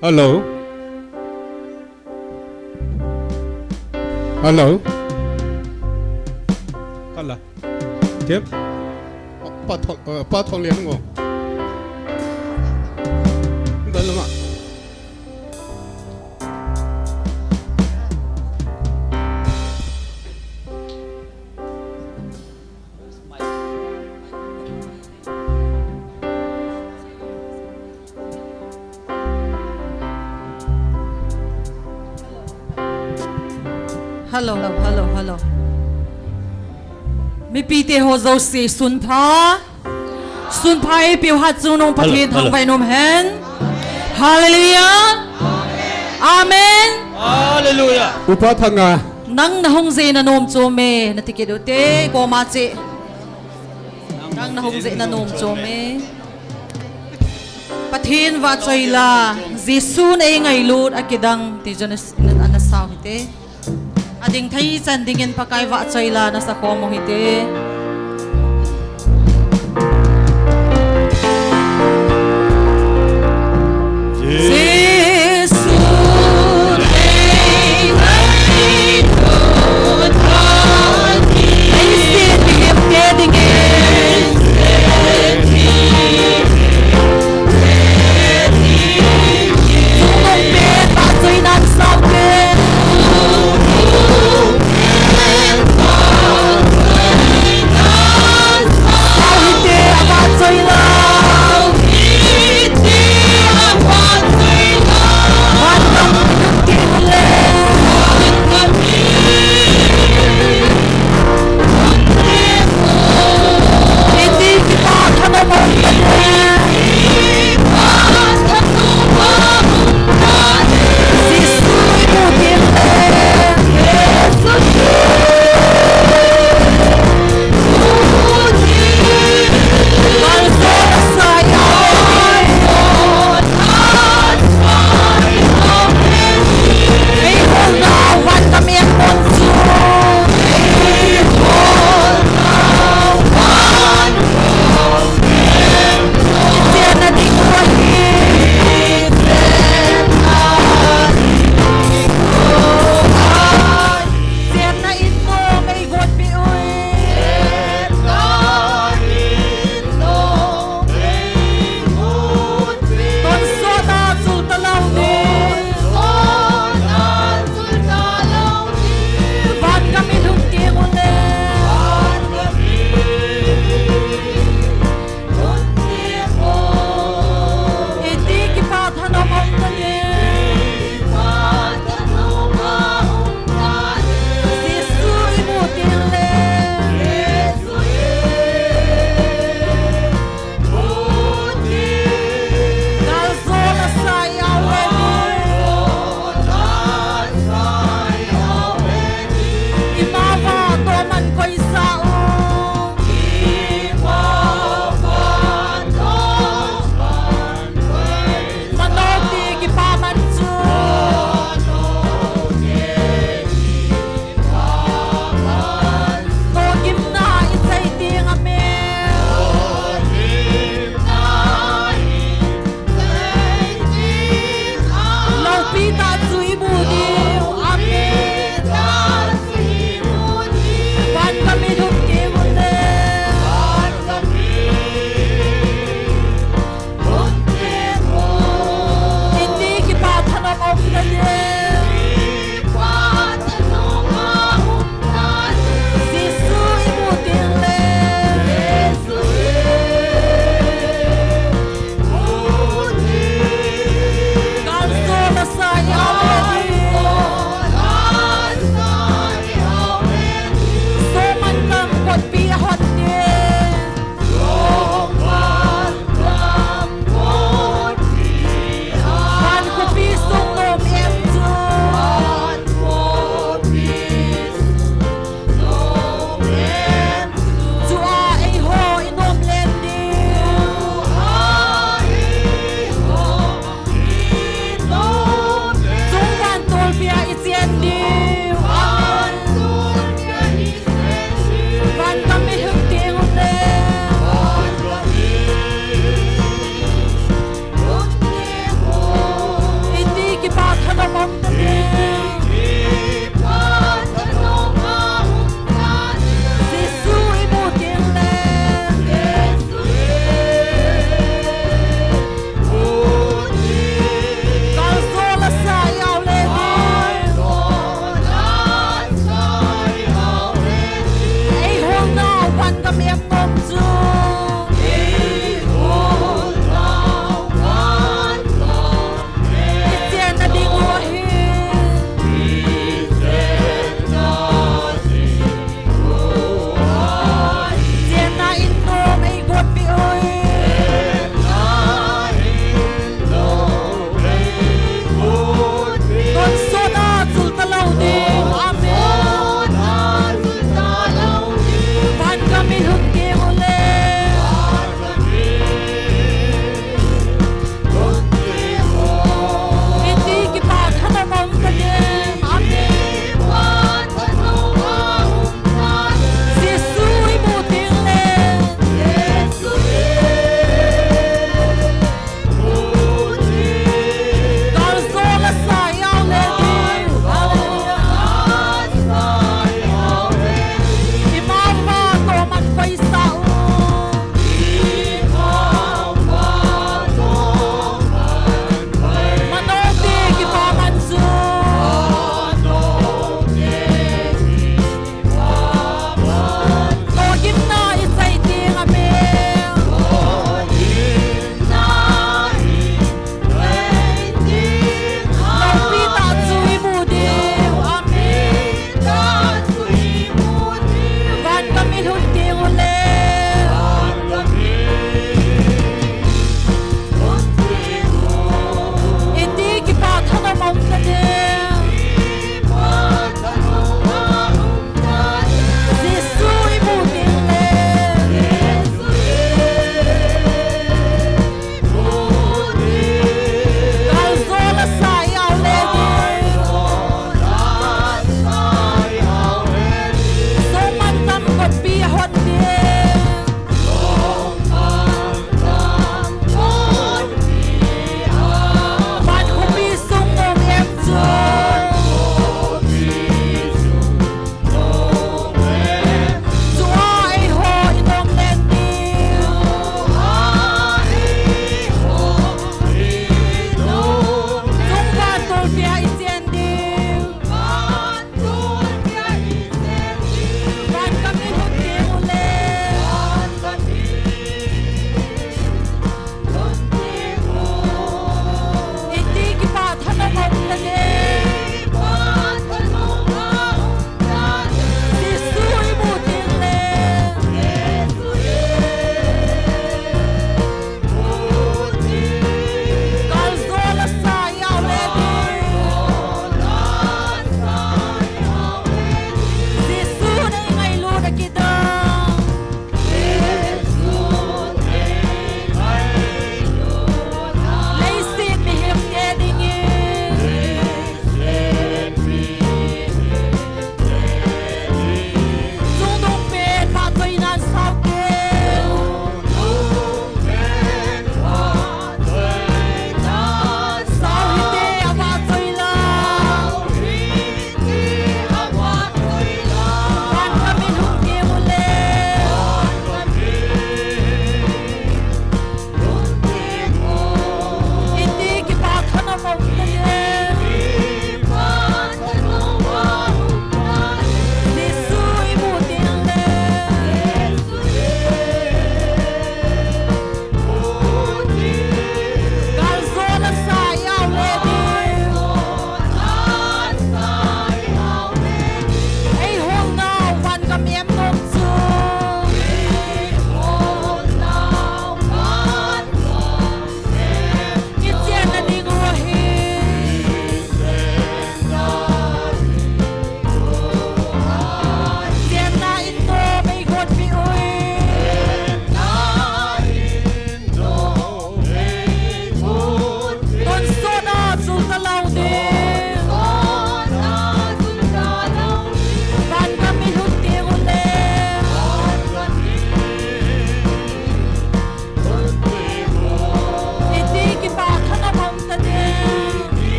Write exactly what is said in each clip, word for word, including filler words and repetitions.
Hello. Hello. Hala. Tep. Pa Thong, eh, Pa Thong Lian ngo. Dal ma. Hello, hello, hello. Mipite ho jouse sunpha. Sunpha eipeu hat chungnung Pathen thangvah in um hen. Hallelujah. Amen. Hallelujah. Upa Thanga. Nang nahung jeh in anom chom e, nati kit ute, koma che. Nang nahung jeh in anom chom e. Pathen vahchoi la, Jesun eingailut akidang, ti chu ana, ana, ana sao hite. Ading thei chan dingin Pakai vahchoi la nasa khom u hite. Jesu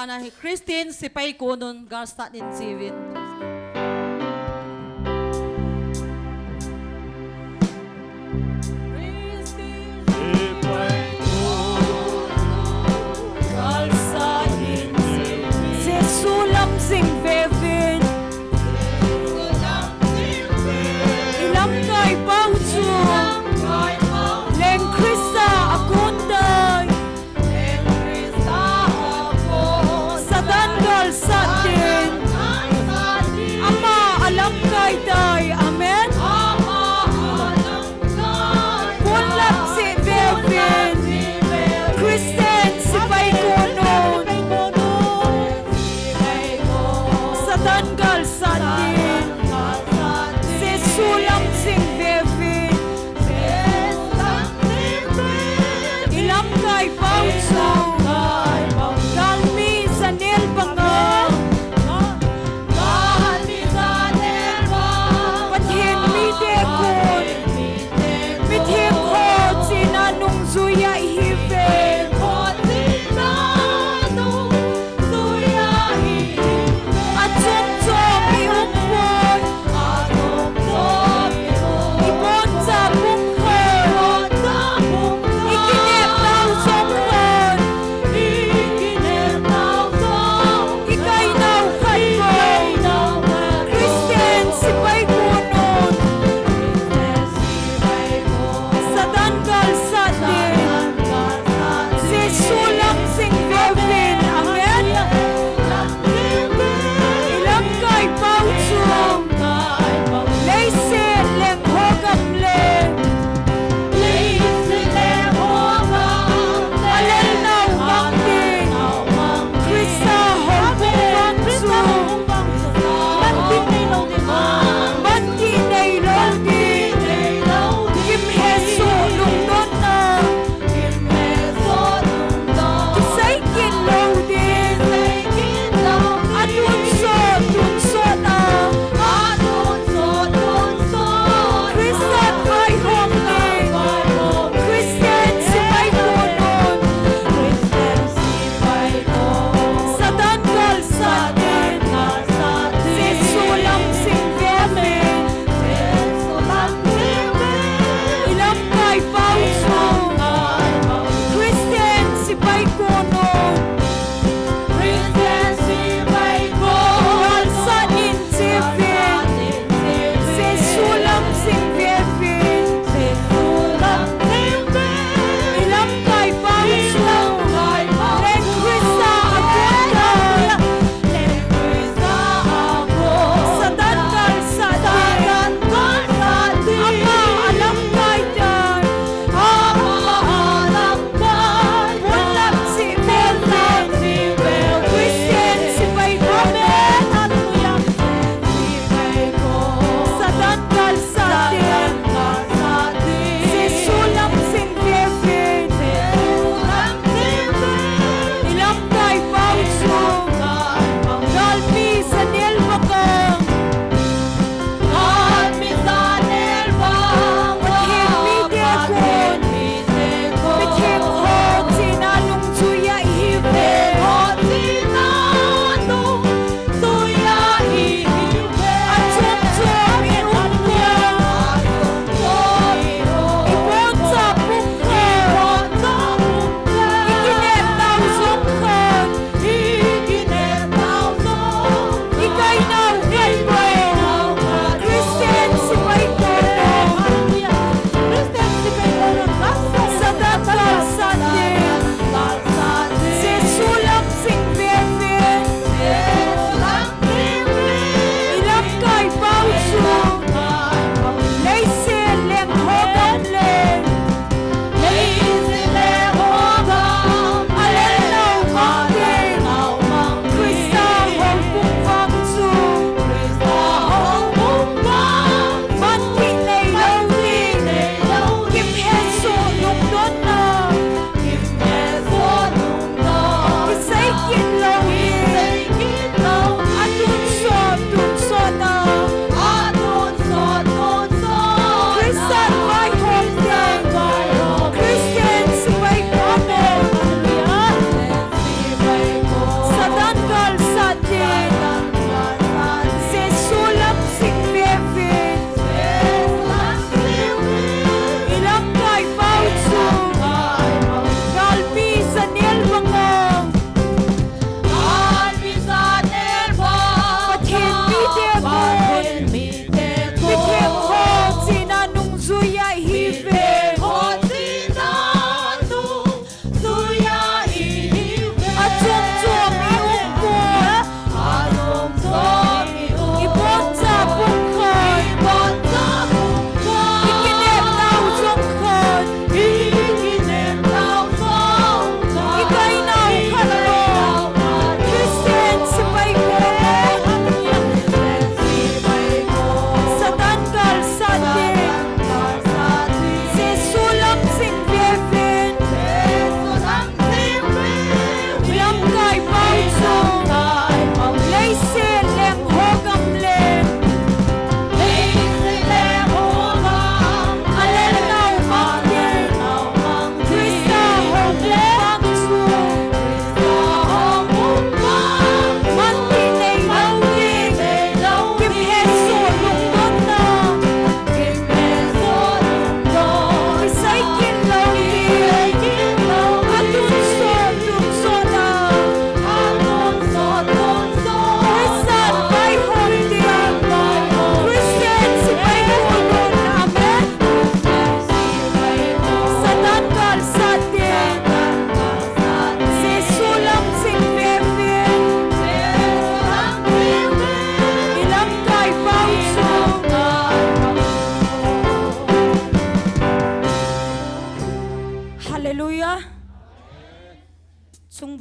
Ana hi Christian sipai konun galsat in jiuvin. Jesu lam jing veuvin. I lamkai pau chu Leng Christa a kon tai. Satan galsat din. Ama a lamkai tai. Amen. Kon lam jing veuvin. Christian sipai konun. Satan galsat din. Jesu lam jing veuvin. I lamkai pau chu galmi janel banga Pathen mite kon mitheng ho china nungjui a ihiuve. Achom chom i um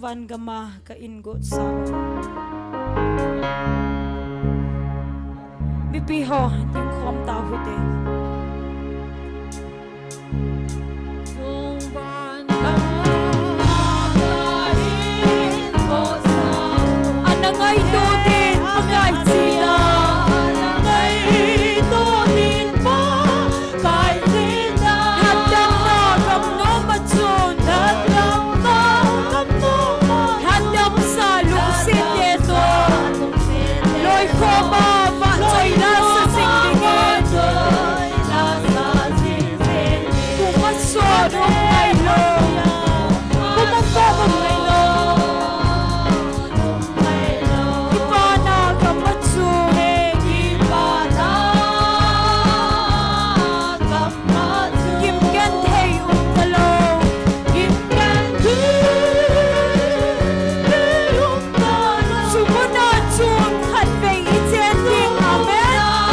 Van gama ka in got sa. Mipi ho, dingkhom tau hite. Ana ngaito din, Pakai china. Ana ngaito din, Pakai china. Hatdamna gam nom a chun. Hatdamna gam nom a. Hatdamsa lungset te toh. Loikhom a vahchoina sa jing dingin. Kum a sot um ngai lou. Kum a kop um ngai lou. Kipana gam a chun. Kipana gam a chun. Kimkhen thei um talou. Kimkhen thei um talou. Chu muna chun khatvei i chen ding. Amen.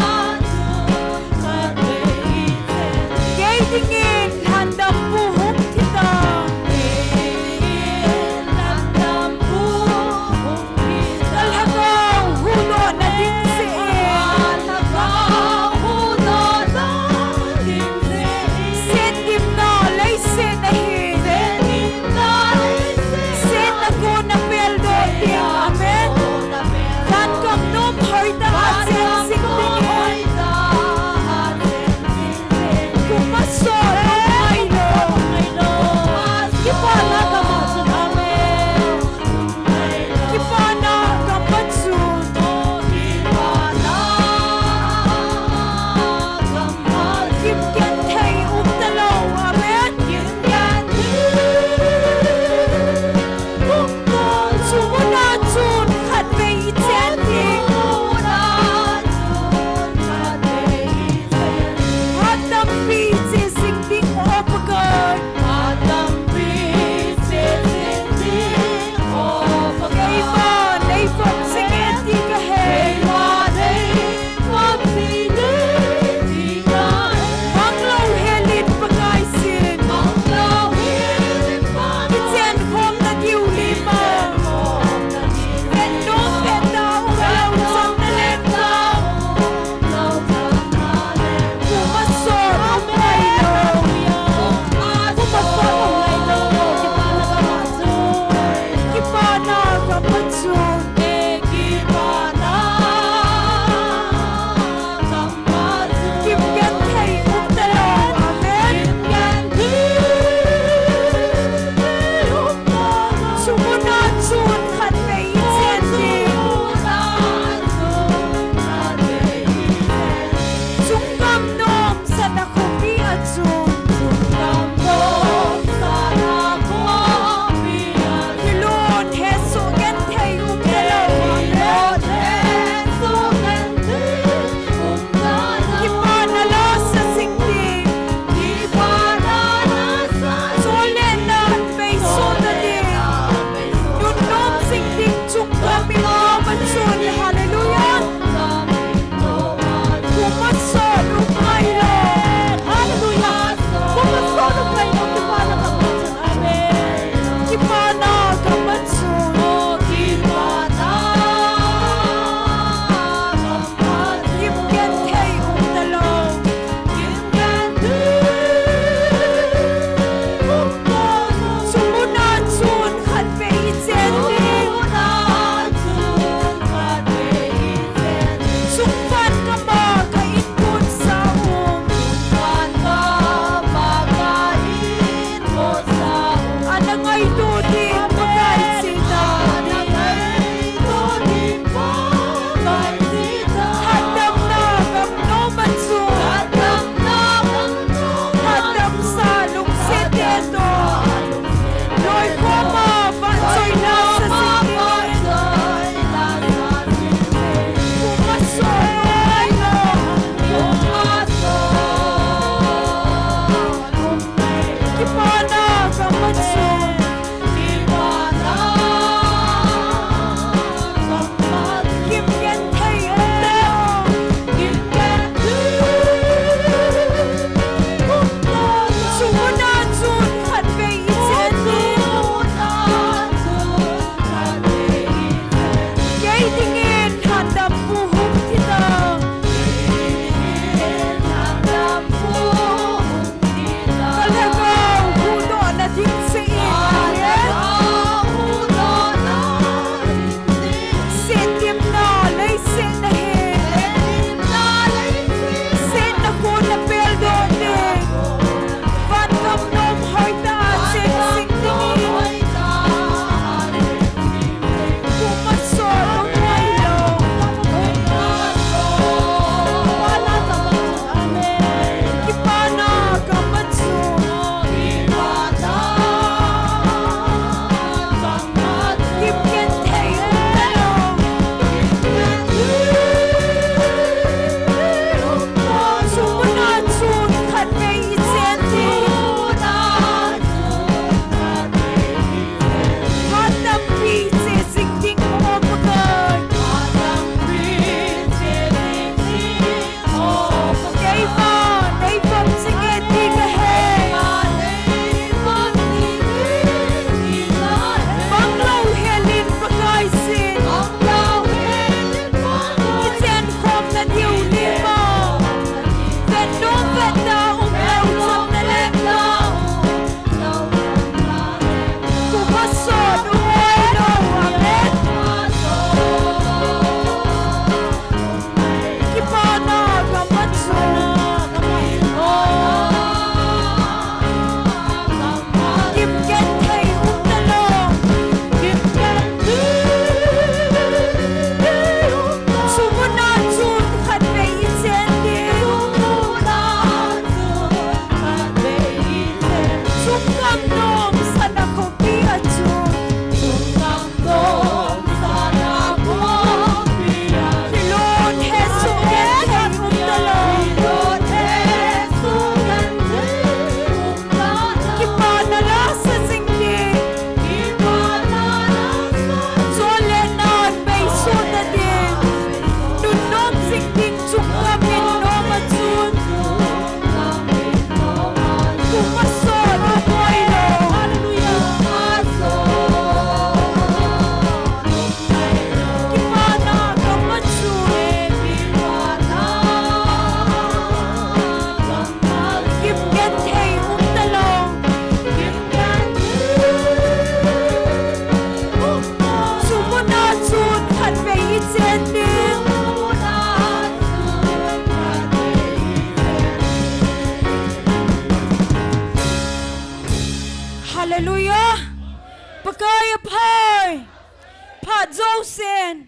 Jousen.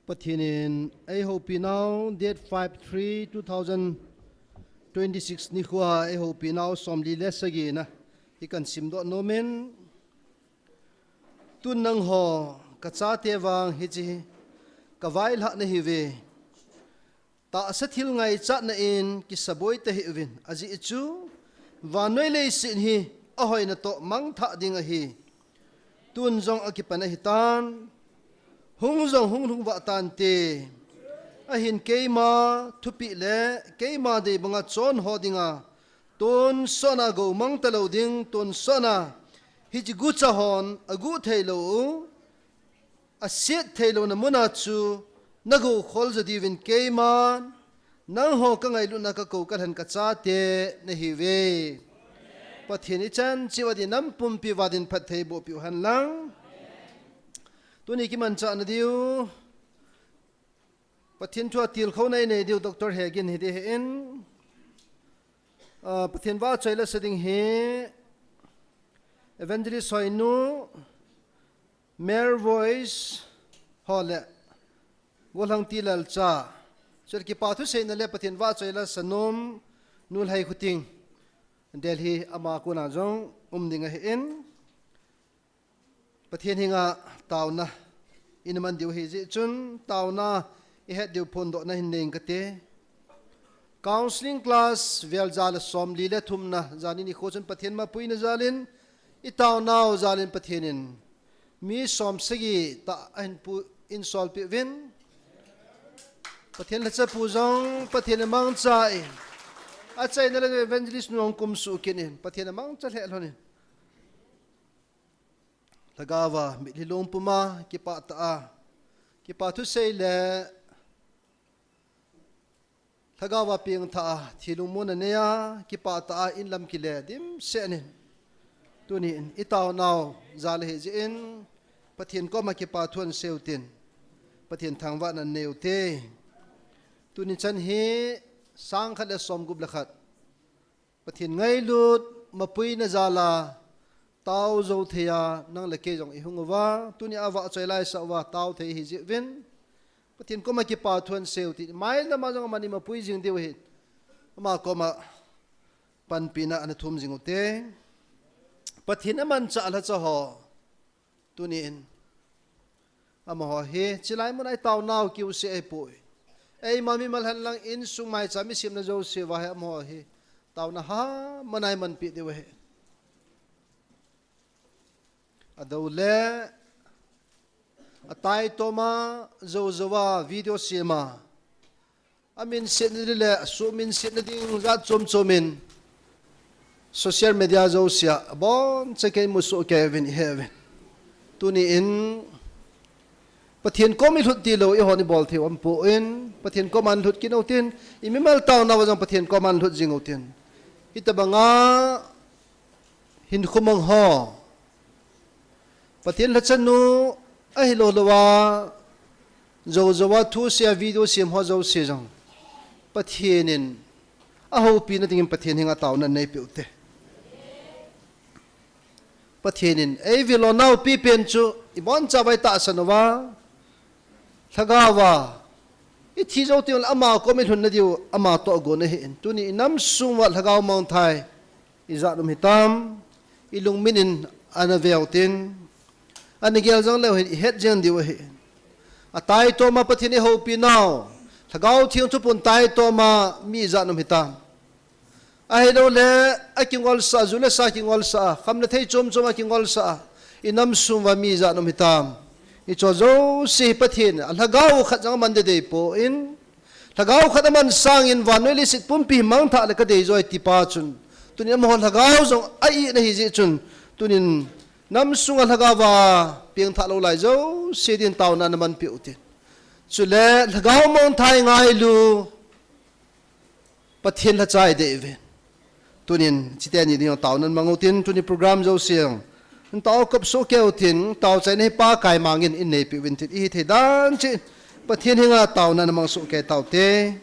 Pathen in eihoupinau date five three two thousand twenty-six nikhoa eihoupinau somli le sagina hi kahin simdoh nomin. Tun nangho kachate vang hiche hi kavailhah nahiuve. Tahsa thil ngaichatna in kisaboi tahih uvin, ajeh chu vannoi leiset hi ahoina toh mangthah ding ahi. Tun jong akipan ahitan, hung jong hung lhung vah tante. Ahin keima thupeh le keima dei banga chonho dinga tonsotna goumang talou ding, tonsotna hiche gucha hon aguh theilou u, aset theilouna muna chu nagou khol jo diuvin keiman nangho kangailutna kakou kalhen kachate nahiuve. Pathen ichan cheh uva din nam pumpi uva din phattheiboh peh u henlang. Tuni kimanchahna diu Pathen thua tilkhouna inei diu Doctor Hegin hiding ahin, ah, Pathen vahchoi la sa ding hi Evangelist Hoinu, Male Voice ho le Golhangti Lalcha, chule kipa thuseina le Pathen vahchoi la sa nom Nu Lhaikhoting, Delhi, ama kona jong um ding ahin, Pathen henga taona ina man diu ahijeh chun taona ihet diu phondohna hin nei inge kati. Counselling class vel ja le somli le thumna jani nikho chun Pathen mapuina jalin, itaonau jalin Pathen in mi somsagi tah ahin pu, ahin solpeh uvin. Pathen lhacha pu jong Pathen in amangchan achaina le Evangelist nu ahung kumsuh kit in Pathen in amangcha lheh lhonin, lhagaova mitlhi lungpuma kipah tah a kipa thusei le lhagaova pengthah a thi lungmonna neiya kipah tah a inlam kile dimset in, tunin itaonau jal ahijeh in Pathen koma kipa thu ahin seiyu hitin, Pathen thangvahna neiyu hite. Tuni chan hi sangkhat le somgup le khat Pathen ngailut mapuina jal a tao jou theiya nang le kei jong ihung uva, tunia vahchoi laisah uva tao thei ahijeh uvin Pathen koma kipa thu ahin seiyu hite. Mailam a jong aman imapui jing diu ahin, ama koma panpina ana thum jing u hite. Pathen amanchah lhacha ho, tunin amaho hi chilai muna itaonau kiuseh ahipoi. Eima mimal henlang insung maicha mi semna jouse uva hi amaho hi taona hamana imanpeh diu ahi. Adou le ataitoma joujouva video sema, aminsetna ding le asuhminsetna ding jat chom chom in social media jousea aboncha kei musoh kei uvin ihe uvin. Tunin Pathen kom ilhut tilou ihon ibol thei u aumpoi, Pathen koma lhut kit u hitin, imimal taonauva jong Pathen koma lhut jing u hitin, hitobanga hinkho mang ho, Pathen lhachanu ahilou louva joujouva thusea video sem ho jouse jong Pathen in ahoupina dingin Pathen henga taona neipeh u hite. Pathen in eivil lou nau pipen chu ibonchauva itahsan uva, lhagaova ithi jou teng le ama kom ilhunna diu ama toh agon ahin, tuni inam sunguva lhagao mangthai ijat um hitam, ilungmin in ana veu hitin, ana gel jong leu hin ihet jeng diu ahi. Ataitoma Pathen ihoupinau, Lhagao Theng thupun taitoma mi ijat um hitam. Ahiloule akingolsah, ju le sa kingolsah a, kham le thei chom chom a kingolsah a, inam sunguva mi ijat um hitam. Hicheho jouse hi Pathen a lhagao khat jong aman deidei poi, lhagao khat aman sangin vannoi leiset pumpi hi mangthah le kadei joi tipa chun, tunin amaho lhagao jong a-it ahijeh chun, tunin nam sunga lhagaova pengthah lou lai jouse din taona namanpeh u hitin, chule lhagao mangthai ngailu Pathen lhacha idei uvin. Tunin chiteni ding jong taona namang u hitin, tuni program jouse jong Tao kop soh keu tin, tao chaina hi Pakai mangin in neipiu vin tin, i hithei dan cheh in, Pathen henga taona na mang soh kei taute.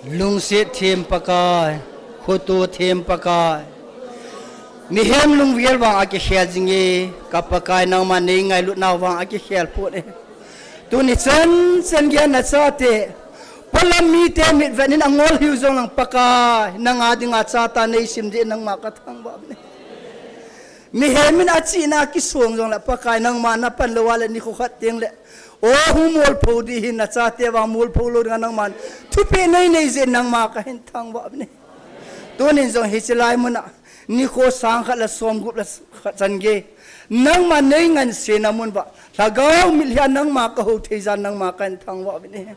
Lungset them Pakai. Khoto them Pakai. Mihem lungvil vang akikhel jinge, ka Pakai nangma nei ngailutna vang akikhel pon e. Tuni chan chan gei nachate, polam mite mitvet in angol hiu jong lang Pakai, nanga dinga chate neisim ding nangma kathangvah uve. Mihem in achihna kisong jong le Pakai nangma napan lou a le nikho khat teng le, o hu molpho ding hin nachate vang molpho lou dinga nangman thupeh nei nei jeh nangma kahin thangvah uve. Tunin jong hiche lai muna, nikho sang khat le som gup le khat chan gei, nangma nei ngansena mun uva, lhagao mitlhi a nangma kahou thei jeh a nangma kahin thangvah uve.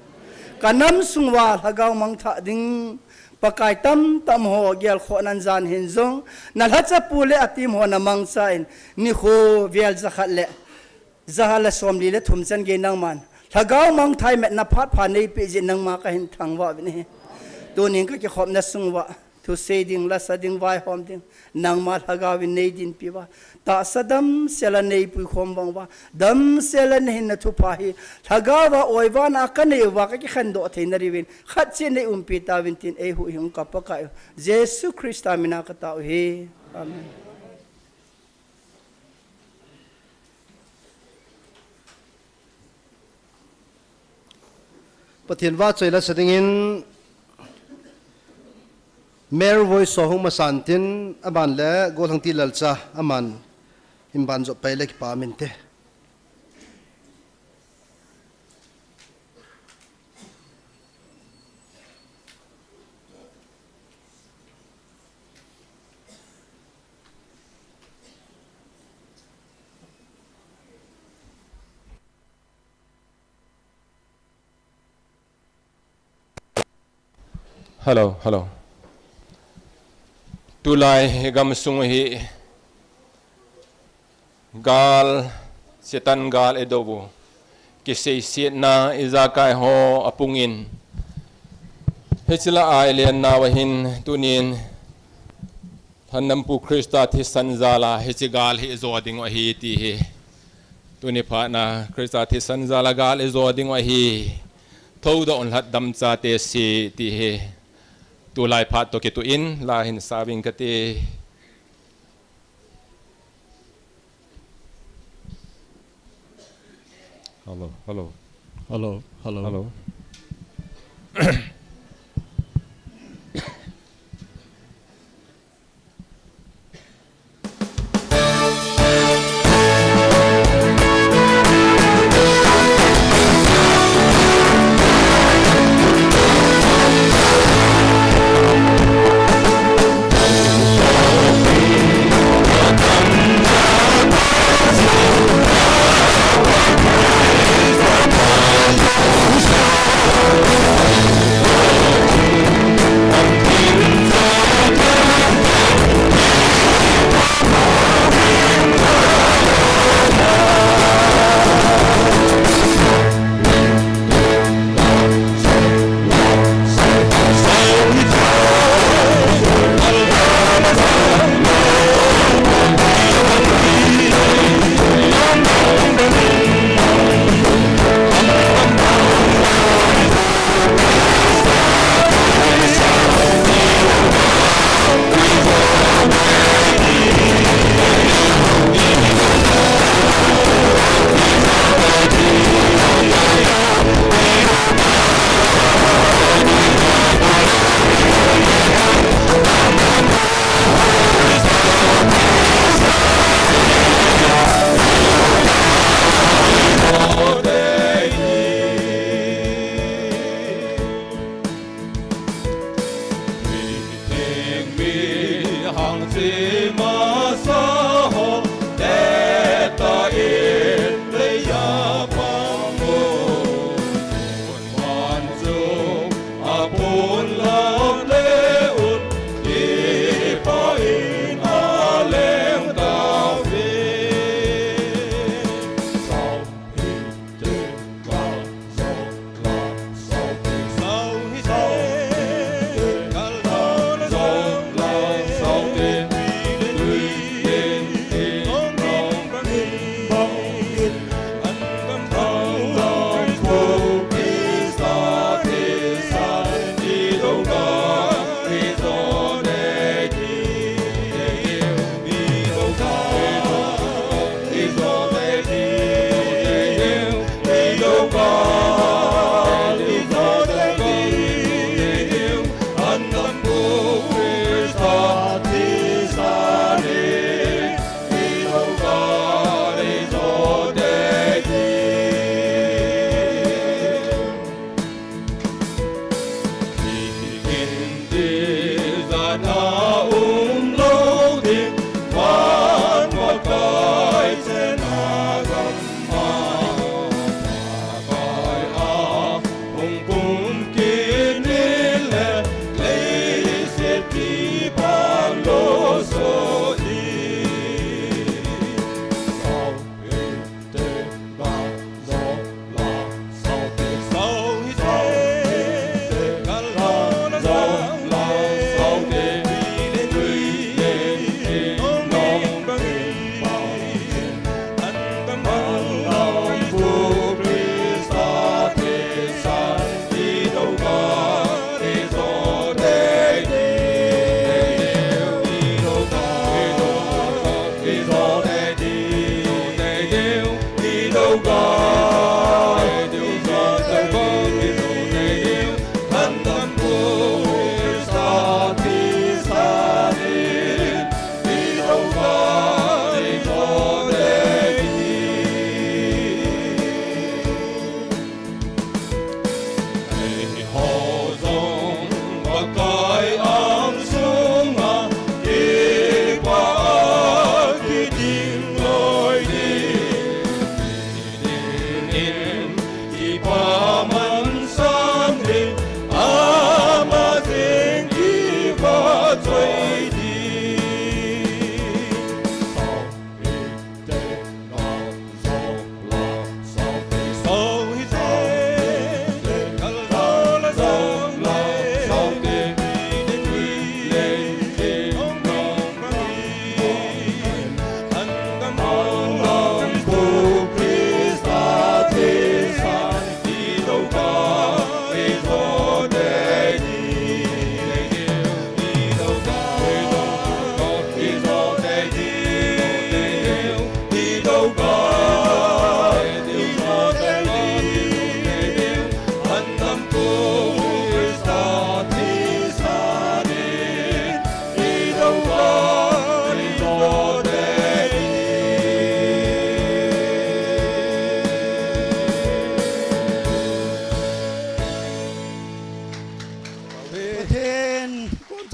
Kanam sung uva lhagao mangthah ding, Pakai tamtah ho gelkhoh nan jan hin jong, nalhacha pu le ateam ho namangcha in, nikho vel jakhat le, jaha le somli le thum chan gei nangman lhagao mangthah in metna phat pha neipeh jeh nangma kahin thangvah uve. Tunin kakikhopna sung uva, thusei ding, lasa ding, vaihom ding, nangma lhagao in nei dinpi uva, tahsa damsel a neipui khom vang uva, damsel a nahinna thupha hi, lhagao va oiva na kanei uva kakikhen doh theina diuvin, khat cheh in nei umpi tauvin tin eihuhhing ka Pakai u, Jesu Christa mina katao uve. Amen. Pathen vahchoi lasa dingin, Mary Voice ho hung masan tin, aban le Golhangti Lalcha, aman hin ban jop pai le kipa min te. Hello, hello. Tulai gamsung hi gal, Satan gal eidou u, kiseisetna ijakai ho apungin, hiche lah a ilen nauva hin tunin, Lhannampu Christa thisan jal a hiche gal hi ijo ding u ahi ti hi. Tuni phat na Christa thisan jal a gal ijo ding u ahi. Thoudoh un lhatdam chate si ti hi. Tulai phat toh kituh in la hin sauving kati. Hello, hello. Hello, hello. Hello.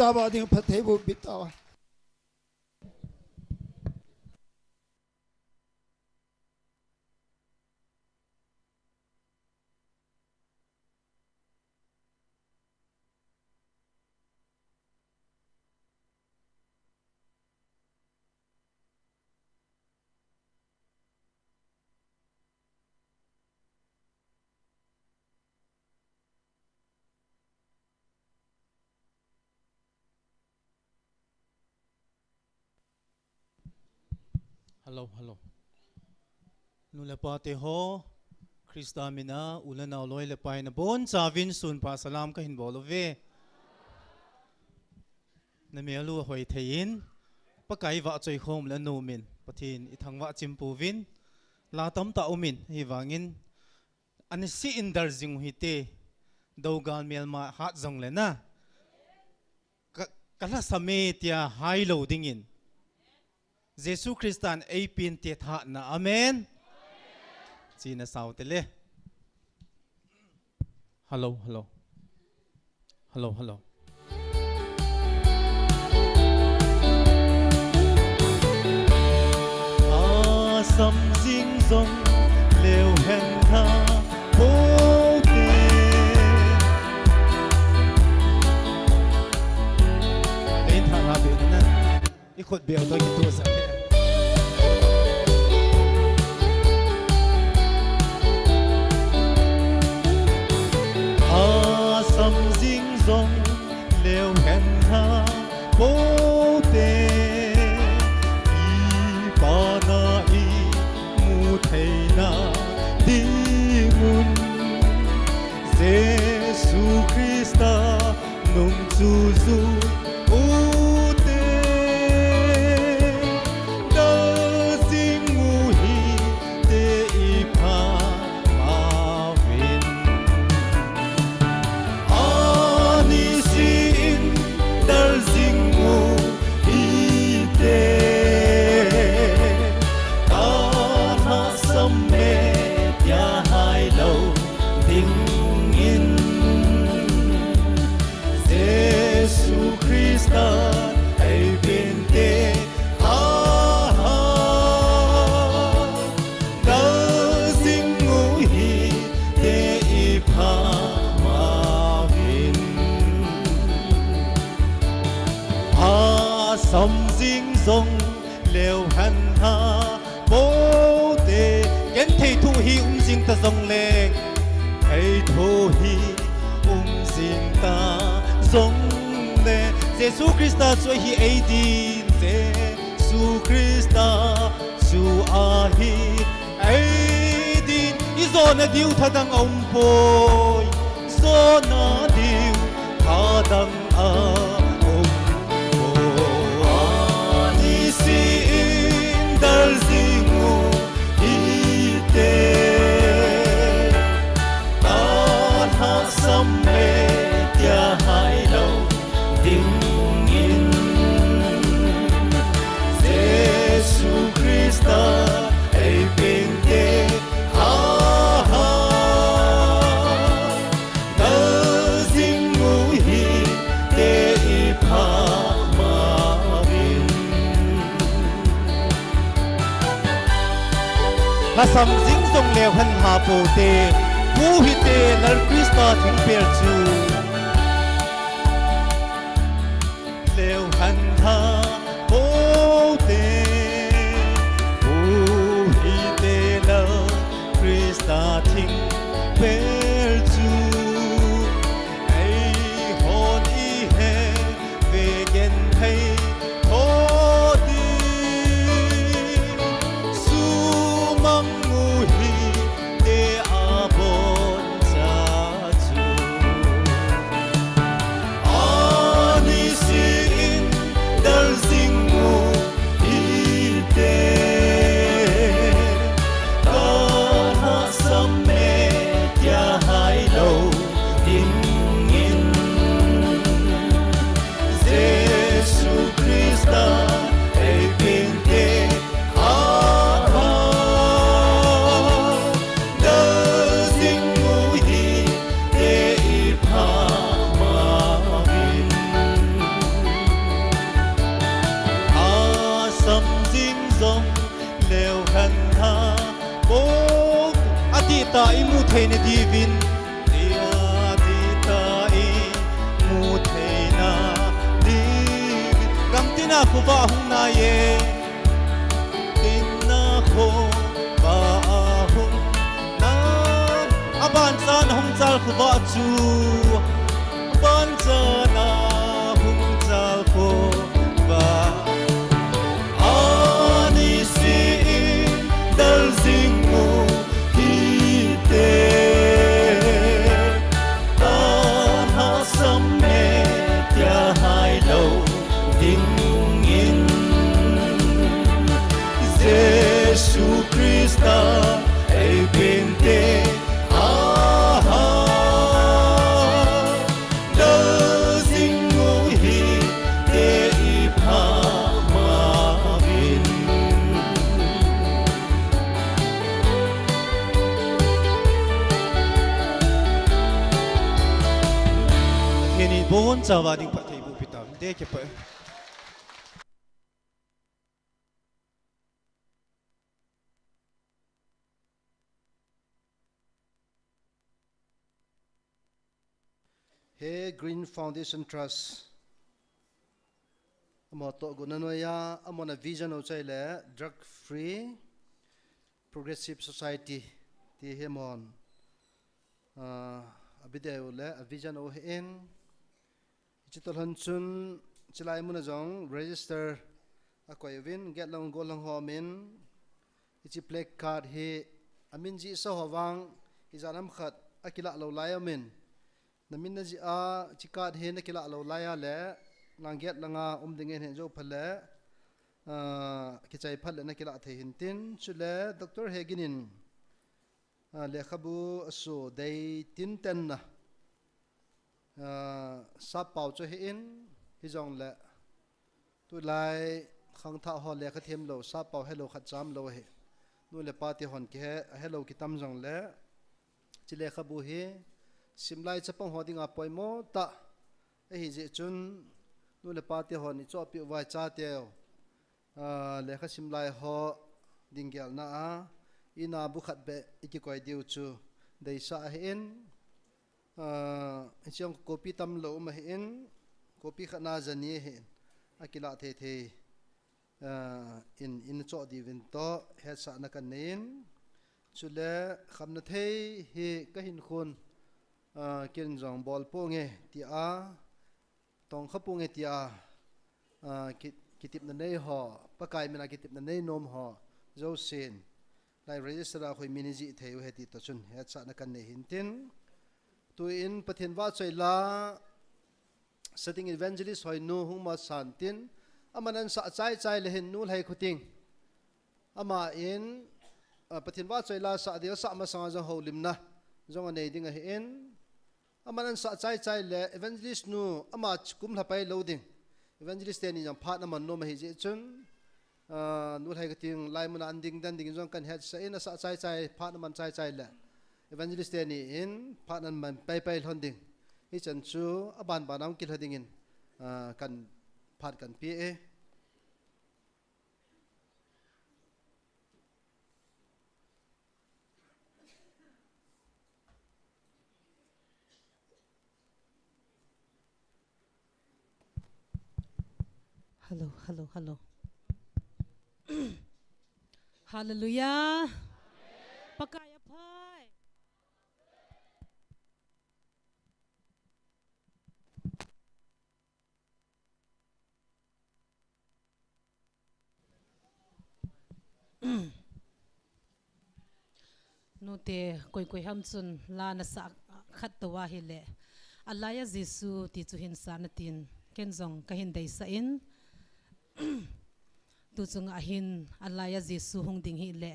Aba ding phatthei boh bit tauva. Hello, hello. Nu le pa te ho, Krista mina u le nao loi le pai nabonchauvin sunpha salam kahin bol uve. Namel u ahoi thei in, Pakai vahchoi khom le nom in, Pathen ithangvah chim pouvin, la tamtah um in, hivangin, anise in dal jing u hite, dougal melma hat jongle na. Ka, ka lhasam e tia hai lou dingin. Jesu Christan eipente thahatna. Amen. China sao tele. Hello, hello. Hello, hello. Asam jing jong leu hen ha pote. Nei tha la be na. I khut beu toh kitu sa. Asam jing jong leu hen ha pote. I pa na i mu theina dingun Jesu Christa nung chu ju ute. Dal jing u hite i pha mavin. Anise in dal jing u hite. Ka lhasam e tia hai lou dingin. Jesu Christa eipente thahat. Dal jing u hite i pha mavin. Asam jing jong leu hen ha pote. Ken thei thu hi um jing ta jongle, thei thu hi um jing ta jongle, Jesu Christa chu ahi eidin, Jesu Christa chu ahi eidin. I jona diu thadang aumpoi, jona diu thadang aumpoi. Anise in dal jing u hite. Ka lhasam e tia hai lou dingin. Jesu Christa eipente thahat. Dal jing u hite i pha mavin. Lhasam jing jong leu hen ha pote. Mu hite Lal Christa thingpel chu. Leu hen ha pote. Mu hite Lal Christa thingpel chu. Eihon i he ve genthei tho ding. Sumang u hite abon cha chu. Anise in dal jing u hite. Ka lhasam e tia ta imu theina diuvin, tia ti ta imu theina diuvin. Gamtina khovah hung nai e, dinna khovah hung nai. Abanchan hung chal khovah chu, abanchan hung chal khovah. Ani si in dal jing u hite. Ana sam me tia hai lo ding in. Jesu Christa ei pinte. Aha. Dal jing u hite i pha ma vin. Pathen in bonchauva ding phatthei boh pi tau hite, kipah e. He Green Foundation Trust, amaho tohgon a noiya, amahon a vision u chu ahile drug free progressive society ti hi amahon, ah, a video le a vision u ahin. Hiche toh lhon chun, chulai muna jong register akoi uvin, gate lang gollhang ho umin, hiche placard hi amin jih sa ho vang, ijat ham khat akilah lou lai umin. Na min na jih a, hiche card hi na kilah lou lai a le, nang gate langa um ding in hin jou phat le, ah, kichai phat le na kilah thei hin tin, chule Doctor Hegin in, ah, lekhabu aso dei tinten na, ah, sap pao chu ahin, hijongle, tulai khangthah ho lekha them lou, sap pao helou khat cham lou ahi. Nu le pa te hon kihe, ahelou kitam jongle, hiche lekhabu hi simlai chapang ho dinga poimo tah ahi jeh chun, nu le pa te hon ichohpeh uva ichateu, ah, lekha simlai ho ding gelna a, ina bu khat beh ikikoi diu chu deisah ahin, ah, hiche jong copy tam lou um ahin, copy khat na jani ahin, akilah thei thei, ah, in, in choh diuvin toh hetsahna kanei in, chule khamna thei hi kahin khun, ah, ken jong bol ponge tia, tongkha ponge tia, ah, ki, kitepna nei ho, Pakai mina kitepna nei nom ho jousen, lai register a hoi min ijih thei u ahi ti toh chun hetsahna kanei hin tin. Tuin Pathen vahchoi la, Setting Evangelist Hoinu hung masan tin, aman ansah chai chai le hin Nu Lheikhoting, aman, ah, Pathen vahchoi la sah ding asah masanga jong houlimna jong anei ding ahin, aman ansah chai chai le Evangelist nu ama kum lha pai lou ding, Evangelist teni jong phat aman nom ahi jeh chun, ah, Nu Lheikhoting lai muna an ding dan ding jong kan hetsah in, asah chai chai, phat aman chai chai le Evangelist teni in phat aman pai pai lhon ding. Hichan chu aban ban a hung kilha dingin, ah, kan phat kan pe e. Hello, hello, hello. Hallelujah. Pakai aphai. Nute, koi koi ham chun la nasah khat tou ahile, Alaiya Jesu ti chu hin sah in tin, ken jong kahin deisah in. Tuchung a hin Alaiya Jesu hung ding hile,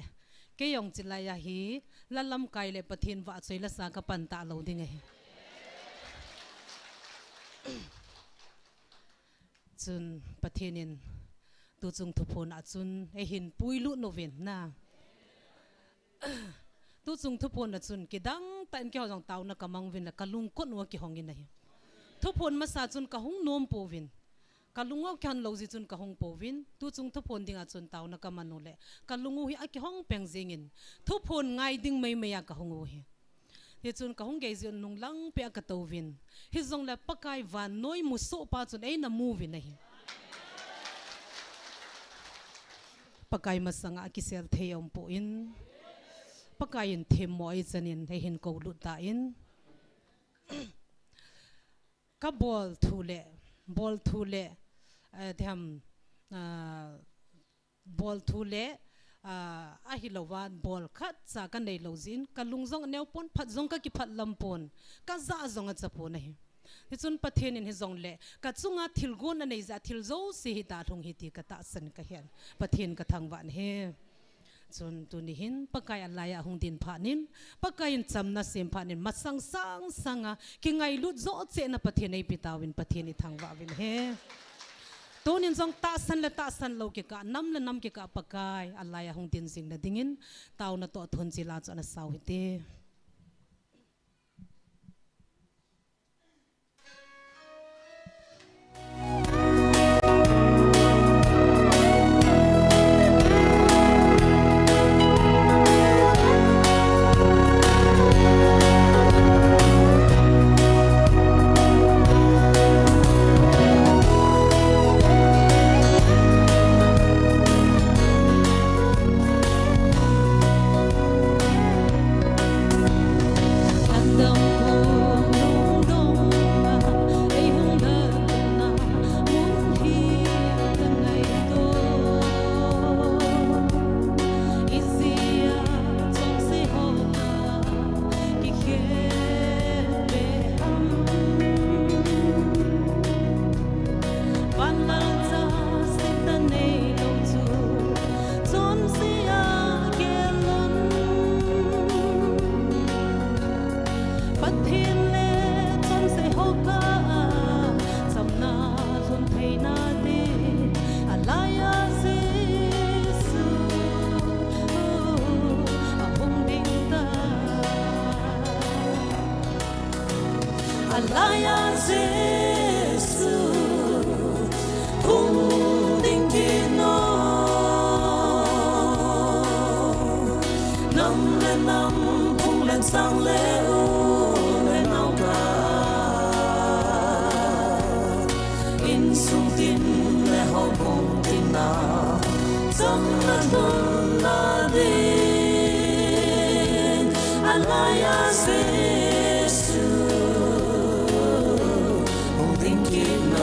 kei jong chulai a hi la lamkai le Pathen vahchoi la sa kapan talou ding ahi. Chun Pathen in tuchung thuphon a chun eihin puilut uvin na. Tuchung thuphon a chun kidang tah in keiho jong taona kamang uvin le kalungkot u akihong in ahi. Thuphon masa chun kahung nom pouvin. Kalung u kihon lou jeh chun kahung pouvin, tuchung thuphon dinga chun taona kaman u le, kalung u hi akihong peng jingin, thuphon ngai ding meimei a kahung u hi. Hichun kahung gei jeh un nunglang peh a katouvin. Hijongle Pakai vannoi musoh pa chun eina mu uvin ahi. Pakai masanga akisel thei aumpoi. Pakai in themmo eichanin eihin koulut tan. Kabol thu le, bol thu le, eh, tiham, ah, bol thu le, ah, ahilouva, bol khatcha kanei lou jeh in, kalung jong aneo pon, phat jong kakiphat lam pon, kajah jong acha pon ahi. Hichun Pathen in hijongle, kachunga thilgon anei jeh a thil jouse hi dalhung hite ti katahsan kahen. Pathen kathangvah in ahi. Chun tuni hin Pakai alaiya hung din phat in, Pakai in chamna sem phat in, masang sangsanga kingailut jochehna Pathen eipe tauvin Pathen ithangvah uvin ahi. Tunin jong tahsan le tahsan lou kikah, nam le nam kikah Pakai alaiya hung din jing nadingin, taona toh thunchil a chu ana sao hite. Pathen le chonse ho kah a, chamna lhun theina ding, alaiya Jesu ahung ding tai. Alaiya Jesu hung ding kit o. Nam le nam, phung le chang le u le nao kah, insung tin le houbung tin a, chamna lhunna ding, alaiya Jesu hung ding kit o.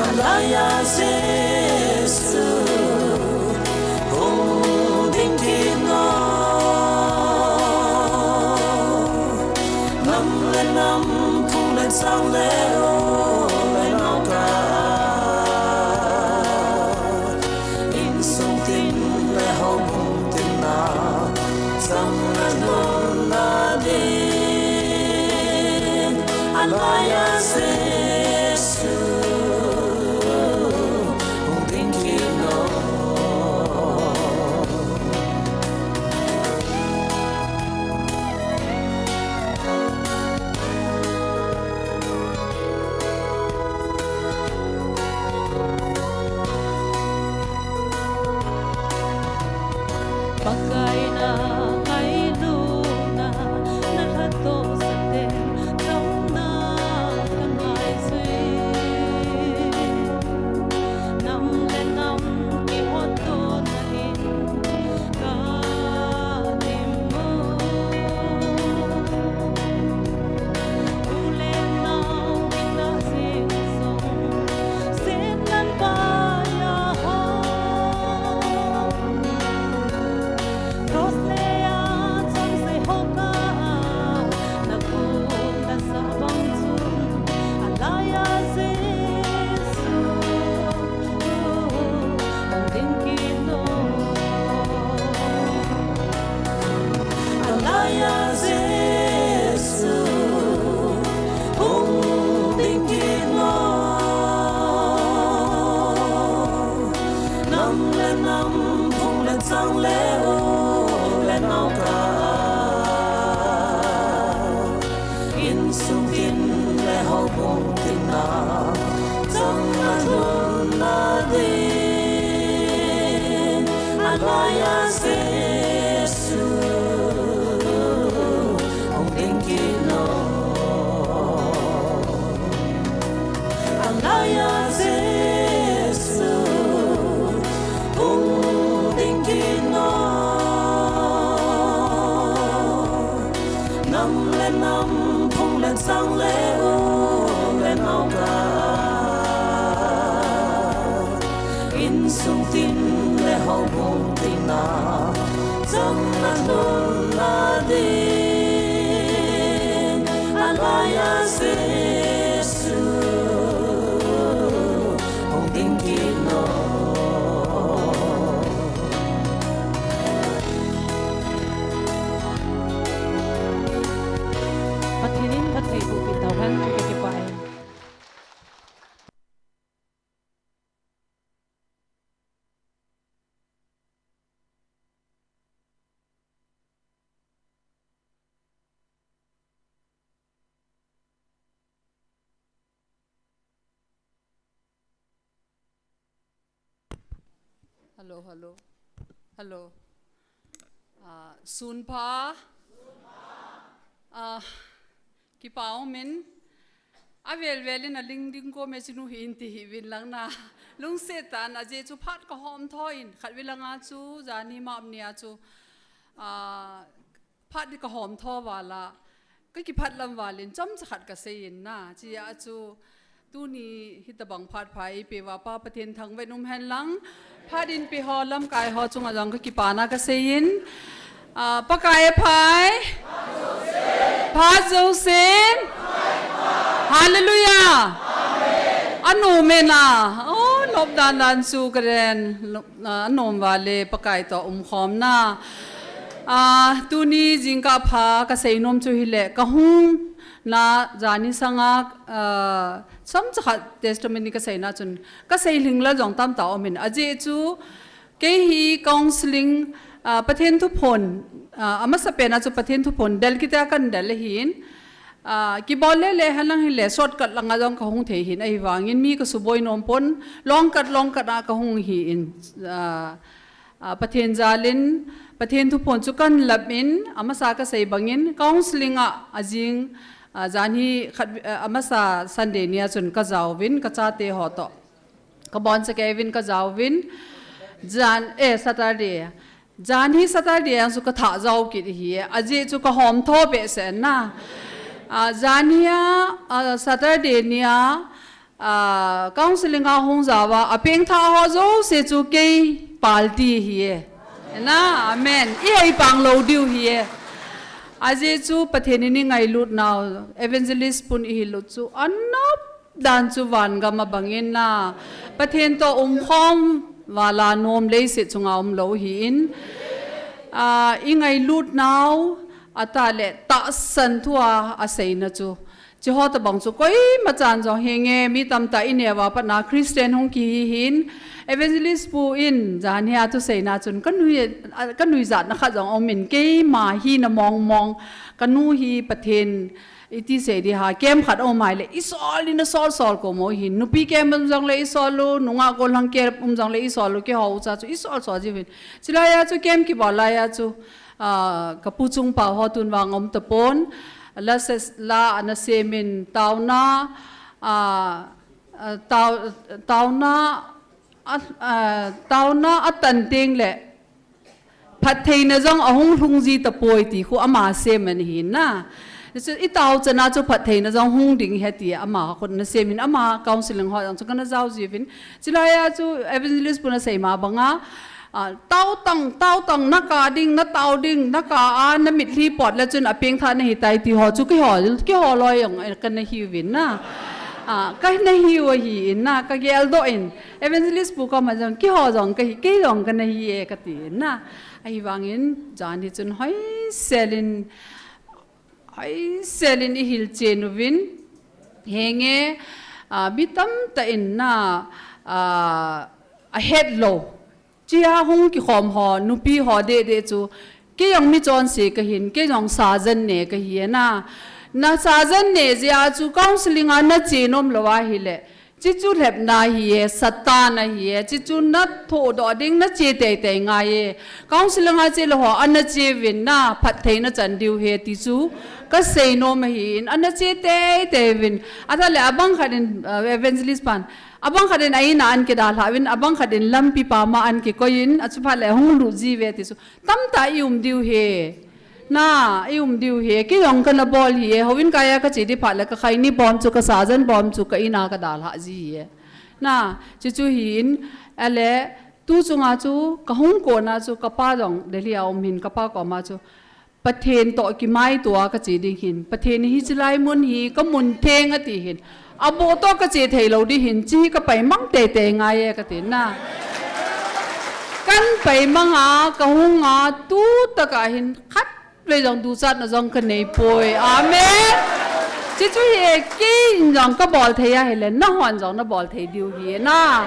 Alaiya Jesu hung ding kit o. Nam le nam, phung le chang le u le nao kah, insung tin le houbung tin a, chamna lhunna ding, alaiya Jesu hung ding kit o. Nam phung le chang le u le nao ka, insung tin le houbung tin a, chang a lhun na ding, a laiya Jesu hung ding kit nom. A laiya Jesu hung ding kit nom. Nam le nam, phung le chang le u le nao ka, insung tin le houbung tin a, chang a lhun na ding, a laiya Jesu hung ding kit nom. Pathen in phatthei boh peh tauhen, ka kipah e. Hello, hello. Hello. Ah, sun pha. Ah, kipa umin. Avel vel in a ling ding ko me chinu hi in ti hi vin lang na. Lungset tah in ajeh chu phat ka hom tho in. Khatvei lang a chu, janhi map ni a chu. Ah, phat ka hom tho val a, ka kiphat lam val in chomcha khat ka sei in na. Chia chu, tuni hitabang phat pha eipeh uva Pa Pathen thangvah in um hen lang. Phat eipeh ho, lamkai ho chunga jong ka kipana ka sei in. Ah, Pakai aphai. Phat jousen. Hallelujah. Anom e na. Oh, nop dan dan chu ka ren. Nop, ah, anom val e Pakai toh umkhom na. Ah, tuni jingkah pha ka sei nom chu hile, ka hung na janhi sanga, ah, chomcha khat testimony ka sei na chun, ka sei lhing lal jong tamtah um in. Ajeh chu, kei hi counseling, ah, Pathen thuphon, ah, amasa pen a chu Pathen thuphon del kiti a kan del ahin, ah, kibol le le hen lang hile, shortcut lang a jong ka hung thei hin, ahivangin mi ka suboi nom pon, long cut, long cut a ka hung hi in, ah, Ah, Pathen jal in, Pathen thuphon chu kan lap in, amasa ka sei bang in, counseling a, ajing, ah, janhi khat, ah, amasa Sunday ni a chun ka jaovin, ka chate ho toh. Ka boncha kei uvin ka jaovin, jan, eh, Saturday. Janhi Saturday a chu ka thah jao kit hi, ajeh chu ka hom tho behseh na. Ah, janhi a, ah, Saturday ni a, Ah, counseling a hung jao a, apengthah ho jouse chu kei party hi e. Na, amen. I hei pang lou diu hi e. Ajeh chu Pathen in i ngailut nau, evangelist pun i hilut chu, anop dan chu vangam a bang in na. Pathen toh umkhom val a nom leiset chunga um lou hi in. Ah, i ngailut nau, atah le tahsan thu a, asei na chu. Chiho tabang chu koima chan jong hi nge, mi tamtah i neo a pat na Christian hung kihi hin, evangelist pu in, janhi a thusei na chun, ka nui, ka nuijat na khat jong um in, keima hina mong mong, ka nu hi Pathen, iti sei di ham, camp khat um mai le, i sol in a sol sol ko mo hin, nupi camp um jong le i sol u, nungah gollhang camp um jong le i sol u, keiho ucha chu i sol sol jiu hin. Chulai a chu camp kibol lai a chu, ah, ka pu Chungpao ho tun vang um tapon, la se, la ana sem in taona, ah, ah, tao, taona, ah, ah, taona atan teng le phattheina jong ahung lhung ji tapoi ti khu ama sem ahin na. Chu i tao chan a chu phattheina jong hung ding ahi ti ama khut ana sem in ama counseling ho jong chu kana jao jiu vin. Chulai a chu evangelist pun asei ma bang a, Ah, tao tang, tao tang, na kah ding, na tao ding, na kah a, na mitlhi pot le chun apengthah na hitai ti ho chu keiho, keiho loi jong, eh, kana hiu vin na. Ah, kana hiu ahi in na, ka geldoh in. Evangelist pu koma jong, keiho jong, ka hi, kei jong kana hi e kati in na. Ahivangin, janhi chun hoisel in, hoisel in i hilchen uvin. Henge, ah, mi tamtah in na, ah, ahet lou. Chia hung kikhom ho, nupi ho deh deh chu, kei jong mi chonse kahin, kei jong sajan ne kahi e na. Na sajan ne jeh a chu counseling a na che nom lou ahile, chi chu lhepna ahi e, Satan ahi e, chi chu na thodoh ding na che teitei ngai e. Counseling a che lou ho, ana che uvin na, phattheina chan diu ahi ti chu, kasei nom ahin, ana che teitei uvin. Athale abang khat in, uh, evangelist pan, abang khat in a in a an kidalhah uvin, abang khat in lampi pam a an kikoi in, achu phat le hung lut ji uve ti chu. Tamtah i um diu ahi. Na, i um diu ahi. Kei jong kana bol ahi e. Houin kai a kache di phat le ka khaini bom chu, ka sajan bom chu, ka in a kadalhah ji ahi e. Na, chuchu ahin, ale, tu chunga chu, kahung kon a chu, kapa jong Delhi a um ahin, kapa koma chu, Pathen toh kimaito a kache ding ahin. Pathen hi chilai mun hi kamun theng ati ahin. Aboh toh kache thei lou ding ahin. Chi hi kapai mang teitei ngai e kati na. Kan pai mang a, kahung a, tu tah a hin khatvei jong duchatna jong kanei poi. Amen. Chi chu ahi e, kei in jong kabol thei ahile, nahon jong nabol thei diu ahi na.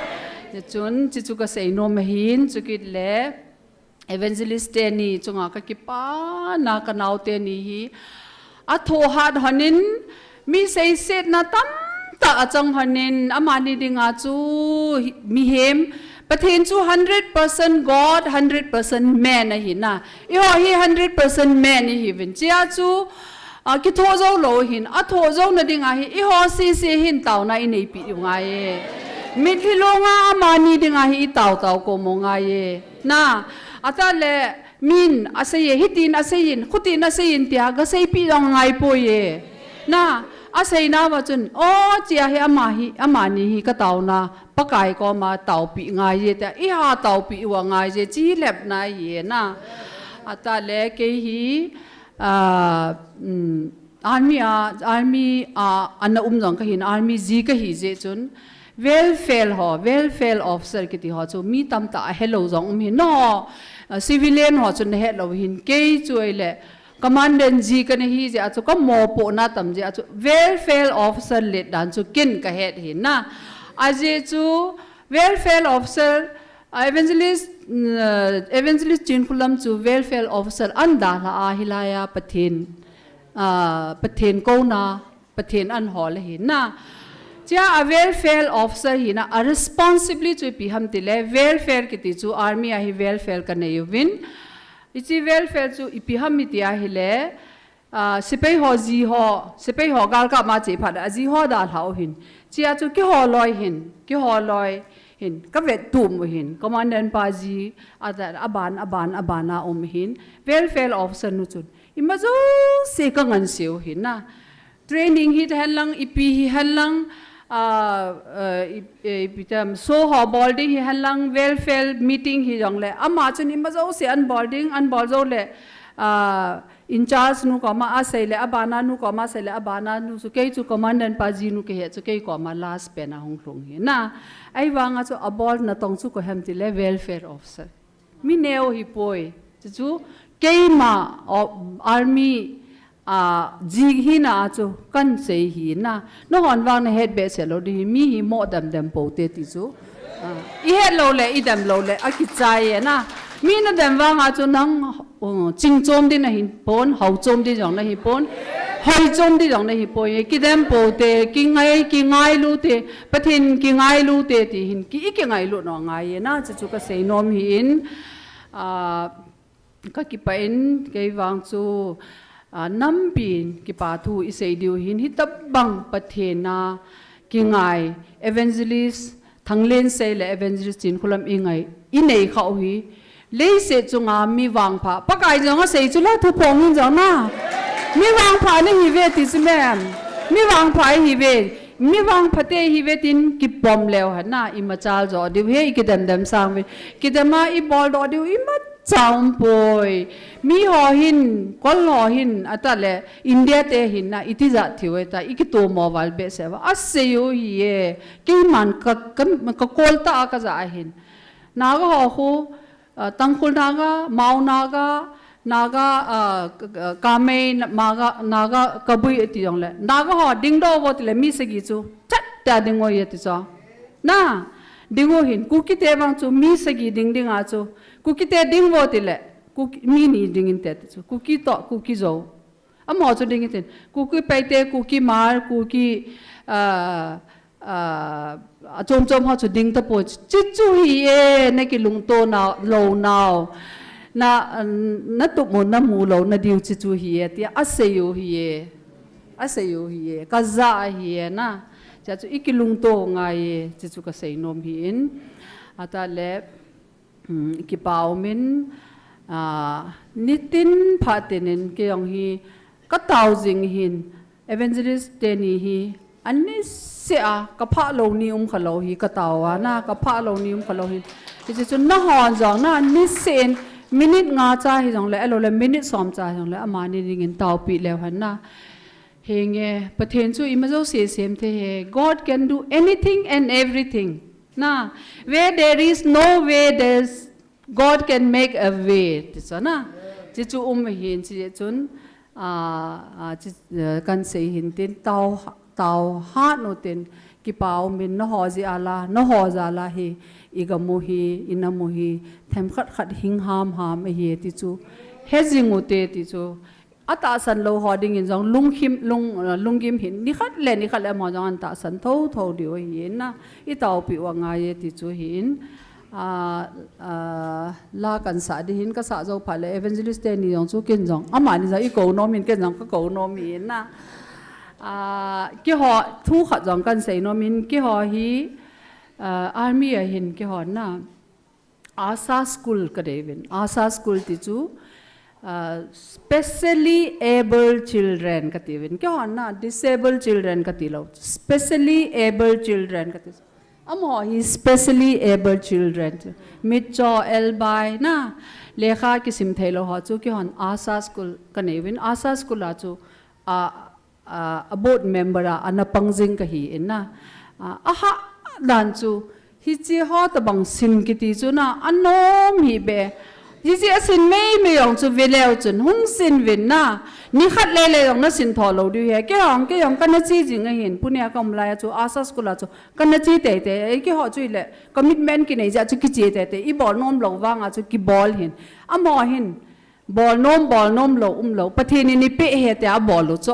Chun, chi chu kasei nom ahin, chukit le. Evangelist teni chunga kakipana, kanao teni hi. Athohat honin, mi seisetna tamtah achang honin, amani dinga chu hi-, mihem, Pathen chu hundred percent God, hundred percent man ahi na. Eiho hi hundred percent man ihiuvin. Chia chu, a, kitho jou lou ahin, atho jouna dinga hi, eiho sese hin taona ineipi u ngai e. Mitlhi longa amani dinga hi itao tao kom u ngai e. Na, atale, min asei e, hitin asei in, khutin asei in tia, gaseipi jong ngai poi e. Na, aseina uva chun, o, chia hi ama hi, amani hi kataona, Pakai koma taopi ngai e tia, iha taopi u ngai e, chi lhepna ahi e na. Atale, kei hi, a, um, Army a, army a, ana um jong kahin, army ji kahi jeh chun, welfare ho, welfare officer kiti ho chu mi tamtah ahelou jong um ahin, no, a, civilian ho chun nahet lou ahin, kei chu ahile, commandant ji kana hi jeh a chu, kamopohna tam jeh a chu, welfare officer let dan chu ken kahet ahin na. Ajeh chu, welfare officer, a, evangelist, mm, evangelist Chinkholam chu welfare officer ahin dalha a hilai a Pathen, a, Pathen kouna, Pathen ahin hol ahi na. Chia a welfare officer hina, a responsibility chu ipi ham tile, welfare kiti chu army a hi welfare kanei uvin. Hiche welfare chu ipi ham iti ahile, a, sepai ho ji ho, sepai ho galkap ma che phat a ji ho dalha u ahin. Chia chu keiho loi ahin, keiho loi ahin, kavettup u ahin. Commandant pa ji, a, aban, aban, aban a um ahin. Welfare officer nu chun. Ima jouse kangansea u ahin na. Training hihen lang, ipi hihen lang, a, a, i, e, ipi tam, show ho bol ding hihen lang, welfare meeting hijongle, ama chun ima jouse ahin bol ding, ahin bol jou le, a, in charge nu koma asei le, abana nu koma asei le, abana nu chu, kei chu commandant pa ji nu kahi chu, kei koma last pen a hung lhung ahi na. Ahivanga chu abolna tong chu koi ham tile welfare officer. Mi neo hipoi. Chuchu keima, o, army, a, ji hina a chu kahin sei ahi na. Nahon vang nahet behseh lou ding ahi, mi hi mo dem dem pou te ti chu. A, ihet lou le, idem lou le, akichai e na. Mi nadem vanga chu nang, uh, ching chom ding nahi pon, hao chom ding jong nahi pon, hoi chom ding jong nahi poi. Kidem pou te, kingai, kingailu te, Pathen kingailu te ti hin, ki, ikingailu nom ngai e na, chuchu kasei nom ahin, a, kakipah in, kei vang chu, a, nampi in kipa thu isei diu ahin, hitabang Pathen a kingai, evangelist Thanglensei le evangelist Chinkholam ingai, inei khah u hi, leiset chunga mi vangpha, Pakai jong asei chu la thuphong in jong na. Mi vangpha nahiuve ti chu mem. Mi vangpha ihiuve. Mi vangpha te ihiuve tin kipom leu hen na, imachal jo diu ahi, ikidem dem sang uve. Kidem a ibol doh diu imacha umpoi. Mi ho hin, kol ho hin, atale, India te hin na, itijat thiu eta, ikitomo val behseh uva. Asei u ahi e. Keiman ka, ka, kakol tah a kaja ahin. Naga ho khu, a, Tangkhul Naga, Mao Naga, Naga, a, K-, K-, Kamei, Naga, Naga, Kabui ati jongle. Naga ho, dingdoh uvo tile mi sagi chu, chat ta ding uvo ati chu. Na, Ding u hin, Kuki te vang chu mi sagi ding ding a chu. Kuki te ding vo ti le, Kuki, mi ni ding inte ti chu. Kuki toh, Kuki Zo. Amaho chu ding inte. Kuki Paite, Kuki Hmar, Kuki, ah, ah, achom chom ho chu ding tapoi. Chuchu hi e, na kilungto nau, lou nau. Na, na tup mu, na mu lou, na diu chuchu hi e, tia asei u hi e. Asei u hi e, ka ja ahi e na. Chuchu i kilungto ngai e, chuchu ka sei nom hi in. Ata le, um, kipa um in, ah, nitin phaten in kei jong hi ka tao jing hin, evangelist teni hi, ani se a, ka pha lou ni um kha lou hi, ka tao a na, ka pha lou ni um kha lou hi. Hichu chu na hon jong na, ni se in, minute nga cha hi jong le, alo le, minute som cha hi jong le, amani ding in taopi leu hen na. Henge, Pathen chu ima jouse sem thei e. God can do anything and everything. Na, where there is no way, there's, God can make a way. Ti chu na. Chuchu um hin, chuchun, ah, ah, chu, ah, kan sei hin tin, tao, tao hat nu tin, kipa um in, na ho jeh a la, na ho jal a hi, i gam u hi, i nam u hi, themkhat khat hing hamham ahi, ti chu. He jing u te, ti chu. Atahsan lou ho ding in jong lungkhim, lung, lunggim hin nikhat le nikhat le amaho jong an tahsan thotho diu ahi in na, i taopi u angai e ti chu hi in, ah, ah, la kan sa di hin ka sa jou phat le evangelist teni jong chu ken jong, amani jong i kou nom in ken jong ka kou nom hi in na. Ah, keiho thu khat jong kan sei nom in keiho hi, ah, army a hin keiho na. ASA school ka nei uvin. ASA school ti chu, ah, specially able children ka ti uvin. Keiho na disabled children ka ti lou. Specially able children ka ti. Amaho hi specially able children chu. Mitcho, elbai na, lekha kisim thei lou ho chu keihon ASA school ka nei uvin. ASA school a chu, ah, ah, a board member a, ana pang jing ka hi in na. Ah, ahahdan chu, hiche ho tabang sin kiti chu na, anom hi be. Hiche a sin meimei jong chu ve leu chun, hung sin uvin na. Nikhat lele jong na sin tho lou diu ahi. Kei jong, kei jong kana che jing ahin, Pune a ka um lai a chu, ASA school a chu, kana che teitei. Ei keiho chu ile, commitment kinei jeh a chu kiche teitei. I bol nom lou vang a chu kibol hin. Amaho hin, Bol nom, bol nom lou, um lou. Pathen in eipeh ahi tia abol u chu.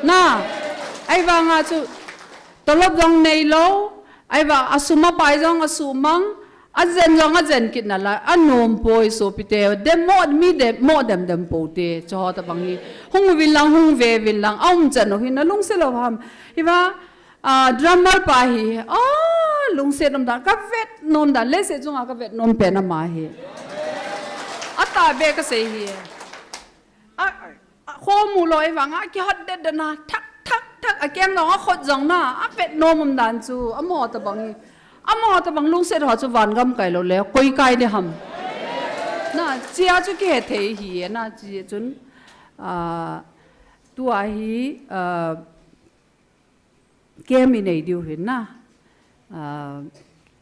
Na. Ahivang a chu. Tolop jong nei lou. Ahivang a sum a pai jong asuhmang. Ajen jong ajen kit nalai. Anom poi sopite. Dem mo, mi dem mo dem dem pou te. Chu ho tabang hi. Hung uvin lang, hung ve uvin lang. Aum chan u hi na lungset lou ham. Hiva. Ah, drummer pa hi, ah, lungset um dan, ka vet nom dan, leiset chunga ka vet nom pen ama hi. Atah beh ka sei hi. A, a, khomu lou ahivang a, kihot det dan a, thak, thak, thak, akeng jong, akhut jong na, avet nom um dan chu, amaho tabang hi. Amaho tabang lungset ho chu van gam kai lou le, koi kai de ham. Na, chia chu kihe thei hi, na, chia chun, ah, tua hi, ah, Camp i nei diu hin na. Ah,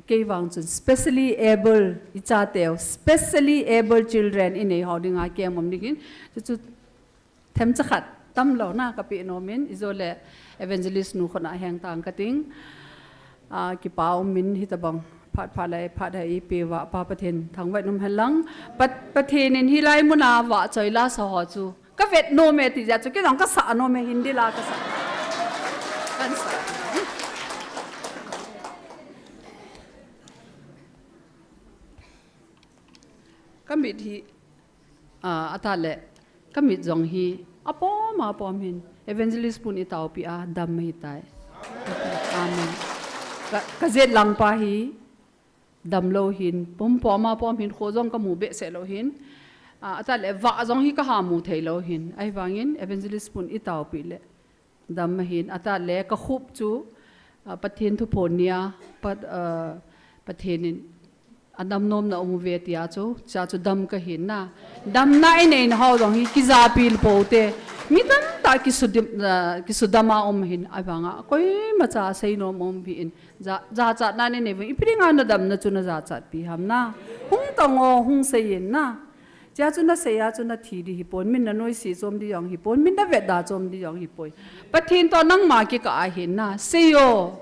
kei vang chun specially able i chateu, specially able children i nei ho dinga camp um ding hin. Chu chu themcha khat tam lou na ka pe nom in, ijole evangelist nu khut a heng tang ka ting. Ah, kipa um in hitabang phat pha lai phat hai i pe uva Pa Pathen thangvah in um hen lang. Pat-, Pathen in hilai mun a vahchoi la sa ho chu Ka vet nom e ti jeh chu, kei jong ka sa nom e, Hindi la ka sa. Kan sa. Ka mit hi, ah, atah le, ka mit jong hi, apom, apom hin. Evangelist pun i taopi a, dam hi tai. Amen. Ka, ka jet lang pa hi, Dam lou hin, pom pom a pom hin, kho jong ka mu behseh lou hin. Ah, atah le, vah jong hi ka ha mu thei lou hin. Ahivangin, evangelist pun i taopi le. Dam ahin, atah le, ka khup chu, ah, Pathen thuphon nia, Pat-, ah, Pathen in, a dam nom na um uve tia chu, cha chu dam ka hin na. Damna i nei na ho jong hi, kijapi pou te. Mi tamtah kisudim, ah, kisudam a um hin, ahivanga, koima cha sei nom um hin. Ja, jachatna nei nei uvin, ipi dinga na damna chu na jachatpi ham na. Hung tang o, hung sei in na. Chia chu na sei a chu na thi di hi pon, min na noise chom di jong hi pon, min na vet da chom di jong hi pon. Pathen toh nangma kikah a hin na. Sei o,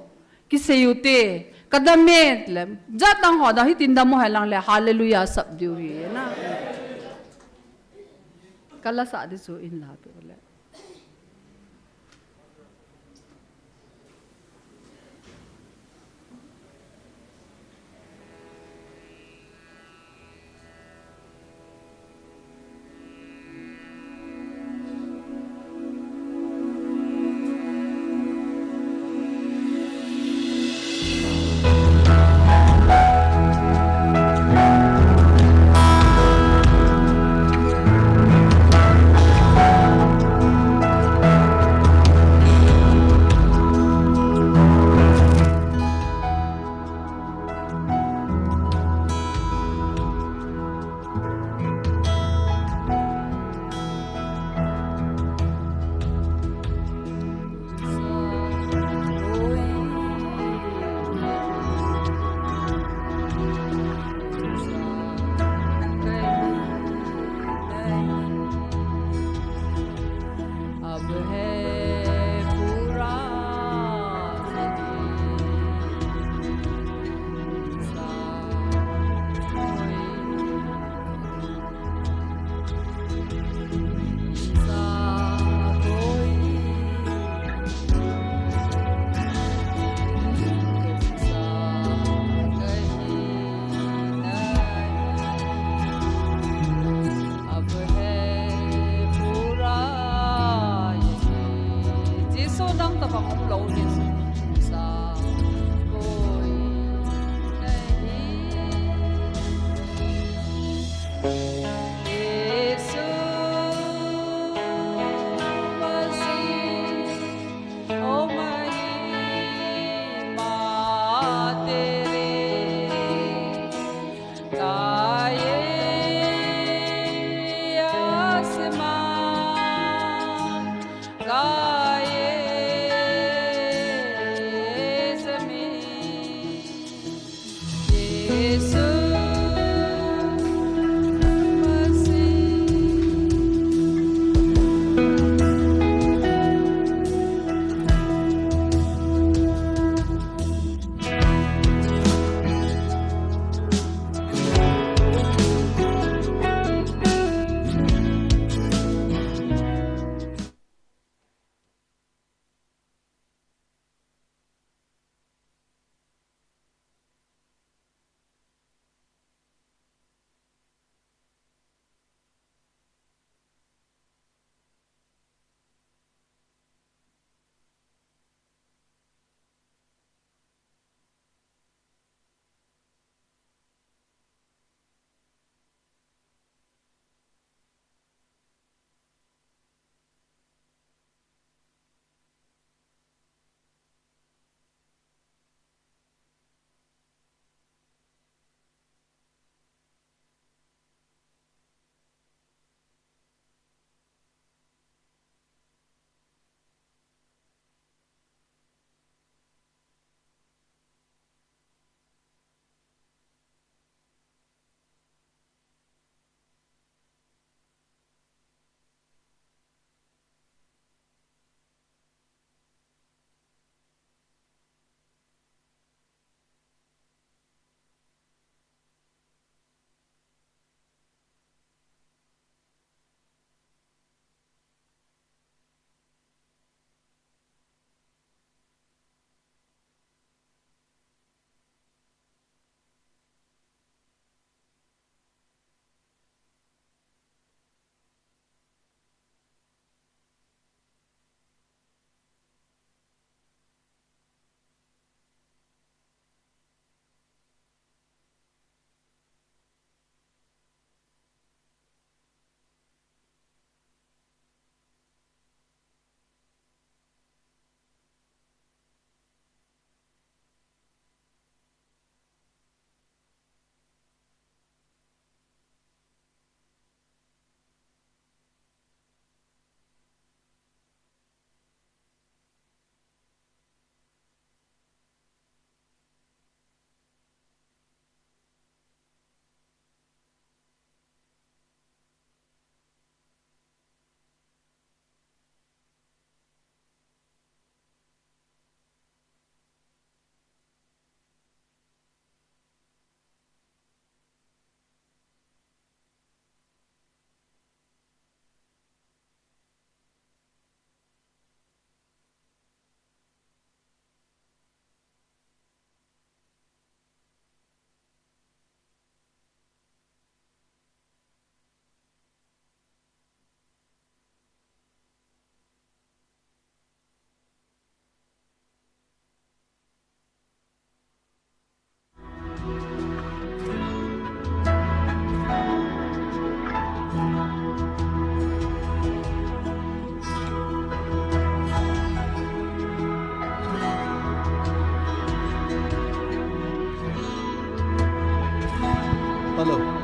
kisei u te, Kadam e le, jat dang ho dang hitin dam u hen lang le, hallelujah sap diu hi na. Kala sa di chu in la pe le. अब है पूरा नहीं, सा कोई Jesu nang tabang um lou hin sa koi nahi. यीशु मसीह, ओ महिमा तेरी, गाए आसमां, गाए जमीं। यीशु मसीह। Hello.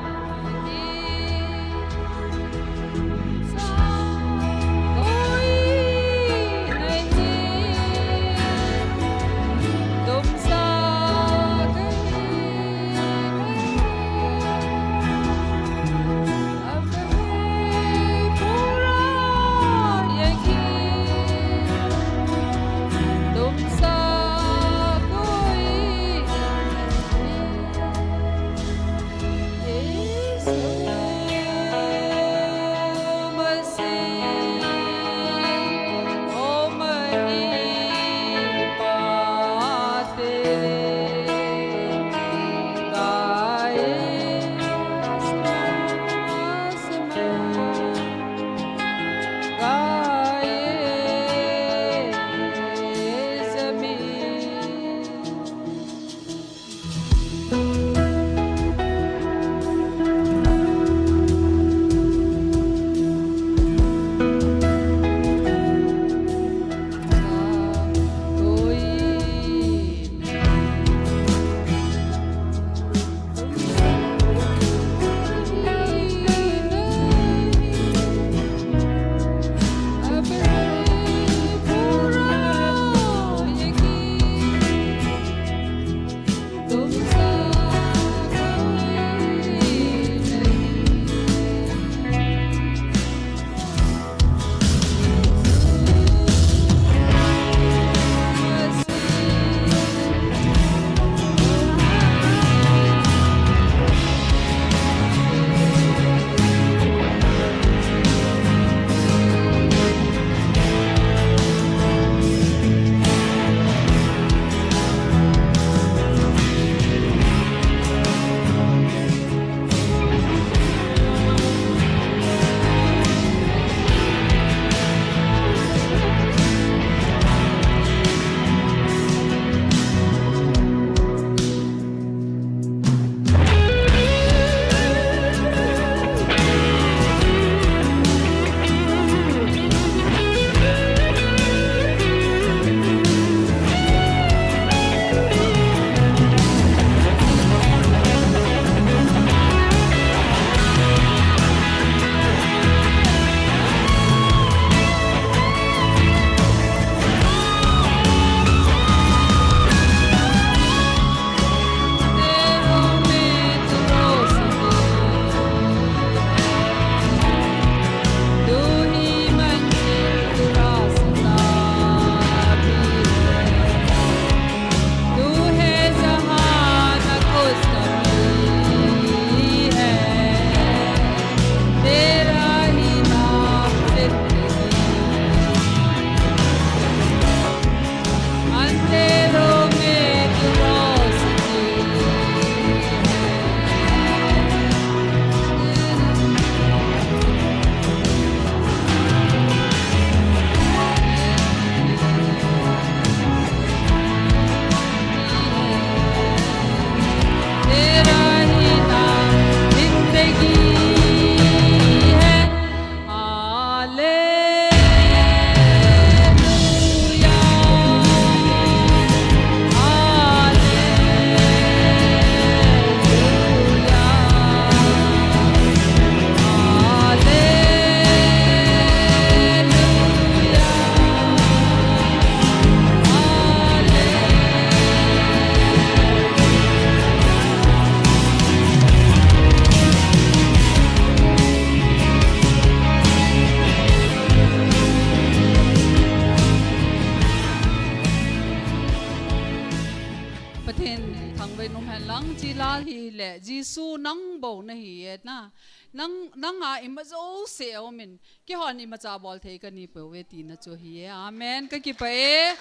Pathen thangvah in umhen lang, chuleh hile Jesu nang bou nahi e na. Nang, nanga ima jouse aumin, keihon imacha bol thei kanei pouve tina chu ahi e. Amen. Kakipah e.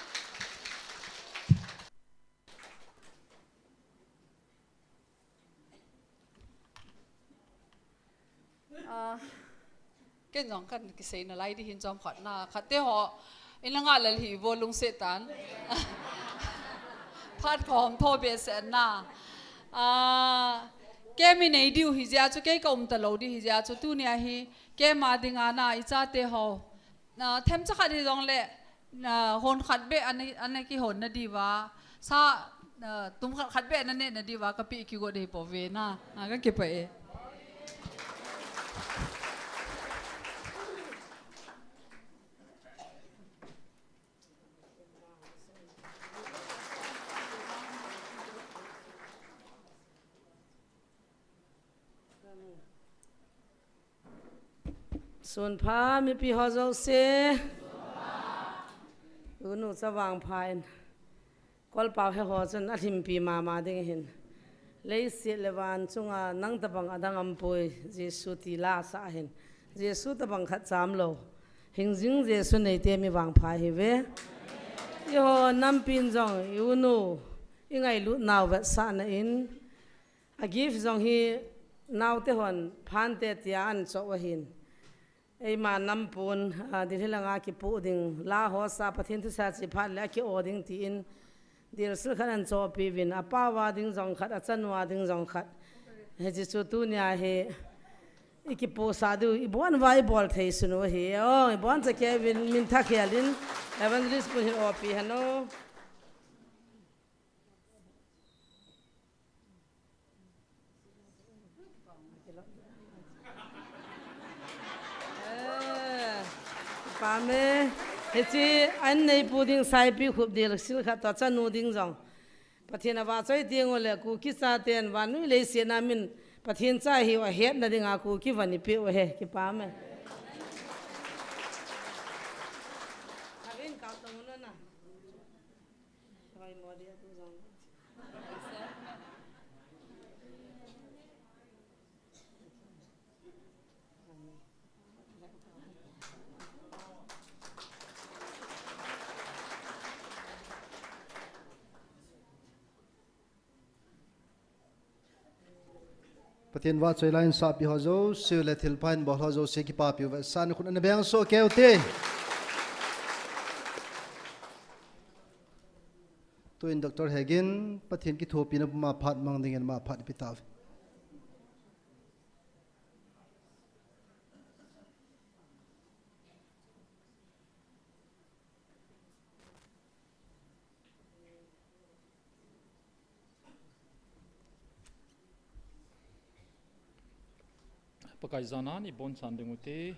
Ah, ken jong kahin kisei nalai ding hin chomkhat na. Khatte ho, ina ngah lel hih vo lungset tah in. Phat khom tho behseh na. Ah, keima nei diu hijeh chun, kei kaum talou ding hijeh chun, tunia hi keima dinga na, ichate ho. Na, themcha khat hijongle, na, hon khat beh ana, ana kihon nadiuva. Sa, Na, tum khat khat be na ne na diva ka pi ki go de po ve na. A ka ki pa e. Sun pha, mipi ho jouse. Unu chavang pha in. Kolpau he ho chun alhimpi mama ding hin. Leiset le van chunga nang tabang adang aum poi, Jesu ti la sa hin. Jesu tabang khat cham lou. Hing jing Jesu neite mi vangpha hi ve. Eiho nampin jong, i unu, i ngailut nau vetsahna in. A gift jong hi naote hon phante tia ahin cho ahin. Eima nampun, a, Delhi langa kipoh ding, la ho sa Pathen thusei chi phat le aki-o ding tin, dilsil khat ahin chohpeh uvin, apao a ding jong khat, achanu a ding jong khat. Hiche chu tunia hi, i kipohsah diu, i bon uva i bol thei sun u hi, o, i bon cha Kevin, min tha khel in, evangelist pu hin o pi hen o. Eh, pa me, hiche an neipu ding saipi khup dilsil khat toh chanu ding jong. Pathen avahchoi ding u le Kuki chaten vannoi leiset a min Pathen cha hiu ahetna dinga Kuki van eipeh u ahi, kipa me. Avin kap tong u na. Pathen vahchoi la in sahpi ho jouse le thilpha in bol ho jouse kipapi u vetsahna khut ana beng soh keu te. Tuin Doctor Hegin, Pathen kithopina puma phat mang dingin ama phat ipi tauve. Pakai jana ni bon chan ding u te.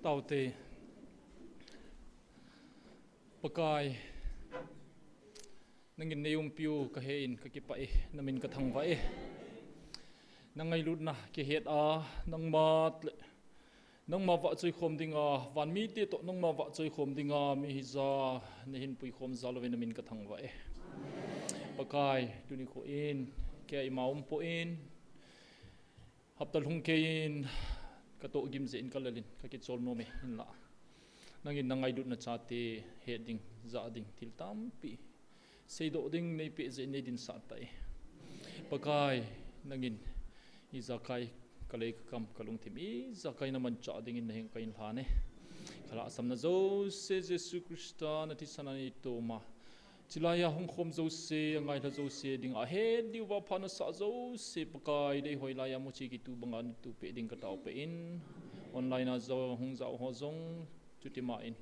Tau te. Pakai, nangin nei umpiu kahe in kakipah e, namin kathangvah e. Nangailutna kihet a, nangma le, nangma vahchoi khom dinga, van mite toh nangma vahchoi khom dinga, mi hija, nahin puikhom jal uvin namin kathangvah e. Pakai, tuni kho in, kei ima um poi, Hapta lhung kei in, katoh gim jeh in kalel in, kakichol nom e, hinlah. Nangin nangailutna chate, het ding, jah ding, thil tampi. Seidoh ding, neipeh jeh in neidinsah tai. Pakai, nangin, ijakai, kalei kakam, kalungthim, ijakai namanchah dingin naheng kahin lhan e. Kalhahsamna jouse, Jesu Christa, nathisan a neitoma. Chilai a hung khom jouse, angailha jouse, dinga ahet diuva pha nasah jouse, Pakai deihoi laiya muchi kitu banga natoh peh ding katao peh in, online a jong hung jao ho jong, chutima in,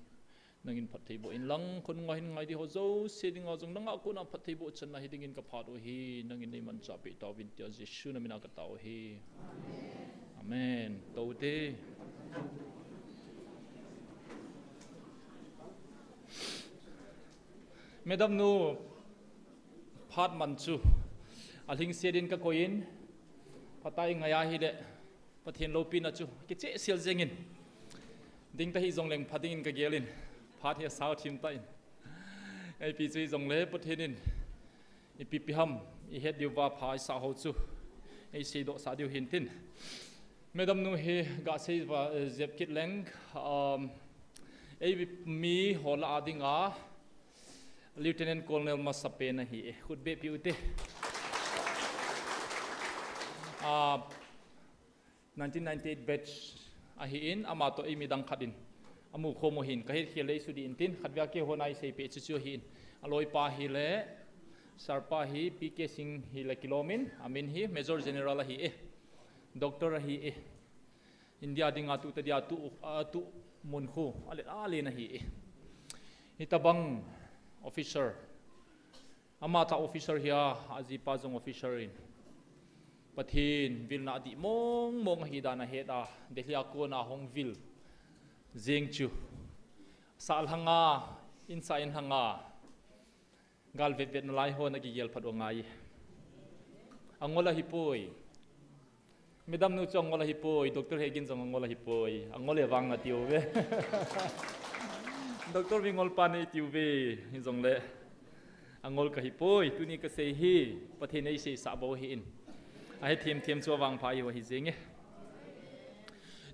nangin phatthei boh in lang, khonunga hin ngai di ho jouse, dinga jong nanga kona phatthei boh channa hi dingin kaphat u hi, nangin neimanchah peh tauvin tia Jesu namina katao hi. Amen. Tou te. Madam nu, phat man chu alhingset in kakoi in, phatai ngai ahile, Pathen loupina chu kichehsel jengin, ding tahih jongleng pha dingin kagel in, phat hi asao thim tan, ipi chu hijongle Pathen in ipi pi ham, ihet diuva pha isah ho chu eiseidoh sah diu hintin. Madam nu hi gasei va, eh, jep kit leng, um, eimi ho lah a dinga Lieutenant Colonel masapen ahi e, khut behpeh u te. Ah, nineteen ninety-eight batch ahin, ama toh eimi dang khat in amu khom u hin, kahet khel le eisudih intin, khatvei a keiho naisei peh chu chu ahin, aloipa hile, sir pa hi P K Singh hile kilom in, amin hi Major General ahi e, Doctor ahi e. India dinga tu ta dia tu, a tu mun khu, a le, a le na hi. Hitabang officer. Ama ta officer hi a, ajipa jong officer in. Pathen vilna di mong mong hi dan a het a, Delhi a kona hong vil. Jeng chu. Sa lhanga, in sa in lhanga. Gal vet vet na lai ho na gigel phat o ngai. Angol ahi poi. Madam nu chu angol ahi poi, Doctor Hegin jong angol ahi poi. Angol e vang na tiu ve. Doctor Vingol pa nei tiu ve, hi jong le. Angol ka hi poi, tuni ka sei hi, Pathen ei sei sa bo hi in. A he thiam thiam chu avang pha i ho hi jeng e.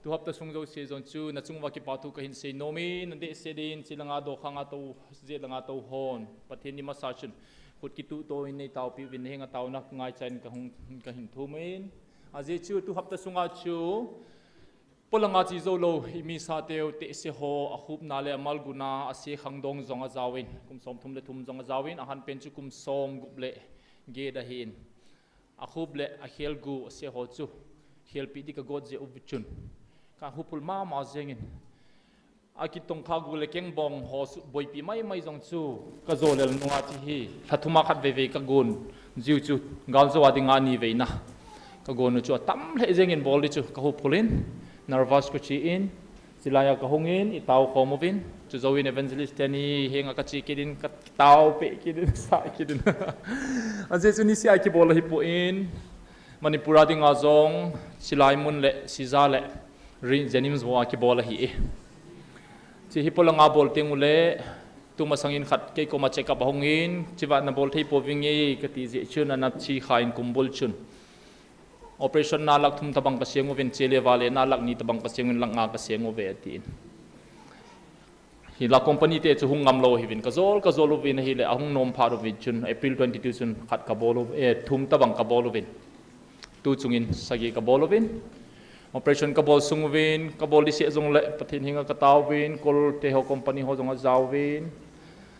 Tu hapta sung jouse jong chu, na chung uva kipa thu ka hin sei nom in, na deh se din, chi langa do khanga to, je langa to hon. Pathen ni masa chun, khut kitu to in nei tao pi vin, nei henga tao nak ngai chan ka hung, ka hin thum in. A je chu, tu hapta sunga chu, polanga chi zo lo, i mi sa teu, te se ho, a khup na le, a mal guna, a se khang dong jong a jao in, kum som thum le thum jong a jao in, a han pen chu kum som gup le, ge da hi in. A khup le a khel gu a se ho chu khel pi di ka got je u chun. Ka huphul mama jeng in. A kitong kha gu le keng bong ho su boipi mai mai jong chu ka zo lel nunga chi hi. Lha thuma khat veve ka gun. Jiu chu gal zo a dinga ni veina. Ka gun chu a tam le jeng in bol di chu ka huphul in. Nervous ko chi in. Chilai a ka hung in, i tao khom uvin. Chu zo in evangelist teni henga ka chi kit in, ka tao pe kit in, sa kit in. A je chu ni sia kibol ahi poi in. Manipur a dinga jong, Silai mun le, Sija le, ri, Jennings mo a kibol ahi e. Chi hi polanga bol teng u le, tu masang in khat kei koma check up a hung in, chi va na bol thei po ving e, ka ti je chun, a na chi kha in kumbul chun. Operation na lak thum tabang ka siang uvin, chele vale na lak ni tabang ka siang uvin, lak nga ka siang uve, atin. Hi la company te chu hung ngam lo hi vin, ka jol, ka jol uvin, hi le a hung nom pha uvin chun, April twenty-two chun khat ka bol u, eh, thum tabang ka bol uvin. Tu chungin sagi ka bol uvin. Operation ka bol sung uvin, ka bol di se jong le, Pathen henga ka tao uvin, kol te ho company ho jong a jao uvin.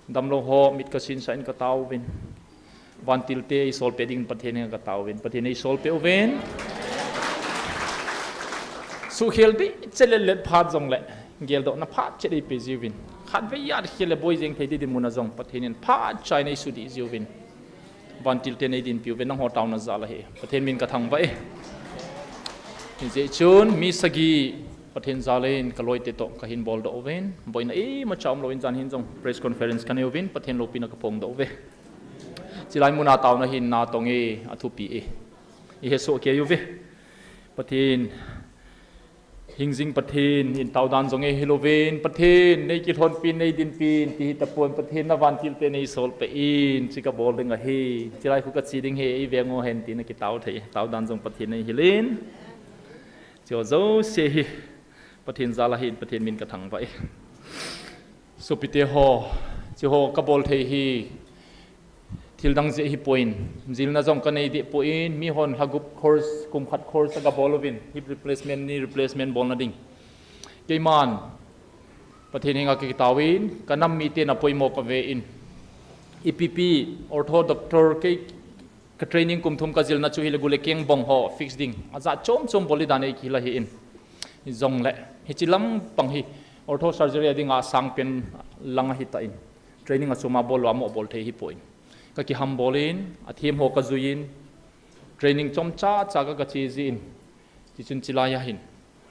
Damlo ho, mit ka sin sa in ka tao uvin. Vantil te i sol pe ding Pathen henga ka tao uvin. Pathen ei sol pe uvin. Su khel di, chelel let phat jong le. Gel do na phat che dei pe jiu vin. Khat ve yat khel le boi jeng thei di din mun a jong Pathen in phat chai nei su di jiu vin. Vantil te nei din piu vin nang ho tao na jal ahi. Pathen min ka thangvah e. Hi je chun mi sagi Pathen jal in ka loi te to ka hin bol do uvin. Boina ima cham lo in jan hin jong press conference ka nei uvin. Pathen lopi na ka phong do uve. Chilai mun a tao na hin na tong e a thupi e. I he so ke uve. Pathen, hingjing Pathen, in tao dan jong e hi lo vin, Pathen, nei kilhon pin, nei din pin, ti hi ta pon, Pathen na vantil te nei sol pe in, chi ka bol ding ahi, chilai khu ka chi ding he, i veng o hen, ti na ki tao thei, tao dan jong Pathen nei hi lin. Chi ho jouse hi, Pathen jal ahin, Pathen min ka thangvah e. Sopite ho, chi ho ka bol thei hi, thil dang jeh hi poi in, jilna jong ka nei deh poi in, mi hon lha gup course, kum khat course a ka bol uvin, hip replacement ni replacement bolna ding. Keiman, Pathen henga ka kitao in, ka nam mite na poimo ka ve in. I P P, ortho doctor, kei ka training kum thum ka jilna chu hi le gu le keng bong ho, fix ding. A ja chom chom bol i dan ei ki la hi in. Jong le, hi chi lam pang hi, ortho surgery a dinga sang pen lang ahi ta in. Training a chuma bol lo a mo bol thei hi poi in. Ka kiham bol in, a thiam ho ka jui in, training chomcha cha ka ka chi ji in, chi chun chilai a hin,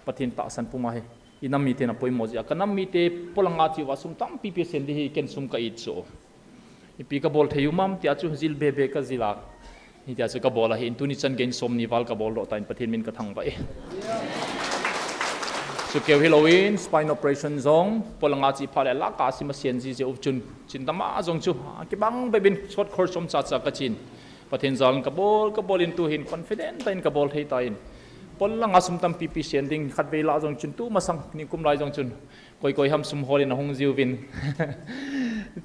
Pathen tahsan puma hi, i nam mite na poimo ji a, ka nam mite polanga chi uva sum tampi pe sen di hi ken sum ka it chu. Ipi ka bol thei u mam tia chu jil be be ka jil a. Hitia chu ka bol ahi in tuni chan gei in som ni val ka bol doh ta in Pathen min ka thangvah e. Chu keu hi lo in spine operation jong polanga chi pha le la ka sim a sian ji je u chun chin tama jong chu a kibang be bin short course chomcha cha ka chin. Pathen jal in ka bol, ka bol in tu hin confident ta in ka bol thei ta in. Polanga sum tampi pi sian ding khat vei la jong chun tu masang ni kum lai jong chun. Koi koi ham sum hol in a hung jiu vin.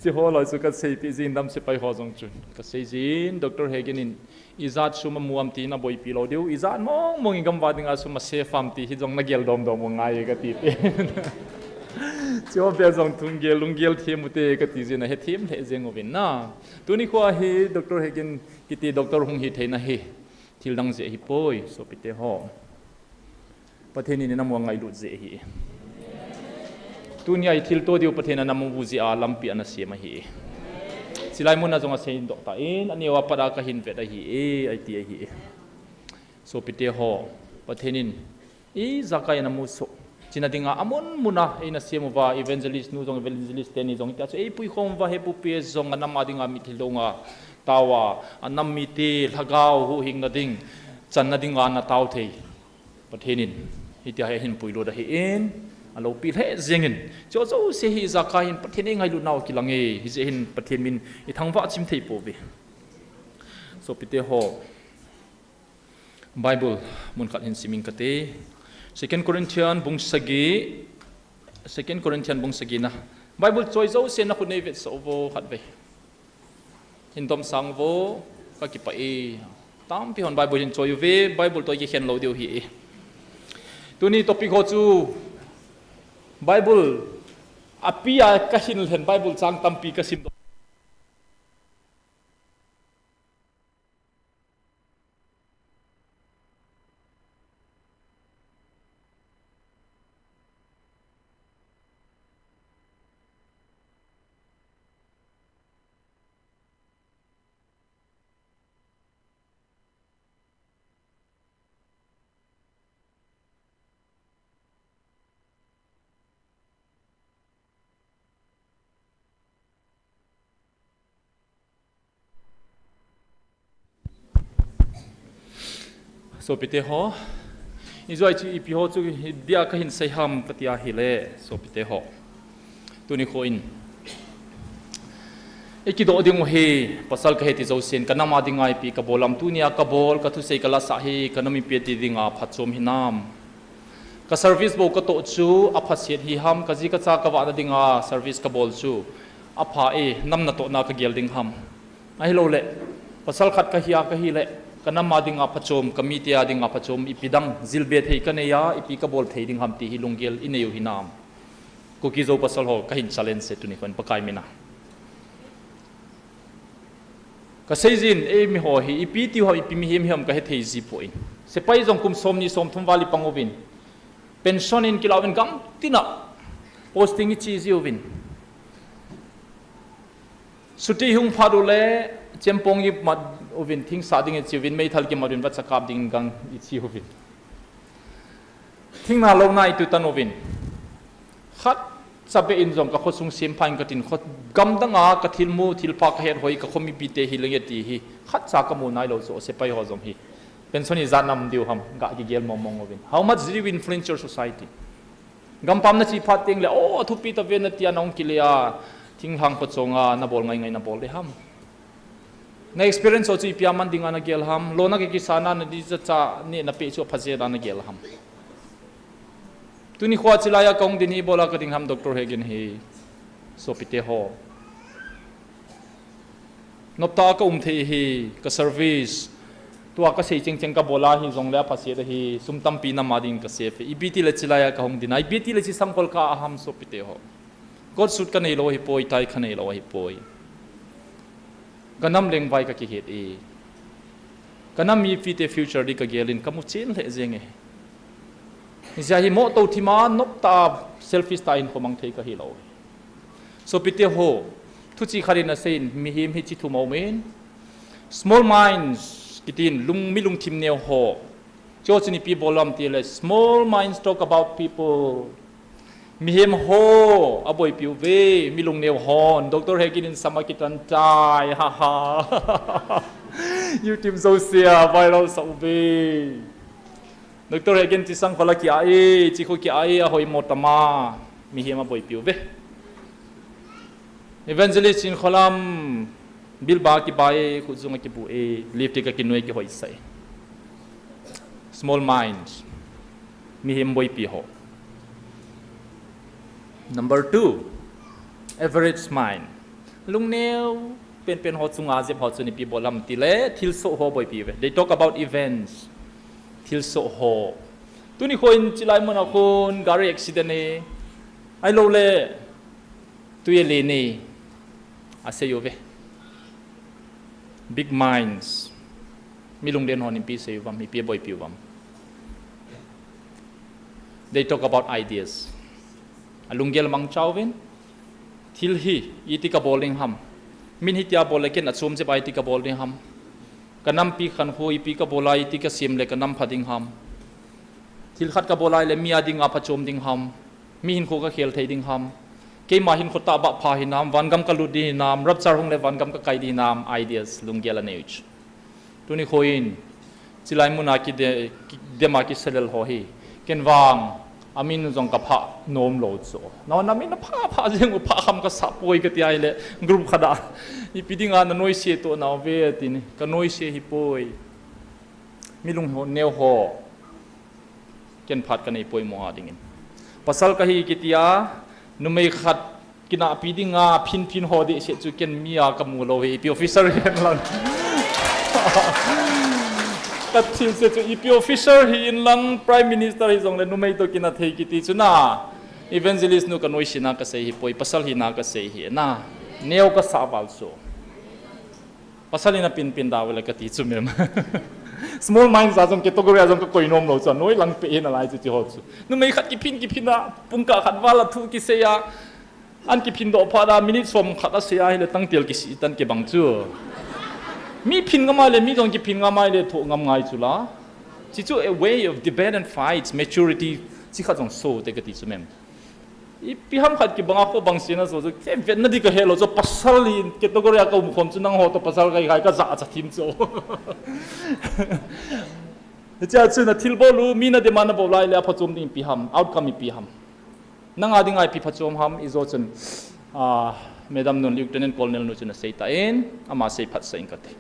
Chi hol a chu ka sei pi jin dam sepai ho jong chun. Ka sei jin, Doctor Hegin in, i jat sum a mu am ti na boipi lo diu, i jat mong mong i gam va ding a sum a se fam ti hi jong na gel dom dom mo ngai ka ti pi. Chi ho be jong thung gel, lung gel thiam u te ka ti jin a he thiam le jeng u vin na. Tuni khu a hi Doctor Hegin kiti Doctor hung hi thei na hi. Thil dang jeh hi poi, sopite ho. Pathen in inam u angailut jeh ahi. Tunia ithilto diu Pathen in anam u jeh a lampi ana sem ahi. Chilai mun a jong asei in doh tan, aneo a pat a kahin vet ahi, ati ahi. Sopite ho, Pathen in ijakai ana musoh china dinga amun mun a eina sem uva, evangelist nu jong evangelist teni jong tia chu eipui khom uva, he pupi jong anam a dinga mitlhi longa tao a, anam mite lhagao huhhingna ding, channa dinga ana tao thei Pathen in hitia hi ahin puilut ahin, alopi lheh jengin. Chujouse hi ijakai hin Pathen eingailut nau kilang e, hijeh hin Pathen min ithangvah chim thei pouve. Sopite ho, Bible mun khat hin sim ing kate. Second Corinthian bung sagi, Second Corinthian bung sagi na. Bible choi jouse nakhut neivetsah uvo khatvei. Hin domsang uvo, kakipah e. Tampi hon Bible hin choi uve, Bible toh kikhen lou diu ahi e. Tuni topic ho chu Bible api a kahin lhen Bible chang tampi kasim doh. Sopite ho, ijoi chu ipi ho chu dia kahin sei ham katia ahile, sopite ho, tuni kho in ikidoh ding u hi, pasal kahi ti jousen, kanam a dinga ipi kabol ham, tunia kabol, kathusei kalasah hi, kanam ipi ati dinga phatchom hinam. Ka service bou katoh chu aphaset hi ham, kaji kacha kavahna dinga service kabol chu apha e, nam natohna kagel ding ham. Ahilouleh, pasal khat kahia kahileh, kanam a dinga phachom, kamite a dinga phachom, ipi dang jilbe thei kanei a, ipi kabol thei ding ham ti hi lunggel inei u hinam. Kuki Zo pasal ho kahin challenge e tuni kho in Pakai mina. Kaseijin, eimi ho hi, ipi tiu ham, ipi mihem hiam kahethei ji poi. Sepai jong kum somni somthum val ipang uvin. Pension in kilah uvin, gamtina posting iche ji uvin. Chuti hung phat uleh, chempong imat uvin, thingsa ding iche uvin, meithal kimat uvin, vacha kap ding gang iche uvin. Thingna louna itutan uvin. Khatcha beh in jong kakhosung sempha in katin, kho gamdang a kathilmu, thilpha kahet hoi, kakho mipite hilenge ti hi khatcha kamu nailou chu, sepai ho jong hi. Pension ijat nam diu ham, ga kigel mongmong uvin. How much did you influence your society? Gampam nache phat tengleh, o, athupi tave natia nahung kile a, thinglhang pachonga nabol ngaingai nabol de ham. Na experience ho chu ipi a man dinga nagel ham, lona kikisana nadichacha neh napeh chu apha jeh a nagel ham. Tuni khoa chilai a kahung din hi ibola kading ham, Doctor Hegin hi, sopite ho. Noptah a kaum thei hi, ka service, tua kasei chengcheng kabol a hijongleh aphaset ahi, sum tampi nam a dingin kasave. Ipi tileh chilai a kahung din a, ipi tileh chi sangkhol ka aham, sopite ho. Coat suit kaneilou ahipoi, tie kaneilou ahipoi. Kanam lengvai kakihet e. Kanam mipite future ding kagelin kamuchen lheh jenge. Hijeh a hi mohto thima noptah a selfish tah a hinkho mang thei kahilou. Sopite ho, thuchih khat in aseiyin, mihem hi chi thum aumin. Small minds, kitin, lung, mi lungthim neo ho. Chuche chun ipi bol ham tileh, small minds talk about people. Mihem ho aboipi uve, mi lungneo hon, Doctor Hegin in sam akitan tai, ha ha. YouTube jousea viral sah uve. Doctor Hegin chi sangkhol a kia e, chi khu kia e, ahoimo tama, mihem aboipi uve. Evangelist Chinkholam, bilba kibai e, khutjung akibu e, lipstick akinui e, kihoisah e. Small minds. Mihem boipi ho. Number two, average mind. Lungneo penpen ho chunga jep ho chun ipi bol ham tileh, thilsoh ho boipi uve. They talk about events. Thilsoh ho. Tuni khoin chilai mun a khun gari accident e. Ahilouleh, tui alen e. Asei uve. Big minds. Mi lunglen hon ipi sei uvam, ipi boipi uvam. They talk about ideas. Alunggel mang chauvin, thil hi iti kabol ding ham. Min hitia bol le ken achom jep a iti kabol ding ham. Kanampi khankho ipi kabol a iti kasem le kanam pha ding ham. Thil khat kabol a le mi a dinga phachom ding ham. Mi hinkho kakhel thei ding ham. Keima hinkho tah bah pha hinam, vangam kalut ding hinam, rapture hung le vangam kakai ding hinam, ideas, lunggel anei u chu. Tuni khoin, chilai muna kide-, kidem a kisalel ho hi. Ken vang, amin jong kaphah nom lou chu. Nao namin napha pha jeng u, pha kham kasah poi kati a le, group khat a. Ipi dinga nanoise toh nao ve tin, kanoise hi poi. Mi lungneo ho. Ken phat kanei poimo a dingin. Pasal kahi kiti a, numei khat kinahpi dinga phinphin ho dehset chu ken mi a kamu lou hi, ipi officer hi in lang. Kathilse chu ipi officer hi in lang, Prime Minister hi jong le numei toh kinah thei kiti chu na. Evangelist nu kanoise na kasei hi poi, pasal hina kasei hi na. Neo kasah val chu. Pasal in apin pin da vele kati chu mem. Small minds a jong category a jong kakoi nom lou chu, noi lang pe hi nalai chu ti ho chu. Numei khat kiphin kiphin a, pungkah khat val a thu kisei a, an kiphin doh phat a, minute som khat asei a, hile tangtel kisih tan kibang chu. Mi phin ngam a le, mi jong kiphin ngam a le, thoh ngam ngai chu la. Chi chu a way of debate and fights, maturity, chi khat jong so te kati chu mem. Ipi ham khat kibang a kho bang sina so chu, kei vetna di kahe lou chu, pasal hi category a kaum khom chu nangho toh pasal kahi khai kajah cha thim chu. Hichea chu nathilbol u, mi nadem a nabol lai le aphachom ding ipi ham, outcome ipi ham. Nanga dinga ipi phachom ham, ijo chun, ah, Madam nun, Lieutenant Colonel nu chun asei tan, ama sei phatsah in kati.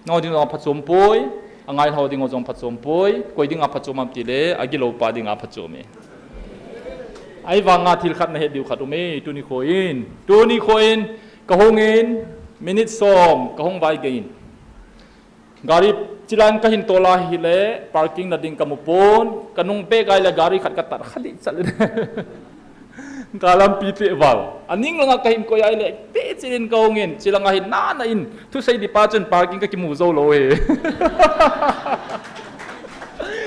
Nangho dinga phachom poi, angai ho dinga jong phachom poi, koi dinga phachom ham tile, agilou pa dinga phachom e. Ahivanga thil khat nahet diu khat um e, tuni khoin. Tuni khoin, kahung in, minute som, kahung vai gei in. Gari chilang kahin tol a hile, parking na ding kamu pon, kanung bek a le gari khat katat kha di chat le. Kalampi te val. Aning langa kahin koi a le, te chilin kahung in, chilanga hin nana in, thusei di pa chun parking kakimu jou lou e.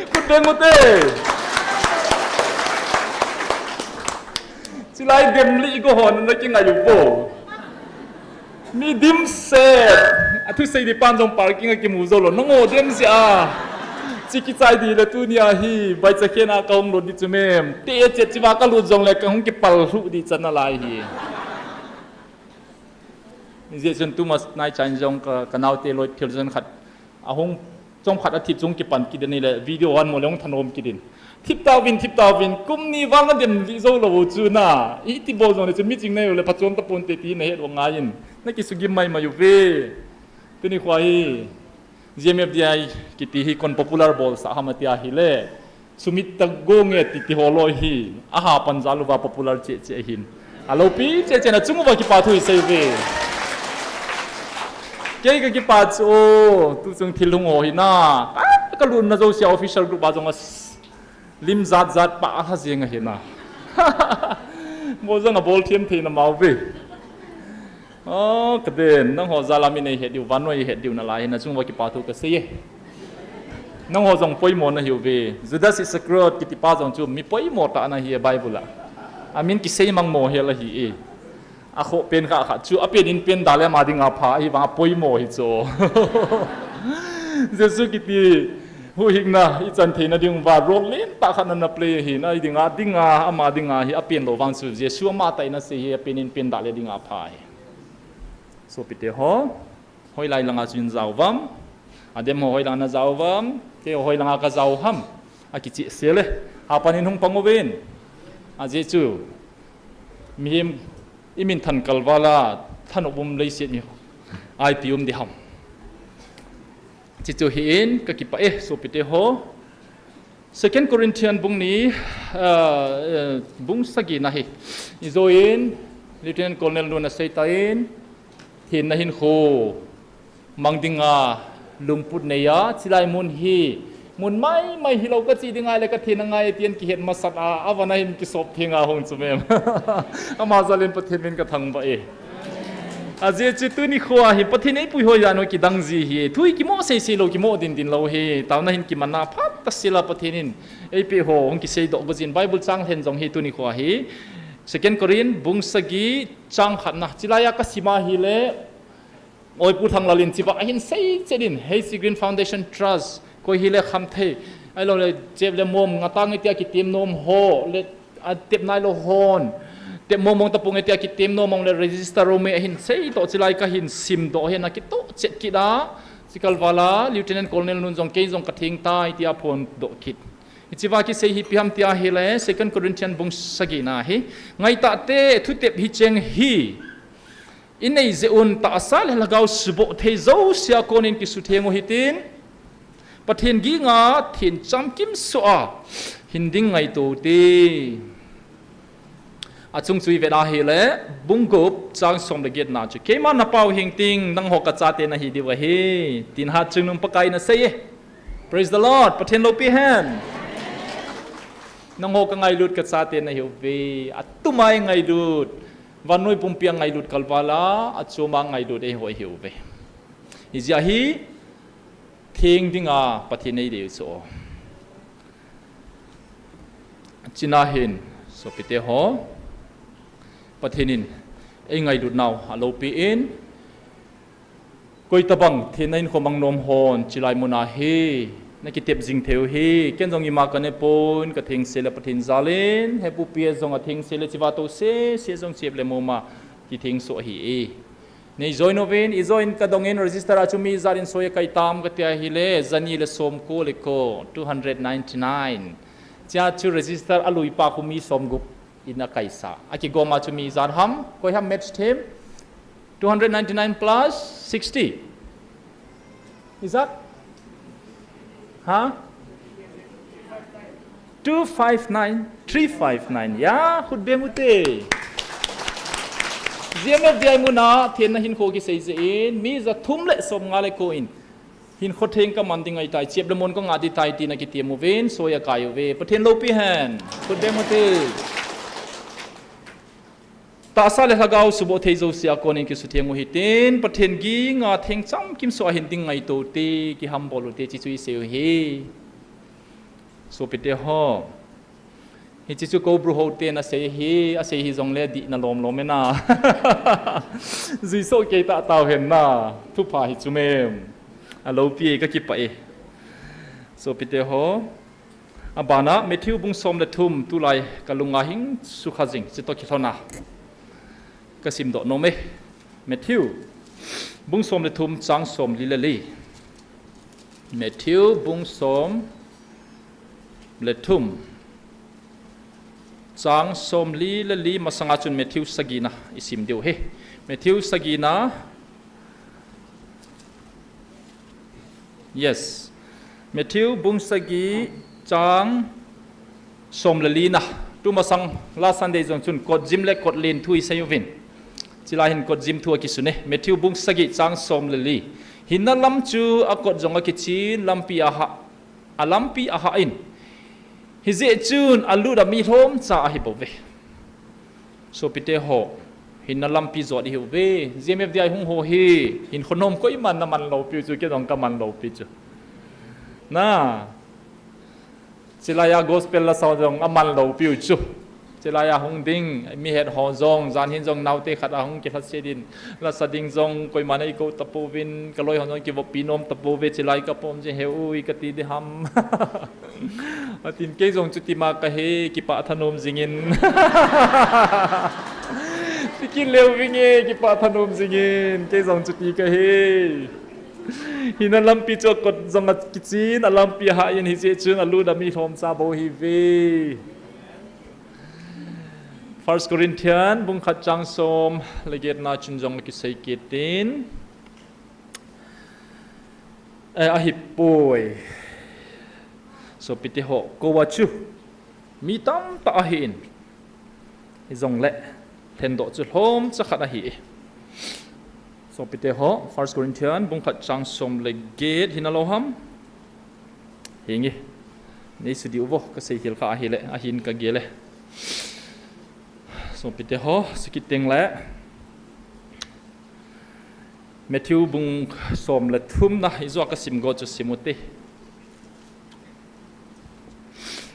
Kut beng u te. Chilai dem li ko hon na kingai u po. Mi dimset. Athusei di pan jong parking akimu jou lou. Nangho dem sia. Chi kichai di le tuni a hi. Bai cha khen a kahung lut di chu mem. Te chet chiva kalut jong le kahung kipal hlu di chan nalai hi. Ni je chun tumas nai chan jong ka, kanaote loi phil jong khat. Ahung chomkhat athip chung kipan kit in ahile, video anmo le hung thanom kit in. Thip tauvin, thip tauvin, kum ni val nadem lih jou lou u chu na. Iti bol jong le chu miching nei u le phachom taponte ti nahet u ngai in. Nakisugim maimai uve. Tuni khoa hi, G M F D I kiti hi kon popular bolsah ham ati ahile. Sumit ta go nge ti ti ho loi hi, aha pan jal uva popular cheh cheh ahin. Alopi cheh cheh na chung uva kipa thu isei uve. Kei kakipa chu, tuchung thil hung ho hi na. Ka, kalunna jousea official group a jong a s-, lim jat jat pa alha jeng ahi na. Bol jong abol them thei na mau ve. Oh, kaden, nangho jal a mi nei het diu, vannoi het diu nalai hi, nachung uva kipa thu kasei e. Nangho jong poimo nahiuve. Judas Iscariot kitipa jong chu mi poimo tah ana hi e Bible a. Amin kisei mang mo hel ahi e. Akhoh pen kha khat chu, apen in pen da le ama dinga pha, ahivang apoimo hi chu. Jesu kiti huhhingna ichan theina diuva role lentah khat ana play ahi, na, i dinga, dinga, ama dinga hi apen lou vang chu Jesu amatah in asei hi, apen in pen da le dinga pha hi. Sopite ho, hoilai langa chu in jao uvam, adem ho hoilanga na jao uvam, kei ho hoilanga kajao u ham, akichehsel e, hapan in hung pang uvin. Ajeh chu, mihem imin thankal val a, thanop um leiset mi, ipi um di ham. Chuchu hi in, kakipah e, sopite ho. Second Corinthian bung ni, ah, eh, bung sagi na hi. Ijo in, Lieutenant Colonel nun asei tan, thenna hinkho mang dinga lungput neiya, chilai mun hi, mun maimai hilou kachi ding ahile kathenna ngai e tin kihet masat a, avana hin kisop theng a hung chu mem. Ama jal in Pathen min kathangvah e. Ajeh chu tuni khoa hi Pathen eipui ho jeh a kidang ji hi. Thu hi kimo seisei lou, kimo dindin lou hi. Taona hin kimanna phat ta sela Pathen in eipeh ho hung kisei doh go jin, Bible chang lhen jong hi tuni khoa hi. Second Corinth bung sagi chang khatna. Chilai a kasim a hile, Oipu Thanglal in chiva ahin sei chet in, H C Green Foundation Trust, koi hile khamthei, ahilouleh chep le mom ngah tange tia kitem nom ho, le atep nailou hon, tep mong mong tapong e tia kitem nom mong le register rom e ahin sei toh, chilai kahin sim doh hin akitoh chet kit a, chikal val a Lieutenant Colonel nun jong kei jong katheng tai tia phon doh kit. Hicheva kisei hi ipi ham tia hile, Second Corinthian bung sagi na hi, ngaitah te, thutep hicheng hi inei jeh un tahsa le lhagao suboh thei jousea konin kisutheng u hitin, Pathen ginga theng chamkim soh a hin ding ngaito ute. Achung chu ivet a hile, bung gup chang som le get na chu, keima napau hing ting, nangho kachate nahi diu ahi, tin Hatchungnung Pakai in asei e. Praise the Lord. Pathen loupi hen. Nangho kangailut kachate nahiuve. Atuma ingailut, vannoi pumpi a ngailut kalval a, achom a ngailut eiho ahiuve. Hijeh a hi, theng dinga Pathen eidei u chu. Chuna hin, sopite ho, Pathen in eingailut nau aloupi in, koitabang theng nahin khomang nom hon chilai muna hi nakitep jing thei u hi. Ken jong ima kanepon, kathengsel le Pathen jal in, hepupi jong athengsel le chiva toh sese jong chep le mom a kitheng soh ahi e. Nei join uvin, ijoin kadong in, register a chu mi ijat in soi akai tam katia hile, jani le somko le ko, two hundred ninety-nine. Chea chu register aluipa khu mi somgup in akaisa. Akigom a chu mi ijat ham, koi ham match them? Two hundred ninety-nine plus sixty. Ijat? Ha? Two five nine, three five nine. Ya, khut beng ute. G M F D I muna theng nahin kho kisei jeh in, mi jathum le somnga le ko in hinkho theng kaman ding ahitai, chep le mon kangah ding tai tin akitem uvin, soi akai uve. Pathen loupi hen. Khut beng ute. Tahsa le lhagao suboh thei jousea konin kisutheng u hitin, Pathen ginga theng chamkim soh a hin ding ngaito ute, kihambol ute, hiche chu isei u hi. Sopite ho. Hiche chu Koubru ho ten asei hi, asei hijongle dihna lom lom e na. Juisoh kei tah tau hen na. Thupha hi chu mem. Aloupi e, kakipah e. Sopite ho. Abana, Matthew bung som le thum, tulai kalunga hing sukha jing, chutoh kilhona kasim doh nom e. Matthew bung som le thum, chang somli le li. Matthew bung som le thum, chang somli le li masanga chun Matthew sagina isim diu ahi. Matthew sagina, yes. Matthew bung sagi chang som le lina. Tumasang last Sunday jong chun kotjim le kotlen thu isei uvin. Chulai hin kotjim thu akisun e. Matthew bung sagi chang som le li. Hinna lam chu akot jong akichen, lampi ahah, alampi ahah in. Hijeh chun alut a mi lhomcha ahi bouve. Sopite ho, hinna lampi jot ihiuve. G M F D I hung ho hi, hinkho nom koiman naman loupiu chu, kei jong kaman loupi chu. Na, chulai a gospel lasa jong aman loupiu chu. Chulai a hung ding, mi het ho jong, jan hin jong naote khat ahung kilhaset in, lasa ding jong koiman eikou tapouvin, kaloi hon jong kivoppi nom tapouve, chulai kapoh jing heu ui kati ding ham. Atin kei jong chutima kahi, kipah thanom jingin. Tikit leu vinge, kipah thanom jingin, kei jong chuti kahi. Hinna lampi chu akot jong akichen, alampi ahah in hijeh chun alut a mi lhomcha bou ahiuve. First Corinthian bung khat chang som le getna chun jong akisei kit in. Eh, ahipoi. Sopite ho, kou a chu mi tamtah ahin. Hijongle, lhendoh chu lhomcha khat ahi. Sopite ho, First Corinthian bung khat chang som le get hina lou ham? Hinge. Nei sudiu vo, kasei hil kha ahile, ahin kagel e. Sopite ho, sikit tengle. Matthew bung som le thum na, ijua kasim go chu sim ute.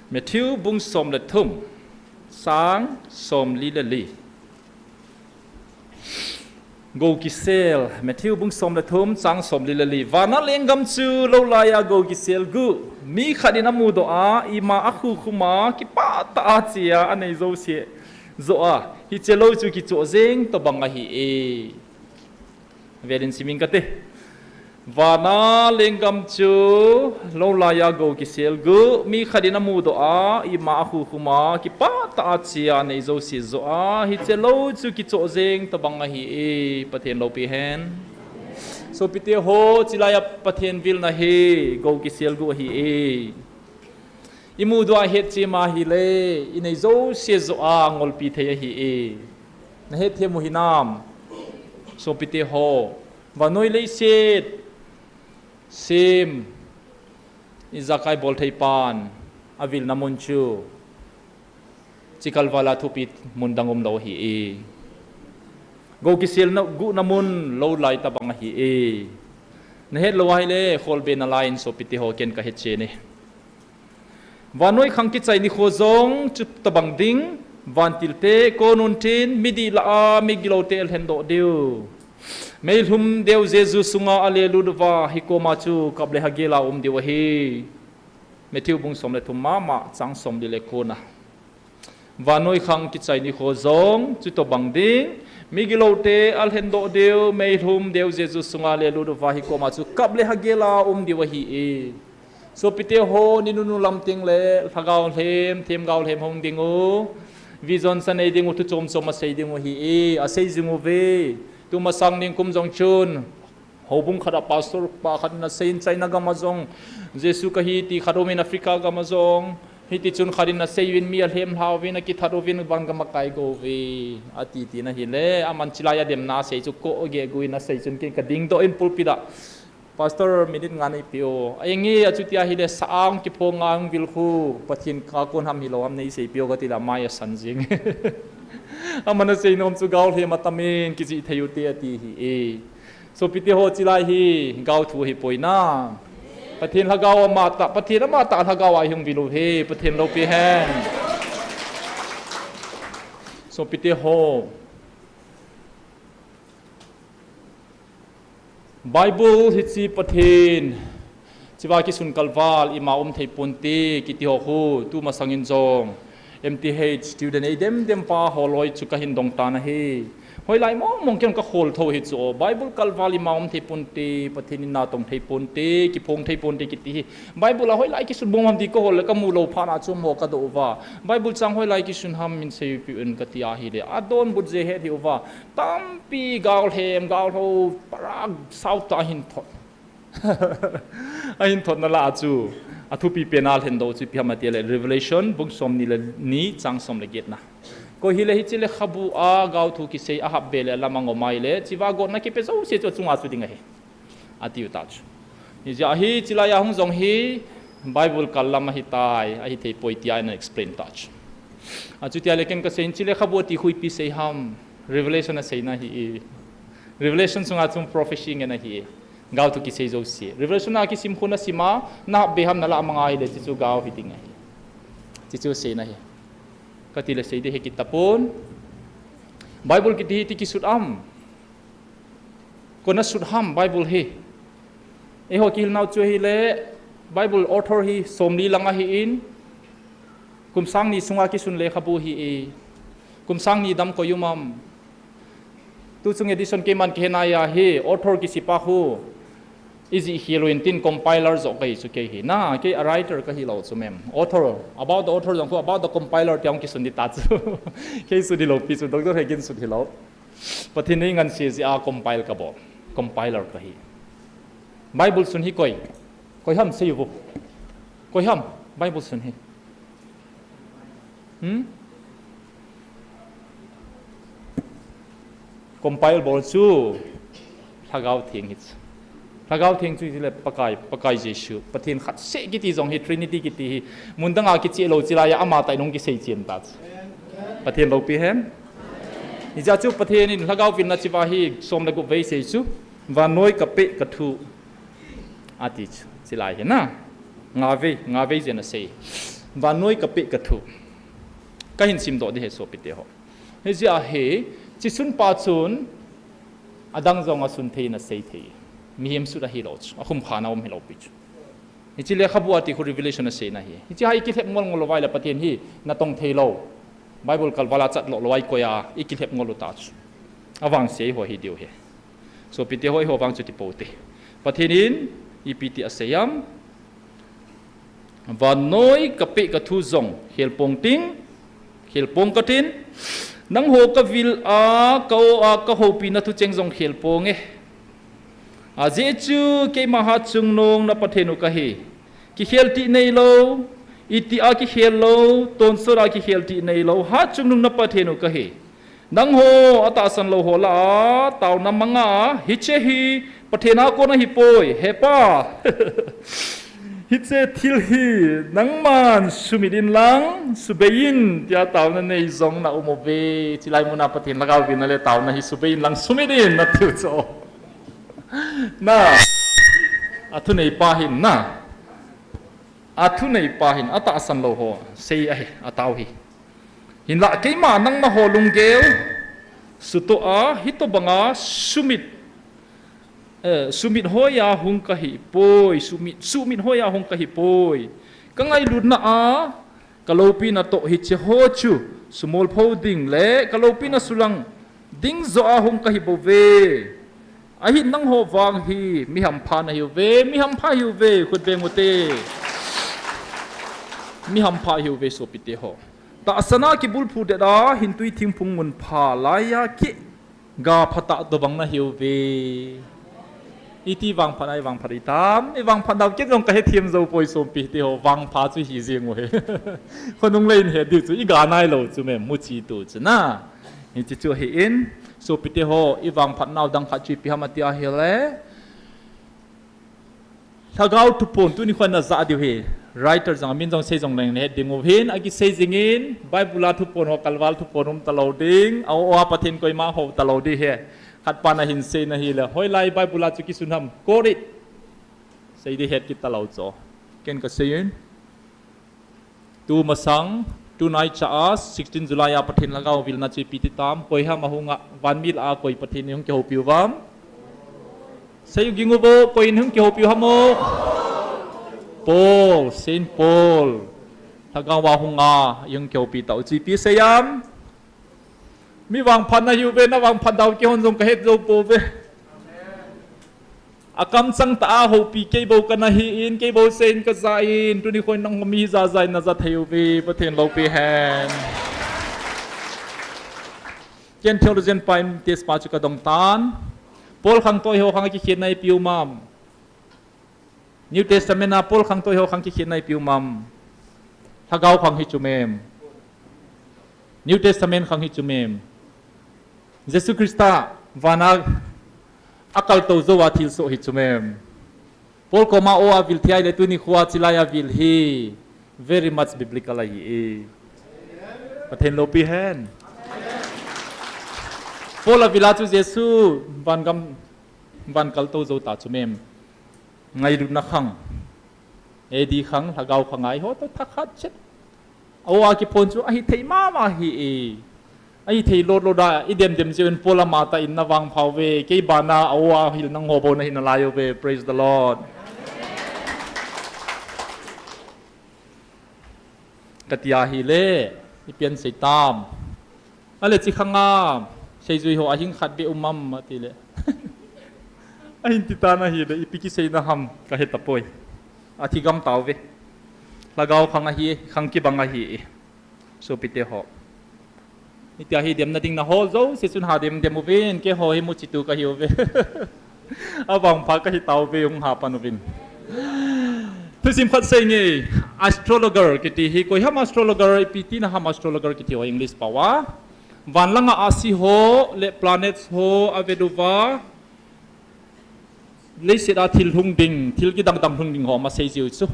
Matthew bung som le thum, chang som li le li. Go kisel, Matthew bung som le thum, chang som li le li. Vana lenggam chu lou laiya go kisel gu. Mi khat in amudoh a, ima akhukhum a, kipah tah a chea anei jouse joh a, hiche lou chu kichoh jeng tobang ahi e. Velin simin kate. Vana lenggam chu lou laiya go kisel gu, mi khat in amudoh a, ima akhukhum a, kipah tah a chea anei jouse joh a, hiche lou chu kichoh jeng tobang ahi e, Pathen loupi hen. Sopite ho, chilaiya Pathen vilna hi go kisel gu ahi e. Imudoh a hetchem a hile, inei jouse joh a ngolpi thei ahi e. Nahet thei u hinam? Sopite ho, vannoi leiset sem, ijakai bol thei pan, avilna mun chu, chikalval a thupi mun dang umlou ahi e. Go kisel na, gu na mun lou lai tobang ahi e. Nahet lou ahile, kholbe nalai in sopite ho, ken kahet chen e. Vannoi khang kichai nikho jong chutobang ding, vantil te kon un tin, midih lah a, migiloute alhendoh diu. Meilhum deu Jesu sunga alelut uva, hikoma chu kap le hagel a um diu ahi. Matthew bung som le thum mama, chang som li le ko na. Vannoi khang kichai nikho jong chutobang ding, migiloute alhendoh diu, meilhum deu Jesu sunga alelut uva, hikoma chu kap le hagel a um diu ahi e. Sopite ho, ni nunu lam teng le, lhagao lhem, themgao lhem hung ding u. Vision sa nei ding u, thu chom chom asei ding u ahi e, asei jing uve. Tumasang ningkum jong chun, houbung khat a pastor pa khat in asei in China gam a jong, Jesu kahi ti khat um in Africa gam a jong, hiti chun khat in asei uvin mi alhem lha uvin, akithat uvin van gam akai go uve. Ati tina hile, aman chilaiya demna asei chu ko ge gu in asei chun ken kadingdoh in pulpit a. Pastor, minute nga neipe o. Ahinge, achuti ahile, sa ang kiphong ang vil khu, Pathen a kon ham hilou ham neiseipe o kati le, amai asan jing. Aman asei nom chu gao lhem atam in, kijih thei ute ati ahi e. Sopite ho, chilai hi gao thu ahipoi na. Pathen lhagao amatah, Pathen amatah lhagao a ihung vil u hi, Pathen loupi hen. Sopite ho, Bible hiche Pathen, chiva kisun kalval ima um thei ponte kiti ho khu, tumasang in jong M T H student eidem dem pa holoi chu kahin dong tan ahi. Hoilai mong mong ken kakhol tho hi chu, Bible kalval ima um thei ponte, Pathen in natong thei ponte, kiphong thei ponte kiti hi. Bible a hoilai kisun bom ham ti kahol le kamu lou phat na chu mo kadoh uva. Bible chang hoilai kisun ham min seipiu in kati ahile, adonbut jeh het hih uva. Tampi gao lhem, gao lhou, parak sao tah ahin thot. Ahin thotna lah a chu, athupi pen a alhendoh chu ipi ham ati le, Revelation bung som ni le ni, chang som le get na. Koi hile hiche lekhabu a gao thu kisei a hap be le alam a ngom ahile, chiva gotna kipe jouse chu achunga chu ding ahi, atiu ta chu. Hijeh a hi, chilaiya hung jong hi Bible kal lam ahitai, ahi thei poi tia ina explain ta chu. Achutia le ken kasei in, hiche lekhabu ati khu ipi sei ham? Revelation aseina ahi e. Revelation sunga chun prophecy ngen ahi e. Gao thu kisei jouse. Revelation a kisim khu nasim a, nahap be ham nalah mang ahile, hiche chu gao hi ding ahi. Hiche chu seina ahi. Kati le sei ding hi kit tapon. Bible kiti hi iti kisut am? Koi in asut ham Bible hi? Eiho kihilnau chu ahile, Bible author hi somli lang ahin, kum sang ni sunga kisun lekhabu ahi e. Kum sang ni dam koi um am? Tuchung edition keiman kihe nai ahi, author kisipa khu ijih khel uvin tin, compiler joh kahi chu kei hi. Na, kei a writer kahilou chu mem. Author, about the author jong khu, about the compiler tia hung kisun ding ta chu. Kei sut hilou pi chu, Doctor Hegin sut hilou. Pathen in eingansei jeh a compile kabol. Compiler kahi. Bible sun hi koi? Koi ham seiuvo. Koi ham Bible sun hi? Hmm? Compile bol chu Lhagao Theng hi chu. Lhagao Theng chu hile Pakai, Pakai Jesu. Pathen khat seh kiti jong hi, Trinity kiti hi, mun dang a kicheh lou, chilai a amatah in hung kisei chen ta chu. Pathen loupi hen. Hijeh chun Pathen in Lhagao vilna chiva hi som le gup vei sei chu. Vannoi kapeh kathu. Ati chu, chilai hi na. Ngavei, ngavei jeng asei. Vannoi kapeh kathu. Kahin simdoh ding ahi sopite ho. Hijeh a hi, hiche sunpa chun, adang jong asun thei in asei thei. Mihem sut ahilou chu, akhum khana um hilou pi chu. Hiche lekhabu a ti khu Revelation aseina ahi. Hiche hi ikilhep ngol ngol lou vai le Pathen hi natong thei lou. Bible kalval a chat lou lou a ikoi a, ikilhep ngol u ta chu. Avangse ho hi diu ahi. Sopite ho, eiho vang chu ti pou te. Pathen in, ipi ti asei em. Vannoi kapeh kathu jong, khel pong ting, khel pong katin. Nangho kavil a, ka-o a, kahoupina thucheng jong khel pong e. Ajeh chu keima hatchungnung na Pathen u kahi. Kikhel tih neilou, itih a kikhel lou, tonsot a kikhel tih neilou, hatchungnung na Pathen u kahi. Nangho atahsan lou ho lah a, taona manga, hiche hi, Pathen a kon ahipoi, hepa. Hiche thil hi, nangman sumit in lang, subei in, tia taona nei jong na um uve, chilai muna Pathen lhagao vilna le taona hi subei in lang sumit in, natiu chu. Na, athunei pa hin na. Athunei pa hin, atahsan lou ho, sei ahi, atao hi. Hinlah keima nang naho lunggel, sutoh a, hitobanga sumit, eh, sumit hoiya hung kahipoi, sumit, sumit hoiya hung kahipoi. Kangailutna a, kaloupina toh hiche ho chu, sumolpho ding le, kaloupina sulang ding joh a hung kahi bouve. Ahin nangho vang hi, mi hampha nahiuve, mi hampha hiuve, khut beng ute. Mi hampha hiuve sopite ho. Tahsan a kibulphu det a, hintui thingphung mun pha laiya ki ga phatah tobang nahiuve. Iti vangphat a ivangphat itam, ivangphat nau kei jong kahethem jou poi sopite ho, vangpha chu hi jeng u ahi. Khonung lei in het diu chu, iga nailou chu mem, muchi tu chu na. Hiche chu ahin, sopite ho, ivangphat nau dang khat chu ipi ham ati ahile. Lhagao thupon tuni kho najah diu ahi. Writer jong amin jong sei jong leng nahet ding uvin, akisei jingin, Bible a thupon ho kalval thupon um talou ding, a-o a Pathen koima hou talou ding ahi. Khat pan ahin seina ahile, hoilai Bible a chu kisun ham, quote it. Sei ding het kit talou chu. Ken kasei in. Tu masang, tunaicha a, sixteen July a Pathen lhagao vilna chu ipi ti tam, koi ham ahunga, vanmi lah a koi Pathen in hung kihoupi uvam. Sei u ging uvo, koi in hung kihoupi u ham o. Paul, Saint Paul. Lhagao a hunga, ihung kihoupi tau chu ipi sei am. Mi vangphat nahiuve, navangphat dau keihon jong kahet jou pouve. Akamchang tah a houpi kei bou kana hi in, kei bou sei in kajah in, tuni kho in nangho mi jahjah in najah thei uve, Pathen loupi hen. Ken theologian pa in test pa chu kadong tan. Paul khangtou ho khang kikhenna ipi um am. New Testament a Paul khangtou ho khang kikhenna ipi um am. Lhagao khang hi chu mem. New Testament khang hi chu mem. Jesu Christa vana akaltou jou a thilsoh hi chu mem. Paul koma o a vil thei le tuni kho a chilai a vil hi very much biblical ahi e. Pathen loupi hen. Paul a vil a chu Jesu vangam van kaltou jou ta chu mem. Ngailutna khang, A D khang, lhagao khang a eiho toh thakhat chet. A-o a kiphon chu ahithei mama hi e. Ahithei lolo da, idem dem jeh un Paul ama tah in navangpha uve, kei bana a-o a hil nangho bou nahi nalai uve, praise the Lord. Kati ahile, ipi asei tam. Ale chi khang a, seijui ho ahing khat beh um am ati le. Ahin ti tan ahile, ipi kiseina ham, kahe tapoi. Athi gam tauve. Lhagao khang ahi, khang kibang ahi. Sopite ho. Hitia hi demna ding nahol jouse chun hadem dem uvin, keiho hi muchi tu kahi uve. Avangpha kahi tauve, hung ha pan uvin. Thusim khat sei nge, astrologer kiti hi, koi ham astrologer, ipi tina ham astrologer kiti ho English pao a. Van langa ahsi ho, le planets ho, avet uva. Leiset a thil hung ding, thil kidang dang hung ding ho, ama sei jiu chu.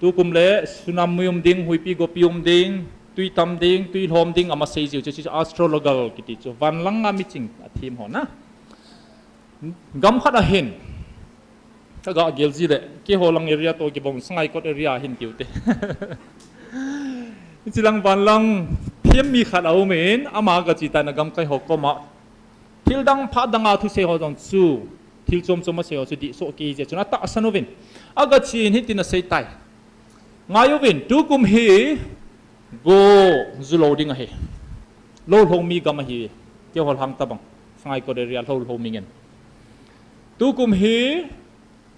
Tukum le, tsunami um ding, huipi gopi um ding, tui tam ding, tui lhom ding, ama sei jiu chu, chu astrologer kiti chu. Van langa miching athem ho na. Gam khat ahin, ka ga gel ji le, keiho lang area toh kibang Sangaikot area hin tiu te. Hiche lang van lang thiam mi khat aum in, ama ga chi tai na gamkai ho koma. Thil dang phat dang a thusei ho jong chu, thil chom chom asei ho chu dih soh kei jeh chun atahsan uvin. Aga chi in hitin asei tai. Ngai uvin, tukum hi go ju lou ding ahi. Lou lou mi gam ahi. Keiho lang tabang. Sangaikot area lou lou mi ngen. Tukum hi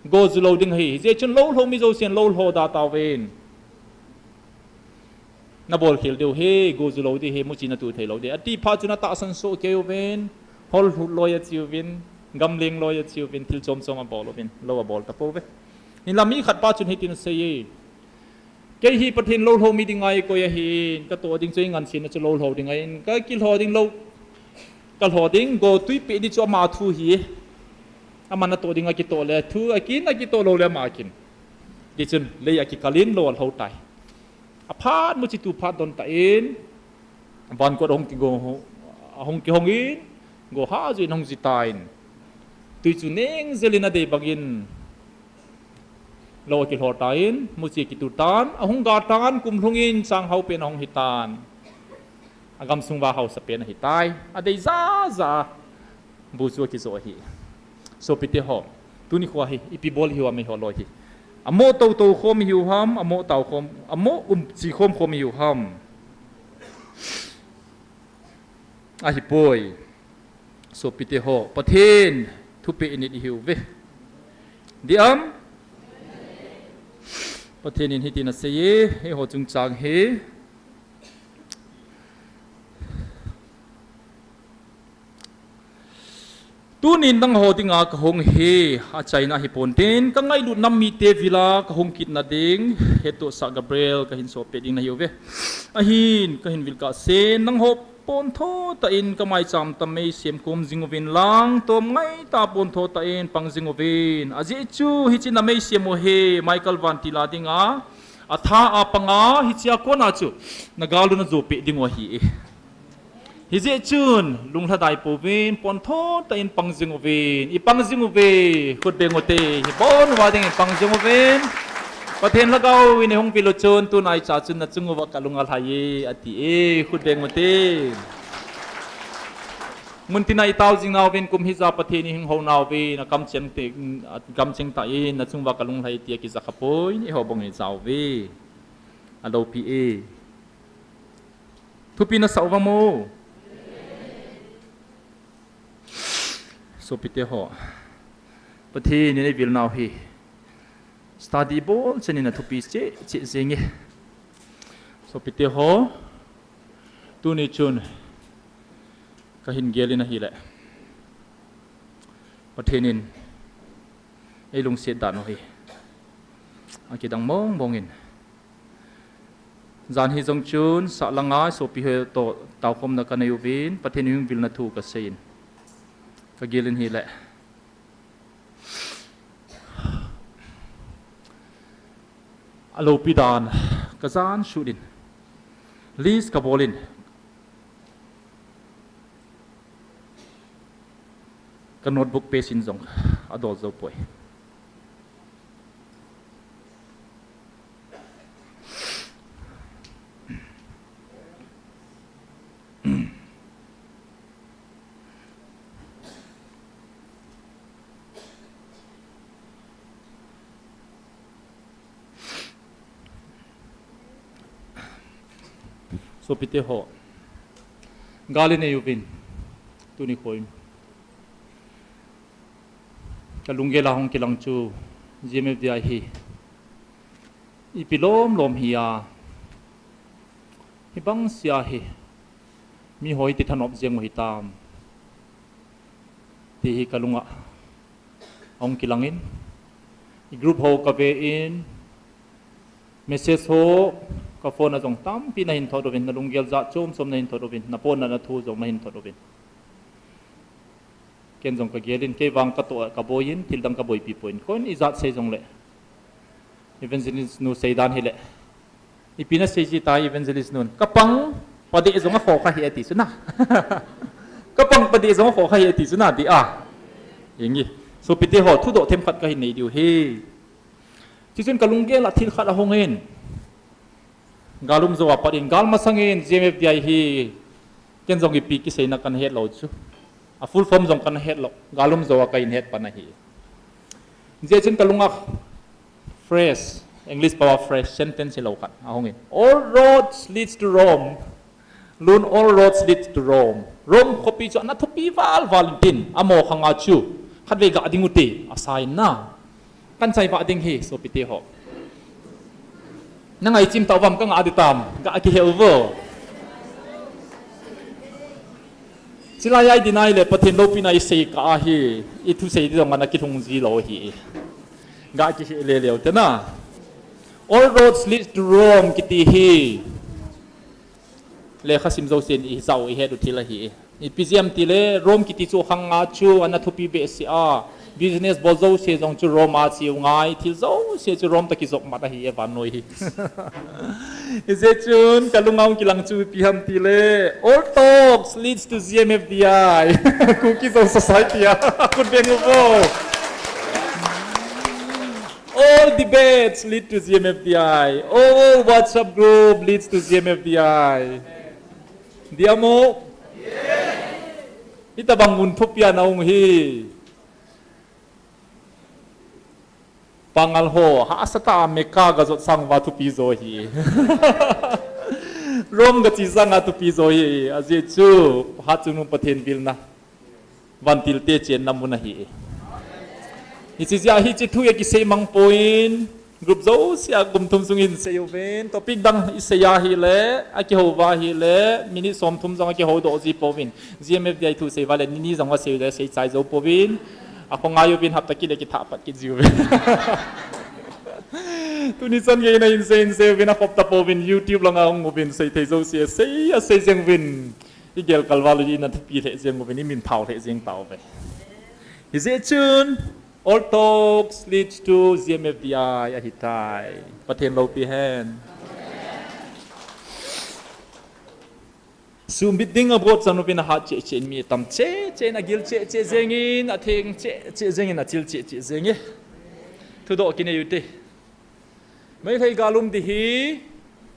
go ju lou ding ahi. Hijeh chun lou lou mi jousen lou lou da tauvin. Na bol khel diu hi, go ju lou ding hi, muchi na tu thei lou ding. Ati phat chun atahsan soh kei uvin, hol hut loi achi uvin, gamleng loi achi uvin, thil chom chom abol uvin, lou abol tapouve. Hinla mi khat pa chun hitin asei e. Kei hi Pathen lou lou mi ding ngai koi ahin, ka toh ding chu ngan sin na chu lou lou ding ahin, ka kilou ding lou, ka lou ding, go tui peh ding chu ama thu hi. Ama na toh ding akitoh le, thu akin akitoh lou le ama akin. Tichun, lei akikal in lou alou tai. Aphat muchi tu phat don tan, van kot ahung kigo, ahung kihong in, go ha ju in ahung ji tan. Tui chu neng jel in adei bang in, lou akilou tan, muchi kitu tan, ahung ga tan, kum lhung in, chang hao pen ahung hi tan. Agam sung uva haosa pen ahi tai. Adei ja ja. Bu chu akijo ahi. Sopite ho. Tuni kho hi, ipi bol hiu ham eiho loi hi. Amo tou tou khom hiu ham, amo tau khom, amo um chi khom khom hiu ham. Ahipoi. Sopite ho. Pathen thupeh in ihiuve. Dih am? Pathen in hitin asei e, eiho chungchang hi. Tunin nangho dinga kahung hi, achaina hiponte, kangailut nam mite vil'a kahung kitna ding, hettohsah Gabriel kahin sopeh ding nahiuve. Ahin, kahin vil kahsen, nangho pontho tah in kamaicham tah meisem kom jing uvin lang, tom ngaitah pontho tah in pang jing uvin. Ajeh chu, hiche na meisem u hi, Michael Vantil a dinga, atha a panga, hichea kona chu, nagal u najo peh ding u ahi e. Hijeh chun, lunglhadai pouvin, pontho tah in pang jing uvin, ipang jing uve, khut beng ute, hibon uva ding ipang jing uvin. Pathen Lhagao in eihung vil u chun, tunaicha chun nachung uva kalung alhai e, ati e, khut beng ute. Muntina itao jing nauvin, kum hija Pathen in hing hou nauvin, akamcheng te, akamcheng tah in, nachung uva kalung alhai tia kija khapoi, eiho bang ijao uve. Aloupi e. Thupi nasah uvam o. Sopite ho. Pathen in eivil nau hi. Study bol chen in athupi cheh cheh jing e. Sopite ho. Tuni chun. Kahin gel in ahile. Pathen in. Eilungset dan u hi. Akidang mong mong in. Jan hi jong chun, sahlang a, sopi ho toh, taokhomna kanei uvin, Pathen in eivilna thu kasei in. Kagel in ahile. Aloupi dan, kajan sut in. List kabol in. Ka notebook page in jong adol jou poi. Sopite ho. Gal inei uvin. Tuni kho in. Kalunggel a hung kilang chu G M F D I hi. Ipi lom lom hi a. Hibang sia hi. Miho iti thanop jeng u hitam. Ti hi kalunga. Ahung kilang in. I group ho kave in. Message ho, ka phone a jong tampi nahin thot uvin, nalunggel jat chom chom nahin thot uvin, napona na thu jong nahin thot uvin. Ken jong kagel in, kei vang katoh a kaboi in, thil dang kaboipi poi in, koin ijat sei jongle. Evangelist nu seidan hile. Ipi nasei ji tai evangelist nun. Kapang padeh jong akhoh kha hi ati chu na. Kapang padeh jong akhoh kha hi ati chu na, di a. Ingi. Sopite ho, thudoh themkhat kahin nei diu ahi. Chuchun kalunggel a thil khat ahung in. Gal um jou a pat in, gal masang in G M F D I hi, ken jong ipi kiseina kana het lou chu. A full form jong kana het lou. Gal um jou a kahin het pan ahi. Hijeh chun kalunga phrase, English pao a phrase, sentence hilou khat ahung in. All roads leads to Rome. Lun, all roads lead to Rome. Rome khopi chu ana thupi val val in tin, amaho khang a chu khatvei ga ding ute, asa in na. Kan chai va ding ahi, sopite ho. Na ngaichim tauvam, ka nga ding tam, ga kihe uvo. Chilai a i dinga le Pathen loupina i sei kah ahi, i thusei ding jong ana kilhung ji lou ahi. Ga kihe le leu te na. All roads lead to Rome kiti hi. Lekha sim jousen i jao i het u thil ahi. Ipi jeh ham tile, Rome kiti chu khang a chu ana thupi behseh a. Business bol jouse jong chu Rome a cheu ngai, thil jouse chu Rome toh kijop mat ahi e vannoi hi. Hijeh chun, kalunga hung kilang chu ipi ham tile, all talks leads to G M F D I. Kuki Zo Society a, khut beng uvo. All debates lead to G M F D I. All WhatsApp group leads to G M F D I. Diam o? Hitabang mun thupi a na hung hi. Pangal ho, hahsa tah a Mecca ga jot sang uva thupi jo hi. Rome ga che sang a thupi jo hi. Ajeh chu, Hatchungnung Pathen vilna. Vantil te chenna mun ahi. Hiche jeh a hiche thu hi kisei mang poi, group jouse a kum thum sung in sei uvin, topic dang i sei ahile, akihou uva ahile, minute som thum jong akihou doh ji pouvin. G M F D I thu sei uva le, ni ni jong asei le, sei chai jou pouvin. Akhongai uvin, hapta kit le kithah pat kit ji uvin. Tuni chan gei in ahin sei, in sei uvin, akhop ta pouvin, YouTube langa hung uvin, sei thei jouse, sei, asei jeng uvin. I gel kal val u, i na thupi lheh jeng uvin, i min thao lheh jeng tauve. Hijeh chun, all talks leads to G M F D I ahitai. Pathen loupi hen. Sumbit ding abot chan uvin ahat cheh cheh in mi tam cheh cheh in agil cheh cheh jeng in, atheng cheh cheh jeng in, achil cheh cheh jeng e. Thudoh kinei ute. Meitei gal um ding hi,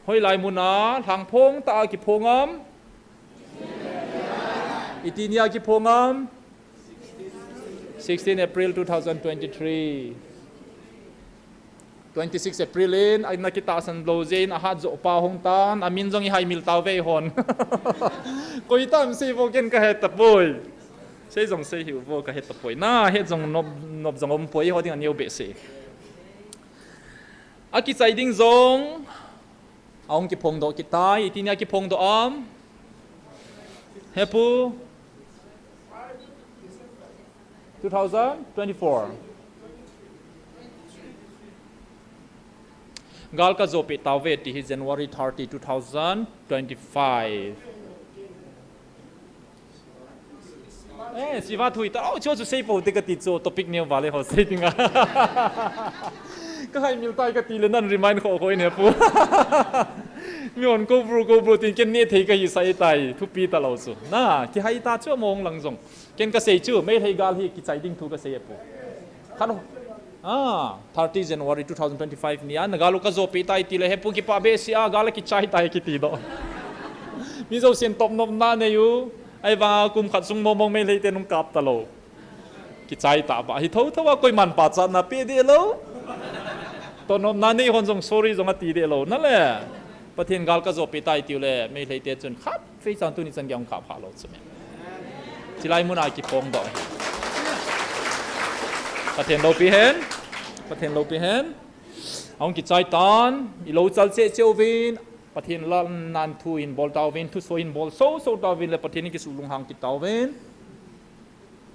hoilai mun a, lhangphong tah a kiphong am? Iti ni a kiphong am? Sixteen April two thousand twenty-three. Twenty-six April in, ana kitahsan lou jeh in, ahat joh pa hung tan, amin jong i haimil tauve hon. Koi tam sei vo ken ka he tapoi. Sei jong sei hih uvo ka he tapoi. Na, het jong nop, nop jong um poi, ho ding a neo behseh. Akichai ding jong, ahung kiphong doh kit tai, iti ni a kiphong doh am? Hepu? Two thousand twenty-four. Gal ka jopeh tauve ti hi January thirty, two thousand twenty-five. Eh, siva thui ta, oh, chu chu sei pou te kati chu, topic neo vale ho sei ding a. Ka haimil tai kati le nan remind kho kho in hepu. Mi hon ko bru, ko bru tin ken ne thei kahi sai tai, thupi talou chu. Na, kihai ta chu mong lang jong. Ken kasei chu, Meitei gal hi kichai ding thu kasei apu. Khat, ah, thirty January two thousand twenty-five ni a, na gal u ka jopeh tai ti le, hepu kipah behseh a, gal a kichai tai kiti doh. Mi jousen topnopna nei u, ahivang a kum khat sung mong mong Meitei te nung kap talou. Kichai tah ba, hi tho tho a koiman pachatna pe deh lou. Topnopna nei hon jong sorry jong ati deh lou, na le. Pathen gal ka jopeh tai tiu le, Meitei te chun khat Fei chan tuni chan gei ahung kap ha lou chu me. Chilai mun a kiphong doh hi. Pathen loupi hen. Pathen loupi hen. Ahung kichai tan. I lou chal cheh cheh uvin. Pathen lalna thu hin bol tauvin. Thuso hin bol so so tauvin le Pathen in kisu lunghang kit tauvin.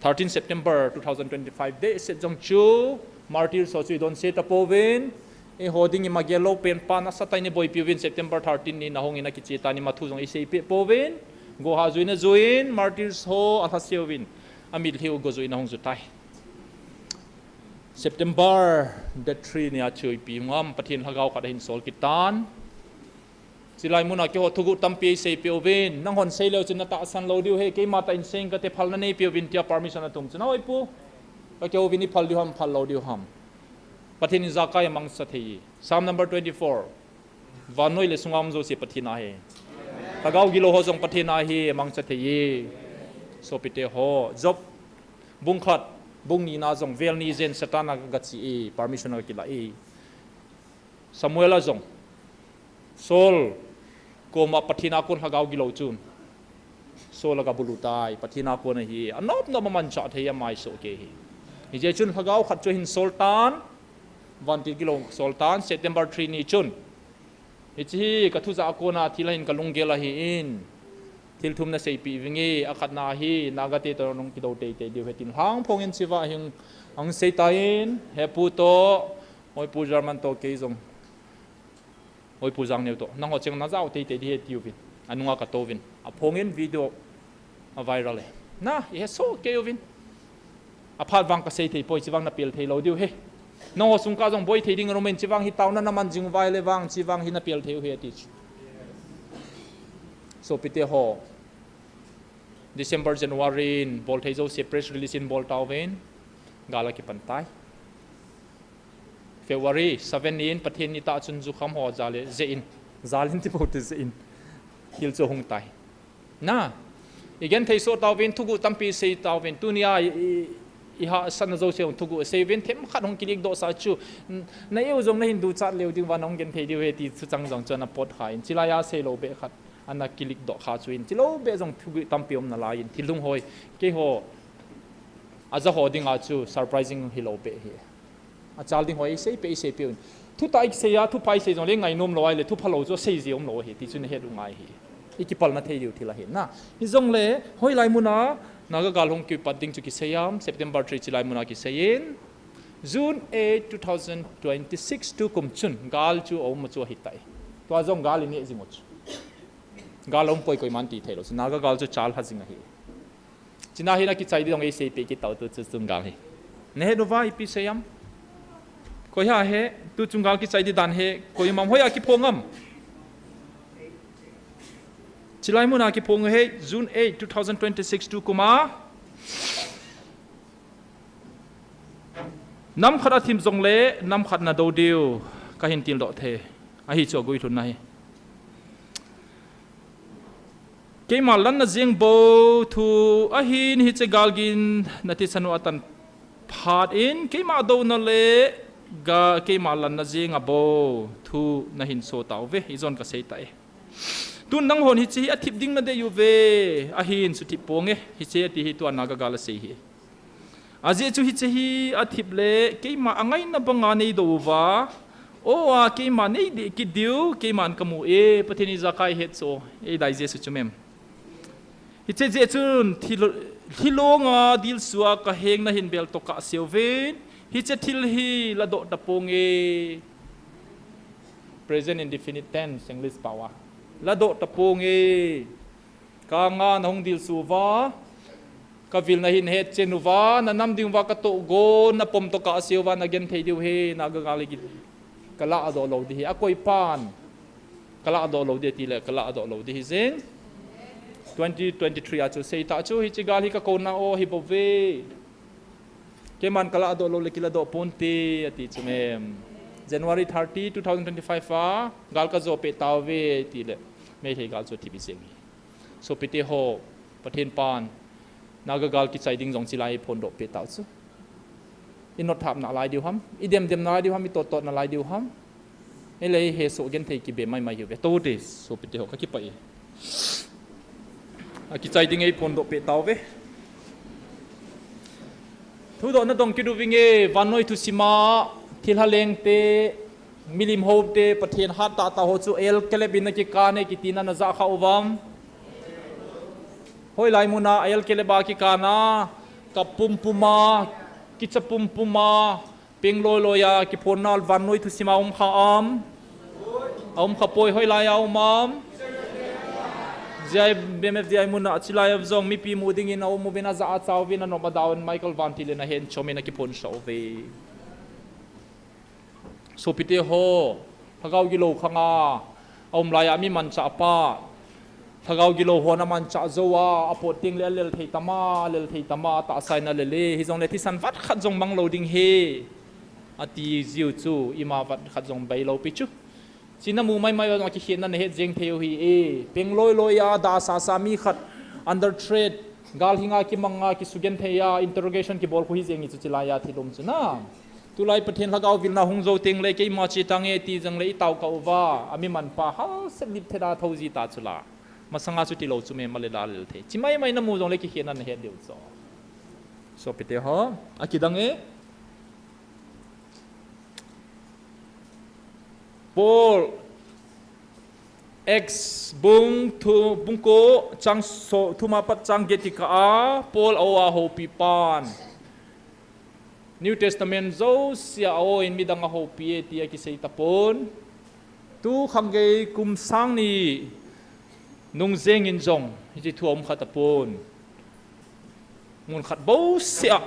Thirteen September two thousand twenty-five deh set jong chu, martyrs ho chu i donse tapouvin, eiho ding ima gel lou pen pa nasatah in i boipi uvin, September thirteen ni na hung in a kiche tan ima thu jong i seipeh pouvin, go ha juina juin, martyrs ho alhase uvin, amitlhi u go juina hung jutai. September date three ni a chu ipi ngam Pathen lhagao khat ahin sol kit tan. Chilai mun a keiho thuguh tampi eiseipeh uvin, nanghon sei leu chun na tahsan lou diu ahi, keima tah in sei ing kate, phalna neipeh uvin tia permission atum chun, hoi pu. Ka keu vin, i phal diu ham, phal lou diu ham. Pathen in ijakai amangcha thei. Psalm number twenty-four. Vannoi le sunga um jouse Pathen ahi. Lhagao gilou ho jong Pathen ahi, amangcha thei. Sopite ho, Job bung khat, bung ni na jong vel ni jen Satan a gache e, permission a kila e. Samuel a jong Saul koma Pathen a kon lhagao gilou chun Saul a gabulu tai, Pathen a kon ahi, anop nop a manchah thei a mai soh kei hi. Hijeh chun lhagao khat chu hin sol tan, vantil gilou sol tan, September three ni chun. Hiche hi ka thu jah a kona thil ahin ka lunggel ahin, thil thum na seipeh vinge, akhatna hi Naga te toh nahung kidou teitei diu ahi tin lhang phong in chiva hin ahung sei tan, hepu toh, Oipu German toh kei jong, Oipu Jangneo toh, nangho cheng na jao teitei ding ahi atiuvin, anunga ka touvin, aphongin video a viral e. Na, i hesoh kei uvin. Aphat vang ka sei thei poi, chivang na pel thei lou diu ahi. Nangho sung kah jong boi thei ding aum in, chivang hi taona na man jing uva ahile vang, chivang hi na pel thei u ahi ati chu. Sopite ho, December, January in bol thei jouse press release in bol tauvin, gal akipan tai. February seven in Pathen ni tah chun jukham ho jal le jeh in, jal in ti bou te jeh in, thil chu hung tai. Na, i genthei soh tauvin, thuguh tampi sei tauvin, tunia i, i, i hahsatna jouse hung thuguh sei uvin, themkhat hung kilik doh sah chu, n-, na eu jong na hin duchat leu ding uva, nahung genthei diu ahi ti thuchang jong chu ana pot kha in, chilai a sei lou beh khat ana kilik doh kha chu in, chilou beh jong thuguh tampi um nalai in, thil lunghoi, keiho, aja ho dinga chu surprising hilou beh ahi. Achal ding ho i seipeh, i seipeh un. Thutah i sei a, thupha i sei jongle ngainom lou ahile, thupha lou chu sei ji um lou ahi, ti chu na het u ngai ahi. I kipalna thei diu thil ahi. Na, hijongle, hoilai muna, Naga gal hung kipat ding chu kisei am, September three chilai muna kisei in, June eight, two thousand twenty-six tukum chun, gal chu aum chu ahi tai. Tua jong gal i neh jing u chu. Gal aum poi koiman ti thei lou chu. Naga gal chu chal ha jing ahi. China hi na kichai di dong ei seipeh kit tau tu chu chung gal hi. Na het uva ipi sei am? Koi ha he, tu chung gal kichai di dan he, koima hoi a kiphong am? Chilai muna kiphong he, June eight, two thousand twenty-six tukum a. Nam khat a thim jongle, nam khat na do diu, ka hin tildoh thei. Ahi chu a guilhunna hi. Keima lanna jeng bou thu ahin hiche gal gin na thisan u a tan phat in, keima douna le ga, keima lanna jeng a bou thu na hin so tauve, ijon ka sei tai. Tun nanghon hiche hi a thip ding na dei uve, ahin suthip ponge, hiche ati hi tua Naga gal a sei hi. Ajeh chu hiche hi a thip le, keima a ngaina banga nei do uva, o a keima nei deh kit diu, keiman ka mu e, Pathen ijakai het chu, ei dai Jesu chu mem. Hiche jeh chun, thil, thilong a dilsua ka heng na hin bel toh kah seuven, hiche thil hi ladoh tapong e. Present indefinite tense, English pao a. Ladoh tapong e. Ka nga na hung dilsu uva, ka vil na hin hetchen uva, na nam ding uva ka tohgon, na pom toh kah seuva, na genthei diu hi, Naga gal hi ka ladoh lou di hi, a koi pan, ka ladoh lou di ti le, ka ladoh lou di hi jeng. Twenty twenty-three a chu sei ta chu, hiche gal hi ka kona o hi bou ve. Keiman ka ladoh lou le kiladoh ponte, ati chu mem. January thirty, two thousand twenty-five a, gal ka jo peh tauve, ti le, Meitei gal chu thip i jeng hi. Sopite ho, Pathen pan, Naga gal kichai ding jong chilai phondoh peh tau chu. I notthap nalai diu ham, i demdem nalai diu ham, i tottot nalai diu ham. Ei le ei hesoh genthei kibe maimai hiuve. Tote, sopite ho ka kipah e. A kichai ding ei phondoh peh tauve. Thudoh na dong kit uvinge, vannoi thusim a, thilha lengte, milim houte, Pathen hat tahtah ho chu el kelep in na kikan e, kiti na na jah kha uvam. Hoilai muna el kelep a kikan a, ka pumpum a, kicha pumpum a, peng loiloi a, kiphonna vannoi thusim a um kha am. A um kha poi hoilai a um am. J I B M F J I muna chilai a jong mipi mu dingin a um uvin a jah a cha uvin a nom a dau in Michael Vantil in a hen chom in a kiphon sah uve. Sopite ho, lhagao gilou khang a, a um lai a mi manchah pa, Lhagao gilou hon amanchah jou a, apot teng le alel thei tam a, alel thei tam a, atahsa in alel e, hijongle thisan vat khat jong mang lou ding ahi, ati jiu chu, ima vat khat jong bei lou pi chu. Hiche namu maimai uva jong akikhenna nahet jeng thei u ahi e, peng loi loi a, da sa sa mi khat, under threat, gal hinga kimanga, kisugenthei a, interrogation kibol khu hi jeng hi chu chilai a thil um chu na. Tulai Pathen Lhagao vilna hung jou teng le, keima che tange ti jong le itao kah uva, ami manpa hal set lip thet a thou ji ta chu la. Masanga chu tilou chu me ma le la lel thei. Chi maimai namu jong le kikhenna nahet diu chu. Sopite ho, akidang e. Paul, Acts bung thu, bung ko, chang so, thum apat chang get kikah a, Paul a-o a houpi pan. New Testament jouse a-o in midang ahoupi e ti akisei tapon. Tu khang gei kum sang ni nung jeng in jong, hiche thu aum kha tapon. Mun khat bouseh a,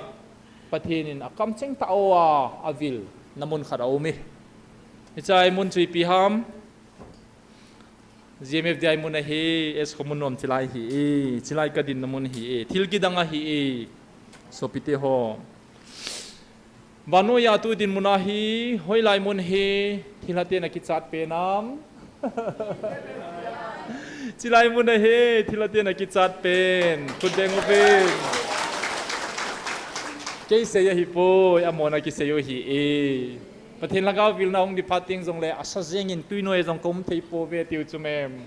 Pathen in akamcheng tah a o a, avil, na mun khat aum e. Hiche a mun chu ipi ham, G M F D I mun ahi, S kho mun nom chilai ahi e, chilai kadinna mun ahi e, thil kidang ahi e, sopite ho. Vannoi a tu dinmun ahi, hoilai mun hi, thilha ten akichat pen am. Chilai mun ahi, thilha ten akichat pen, khut beng uvin. Kei sei ahipoi, amahon akisei u ahi e. Pathen Lhagao vilna hung di phat teng jongle, asa jeng in tuinoi jong ka um thei pouve tiu chu mem.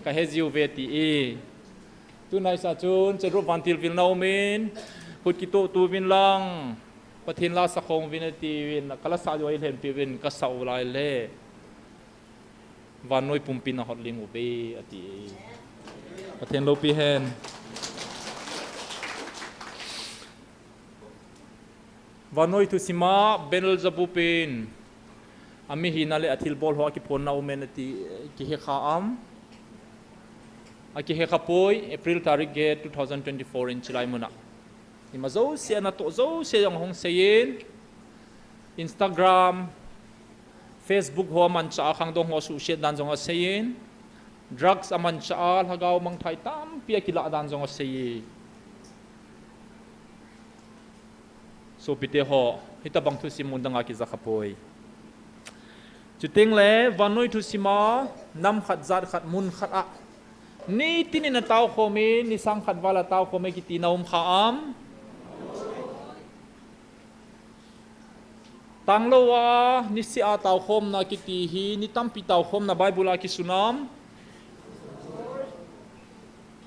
Ka he jiu ve ti e. Tunai sa chun, Chedrup vantil vilna um in, khut kitoh tuvin lang, Pathen la sa khom uvin atiuvin, ka la sa diu ahi lhenpi uvin, ka sa u lai le. Vannoi pumpi na hot ling uve, ati. Pathen loupi hen. Vannoi thusim a Beelzebub in amihina le athilbol ho akiphonna um e nati, kihe kha am? Akihe kha poi, April tarik get two thousand twenty-four in chilai mun a. Ima jouse a natoh jouse jong ahung seiyin, Instagram, Facebook ho amanchah a khangdong ho suhset dan jong aseiyin, drugs amanchah a lhagao mangthai tampi akilah dan jong aseiye. Sopite ho, hitabang thusim mun dang a kija kha poi. Chuteng le, vannoi thusim a, nam khat jat khat mun khat a. Nitin in atao khom in, ni sang khat val a tao khom e kiti na um kha am? Tanglou a, niseh a taokhomna kiti hi, ni tampi taokhomna Bible a kisun am?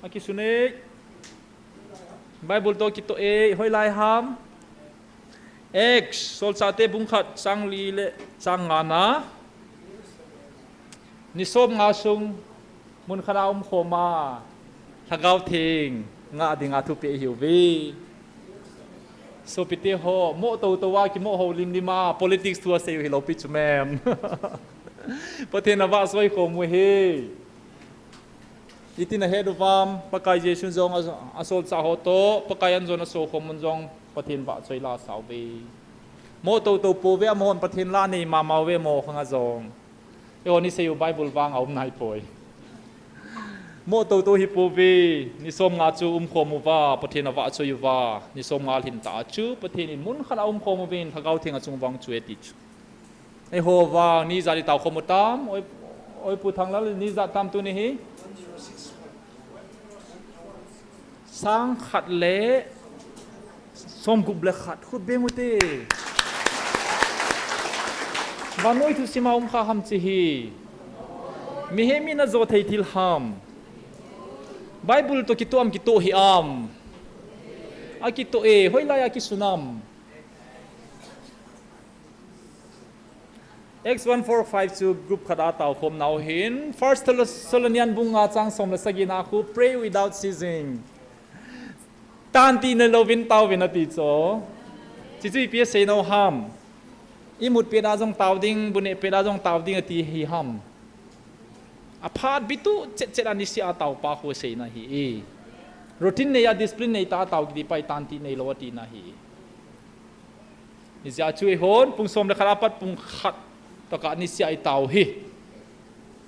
Akisun e. Bible toh kitoh e, hoilai ham? Acts, Solchahte bung khat, chang li le chang nga na. Ni som nga sung, mun khat a umkhom a, Lhagao Theng ngah dinga thupeh ahiuve. Sopite ho, mo toto a, kimo ho limlim a, politics thu asei u hilou pi chu mem. Pathen avahchoi khom u ahi. Itin ahet uvam, Pakai Jesu jong a, asolchah ho toh, Pakai an jong aso khom un jong, Pathen vahchoi la asauve. Mo toto pouve, amahon Pathen la nei mama uve, mo khang a jong. Eiho ni sei u Bible vang a um nai poi. Mo toto hi pouve, ni som nga chu umkhom uva, Pathen avahchoi uva, ni som nga lhin ta chu, Pathen in mun khat a umkhom uvin, Lhagao Theng achung vang chu e ti chu. Eiho vang, ni ijat i taokhom u tam, oi, oi Pu Thanglal, ni ijat tam tuni hi? Sang khat le, som gup le khat, khut beng u te. Vannoi thusim a um kha ham chi hi. Mihem in ajo thei thil ham. Bible toh kitoh am kitoh hih am. Akitoh e, hoilai a kisun am. Acts one four five chu group khat a taokhomna u hin. First Thessalonian bung nga chang som le sagi na khu, pray without ceasing. Tantih neilouvin taovin ati chu. Chuchu ipi asei nau ham. Imut pet a jong tao ding, bu neh pet a jong tao ding ati hi ham. Aphat bit u chet chet a niseh a tao pa khu aseina ahi e. Routine nei a discipline nei tah a tao kiti pa hi tantih neilou atina ahi. Hijeh chun eihon, pung som le khat apat pung khat tokah niseh a itao hi.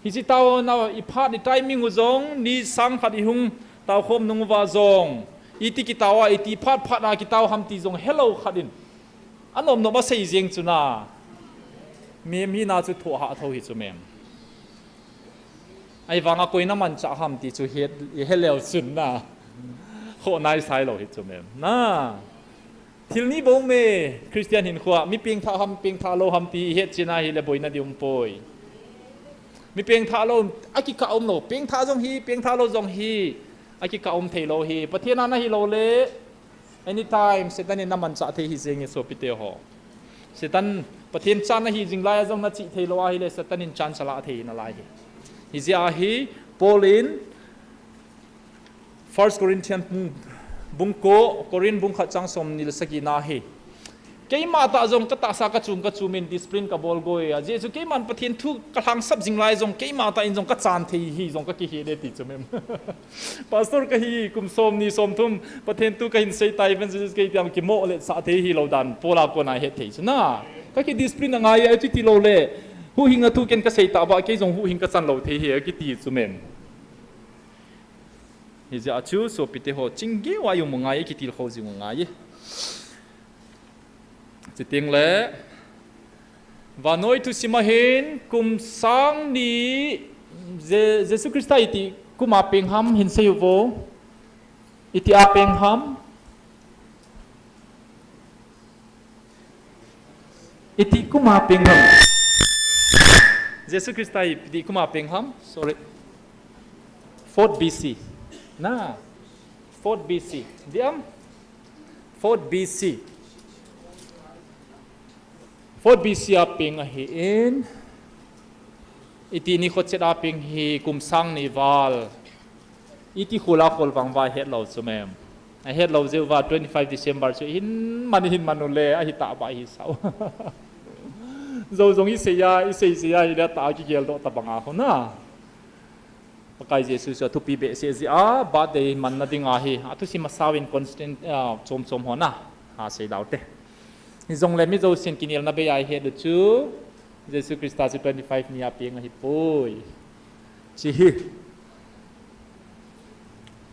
Hiche taona i phat i timing u jong, ni sang khat i hung tao khom nung uva jong, iti kitao a, iti phat phat a kitao ham ti jong helou khat in, anom nom a sei jeng chu na. Mem hina chu thoh hah tho hi chu mem. Ahivanga koi na manchah ham ti chu het, i heleu chun na. Khoh nai sai lou hi chu mem. Na. Thil ni bou me, Christian hinkhoa, mi pengthah ham, pengthah lou ham ti i het china hile boina di um poi. Mi pengthah lou, akikah um lou, pengthah jong hi, pengthah lou jong hi, akikah um thei lou hi. Pathen a na hi lou le, anytime, Satan in na manchah thei hi jeng e sopite ho. Satan, Pathen cha na hi jing lai a jong na chih thei lou ahile, Satan in chance a la thei na lai hi. Hijeh a hi, Paul in, First Corinthian bung, bung ko, Corinth bung khat chang som ni le sagi na hi. Keima tah jong ka tahsa ka chum ka chum in discipline ka bol goi a. Jesu keiman Pathen thu ka lhangsap jing lai jong keima tah in jong ka chan thei hi jong ka kihe le ti chu mem. Pastor ka hi kum som ni som thum Pathen thu ka hin sei ta evangelist kei tiang kimo le sa thei hi lou dan Paul a kona het thei chu na. Ka ki discipline a ngai a ti ti lou le. Huhhing a thu ken ka sei ta ba kei jong huhhing ka chan lou thei hi a kiti chu mem. Hijeh a chu, sopite ho, chingeu a i um u ngai, i kitilkhou jing u ngai. Chuteng le, vannoi thusim a hin, kum sang ni, Je-, Jesu Christa iti kum a peng ham, hin sei u vo. Iti a peng ham. Iti kum a peng ham. Jesu Christa iti kum a peng ham. Sorry. Fourth B C. Na. Fourth B C. Diam? Fourth B C. Fourth B C a peng ahi in. Iti nikho chet a peng hi kum sang ni val. Iti khol a khol vang va het lou chu mem. A het lou jeh uva twenty-five December chu hin man hin man u le ahi ta ba hi sao. Jou jong i sei a, i sei sei a hi le ta kigel doh ta bang a ho na. Pakai Jesu chu a thupi behseh jeh a birthday man na ding a hi. A thusim a sao in constant, ah, chom chom ho na. Ha sei dau te. Hijong le mi jousen kinel na bei a i het u chu. Jesu Christa chu twenty-five ni a peng ahi poi. Chi hi.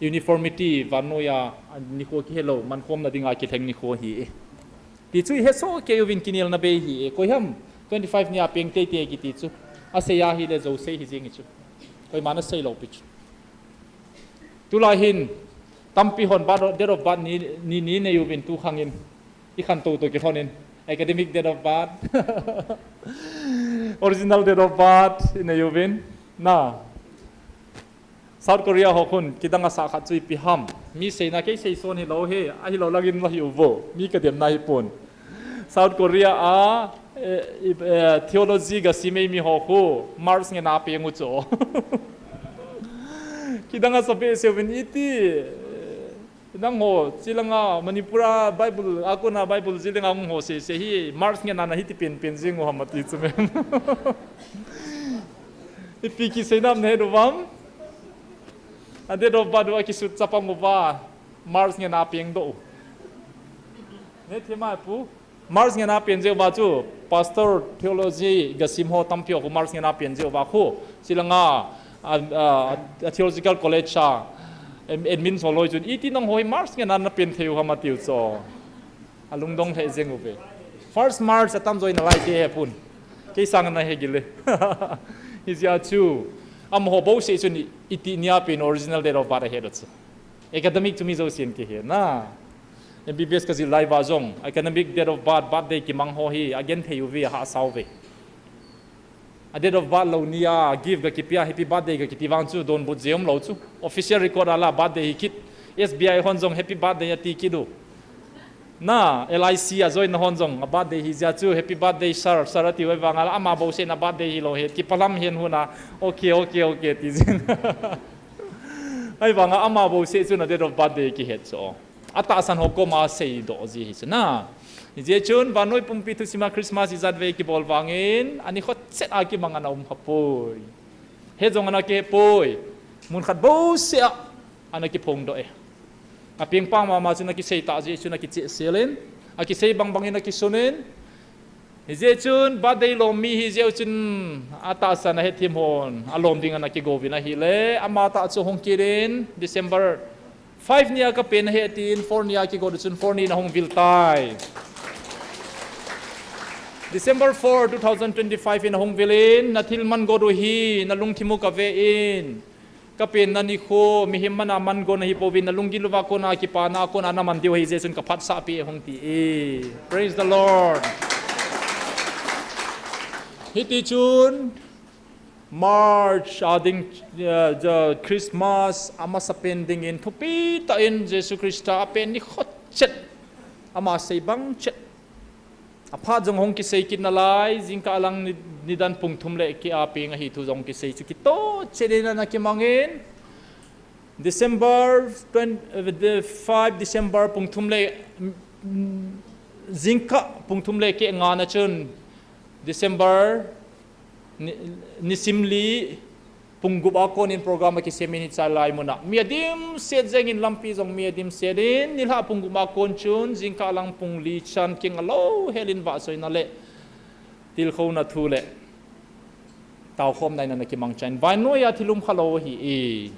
Uniformity, vannoi a, nikho kihe lou, mankhom na ding a kilheng nikho hi. Ti chu i he so kei uvin kinel na bei hi. Koi ham, twenty-five ni a peng tei tei kiti chu. A sei a hi le jou sei hi jing i chu. Koiman a sei lou pi chu. Tulai hin, tampi hon birth, date of birth ni, ni, ni nei uvin tu khang in. I khantou to kilhon in. Academic date of birth. Original date of birth, i nei uvin. Na. South Korea ho khun, kidang a sa khat chu ipi ham. Mi seina kei sei son hi lou hi, ahi lou langin la hi u vo. Mi ka dem na hi pon. South Korea a, eh, eh, theology ga simei mi ho khu, Mars ngen a peng u cho. Kidang a sa behseh uvin iti, eh, nangho, chilanga Manipur a Bible, a kona Bible chilanga hung ho se se hi, Mars ngen a na hiti pen pen jing u ham ati chu mem. Ipi kisei nam ne do vam. A date of birth a kisut chapang uva, Mars ngen a peng doh u. Ne thema pu. Mars ngen a pen jeh uva chu, Pastor Theology ga sim ho tampi ho khu Mars ngen a pen jeh uva khu, chilanga, a, a, a Theological College a, em, admin so loi chun, iti nangho hi Mars ngen a na pen thei u ham atiu cho. A lungdong lheh jeng uve. First March a tamjo in a lai kei he pun. Kei sang na he gile. Hijeh a chu, amaho bouseh chun i, iti ni a pen original date of birth a he doh chu. Academic chu mi jousen kihe na. M B B S ka jil lai uva jong, academic date of birth, birthday kimang ho hi, a gen thei uve, a hahsa uve. A date of birth lou ni a, gift ga kipe a, happy birthday ga kiti vang chu, donbut jeh um lou chu. Official record a la, birthday hi kit. S B I hon jong, happy birthday ati kit u. Na, L I C a join na hon jong, a birthday hi jeh a chu, happy birthday, sir, sir ati u ahivang a la, ama bouseh na birthday hi lou hi, kipalam hen hun a, okay, okay, okay, ti jin. Ahivang a ama bouseh chu na date of birthday kihet chu. Atahsan ho koma seidoh ji hi chu na. Hijeh chun vannoi pumpi thusim a Christmas ijat vei kibol vangin, ani kho chet a kimang ana um kha poi. He jong ana kihe poi. Mun khat bouseh a ana kiphongdoh e. A pengpang mama chun akisei tah jeh chun akicheh sel in. Akisei bang bangin akisun in. Hijeh chun birthday lom mi hijeh chun atahsan ahethem hon alom ding ana kigouvin ahile, amatah chu hung kit in December five nia kapen ahi tin, four nia kigot u chun four ni nahung vil tai. December four, two thousand twenty-five in ahung vil in, nathil man got u hi nalungthim u kave in, kapenna nikho mihem mana man got nahi pouvin, nalunggil uva kona kipana a kona naman diu ahijeh chun kaphatsahpi e hung ti e. Praise the Lord. Hitichun March a ding, uh, Christmas amasapen dingin thupi tah in Jesu Christa apen nikho chet, ama sei bang chet. Aphat jong hung kisei kit nalai, jingkah lang ni, nidan pung thum le keh a peng ahi thu jong kisei chu kitoh chet in ana kimangin, December twenty, uh, the five December pung thum le, mm, jingkah pung thum le keh nga na chun December ni, nisim li pung gup a konin program akisem in hiche lai muna mi adimset jengin, lampi jong mi adimset in, nilhah pung gup a kon chun jingkah lang pung li chan kinga lou helin vahchoina le tilkhouna thu le taokhomna in ana kimangchan, vannoiya thil um khalou ahi e.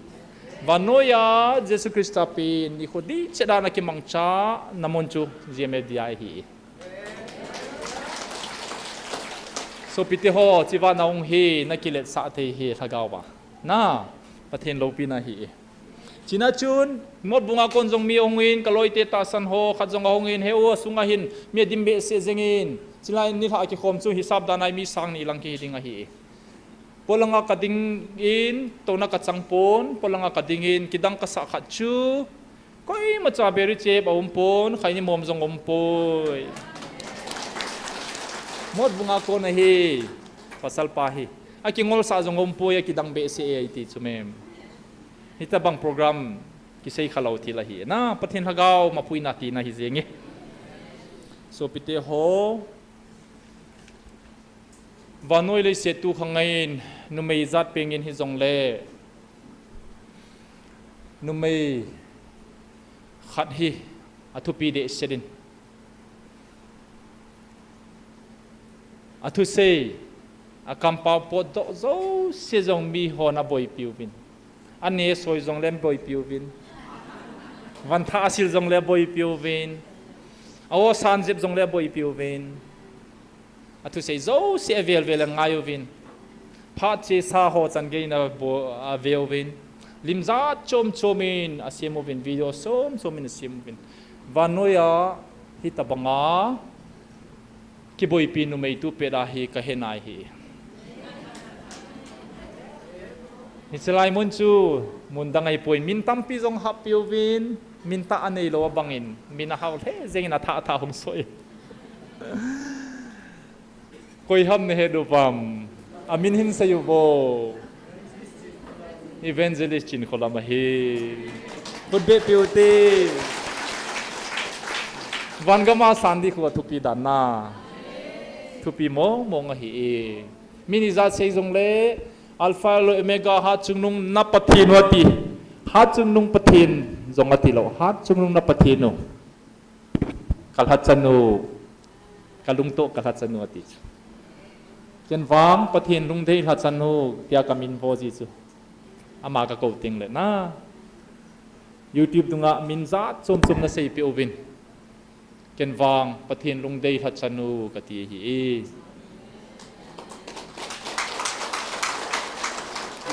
Vannoiya Jesu Christa pen nikho dihchet a ana kimangcha namun chu G M F D I ahi e. Sopite ho, chivang nahung hi nakiletsah thei hi lhagao va, na, Pathen loupina ahi e. Chuna chun Motbung a kon jong mi ahungin, kaloite tahsan ho khat jong ahungin, he u asunga hin mi adim behseh jengin, chulai nilhah kikhom chu hisap dan a mi sang ni lang kihi ding ahi e. Polanga kading in, touna kachang pon, polanga kading in, kidang kasah khat chu, koimacha beri chep aum pon, khaini mom jong um poi. Motbung a kon ahi, pasal pa hi. Akingolsah jong um poi, akidang behseh e iti chu mem. Hitobang program kisei khalou thil ahi. Na, Pathen lhagao mapuina tina hi jeng e. Sopite ho, vannoi leiset tu khang in, numei jat pengin hijongle, numei khat hi athupi dehset in, athusei, akampao potdoh jouse jong mihon aboipi uvin. Anesoi jongle boipi uvin. Vanthah asil jongle boipi uvin. A-o san jep jongle boipi uvin. Athusei jouse avel vel angai uvin. Phat chesa ho chan geina ave uvin. Lim jat chom chom in asem uvin, video chom chom in asem uvin. Vannoiya hitobanga kiboipi numei tu pet a hi kahe nai hi. Hiche lai mun chu mun dang ahipoi, min tampi jong happi uvin, min tah aneilou abangin, min ahao lheh jengin athah athah hung soi. Koi ham nahet uvam? Amin hin seiyu vo. Evangelist Chinkholam ahi. Khut behpi ute. Vangam a san ding khu athupi dan na. Thupi mong mong ahi e. Min ijat sei jongle, Alpha le Omega, Hatchungnung na Pathen u ati. Hatchungnung Pathen jong atilou. Hatchungnung na Pathen u. Kalhachanu, kalungtoh kalhachanu ati chu. Ken vang Pathen lungdei lhachanu tia kamin vo ji chu. Ama kakou tengle na, YouTube dunga min jat chom chom naseipeh uvin, ken vang Pathen lungdei lhachanu kati ahi.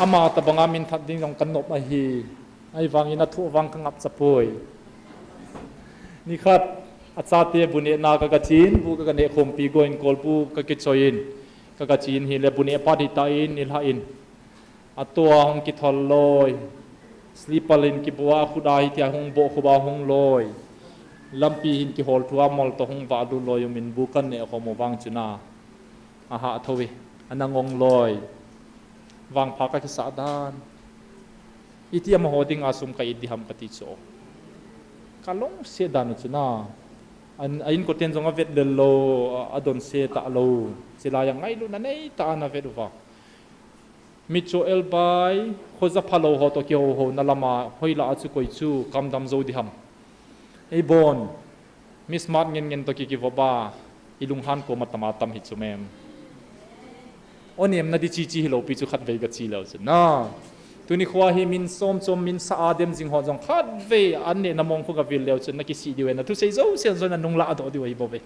Ama tobanga min that ding jong kanop ahi. Ahivangin athu vang kangapcha poi. Nikhat achate bu nehna kagachen, bu kaganeh khompi goin kolbu kakichoiyin, kagachen hile bu neh phat hitan nilhah in, atoh a hung kithol loi, slipper in kibua, akhut a hitia hung bohkhup a hung loi, lampi hin kihol thua mol toh hung vahlut loi umin bu kaneh khom u vang chuna, ahah thou e, ana ngong loi, vangpha kakisah dan. Iti amaho dinga sum ka-it diham kati chu. Kalungset dan u chuna. A inkoten jong avet lel lou, adonse talou. Chulaiya ngailutna neitah a ana vet uva. Mitcho elbai, khoja phalou ho toh kihouhouna lama hoilah a chu koi chu kamdam jou diham. Eibon, mi smart ngen ngen toh kikivop a, I lunghan koma tama tam hi chu mem. O nem na di chi chi hi lo pi chu khat vei ka chi lo chu na. Tuni khoa hi min som chom min sa a dem jing ho jong khat vei an ne na mong khu ka vil leo chu na ki si diu na thu sei jo sen jo na nung la do diu hi bo ve.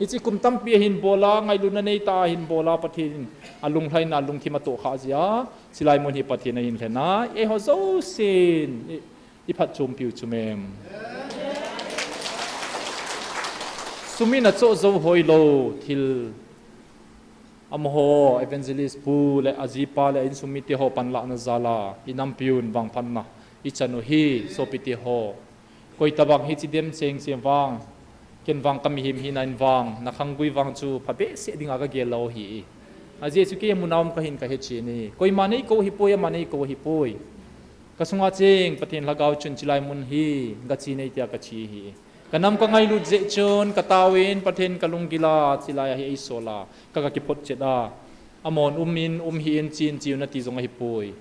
Hichi kum tampi hin bola, ngailutna nei ta hin bola, Pathen a lunglhaina lungthim a toh kha jia, chilai mun hi Pathen a hin lhena, eiho jousen i, i phatchompiu chu mem. Sum in a choh jou hoi lo, thil amaho, evangelist pu le ajipa le a insung mite ho panlahna jal a, i nampiun vangphatna i chan u hi, sopite ho. Koi tabang hichi dem cheng cheng vang, ken vang ka mihem hina in vang, na khanggui vang chu phabehseh dinga ka gel lo hi. Ajeh chu kei muna um ka hin ka hechen hi. Koima nei ko hi poi, ama nei ko hi poi. Ka sunga cheng Pathen lhagao chun chilai mun hi, ka chi nei tia ka chi hi. Ka nam ka ngailut jeh chun, ka taovin Pathen ka lunggil a, chilai a hi ei sol a, ka ka kiphot chet a. Amon um in, um hih in, chin chiu na ti jong ahi poi.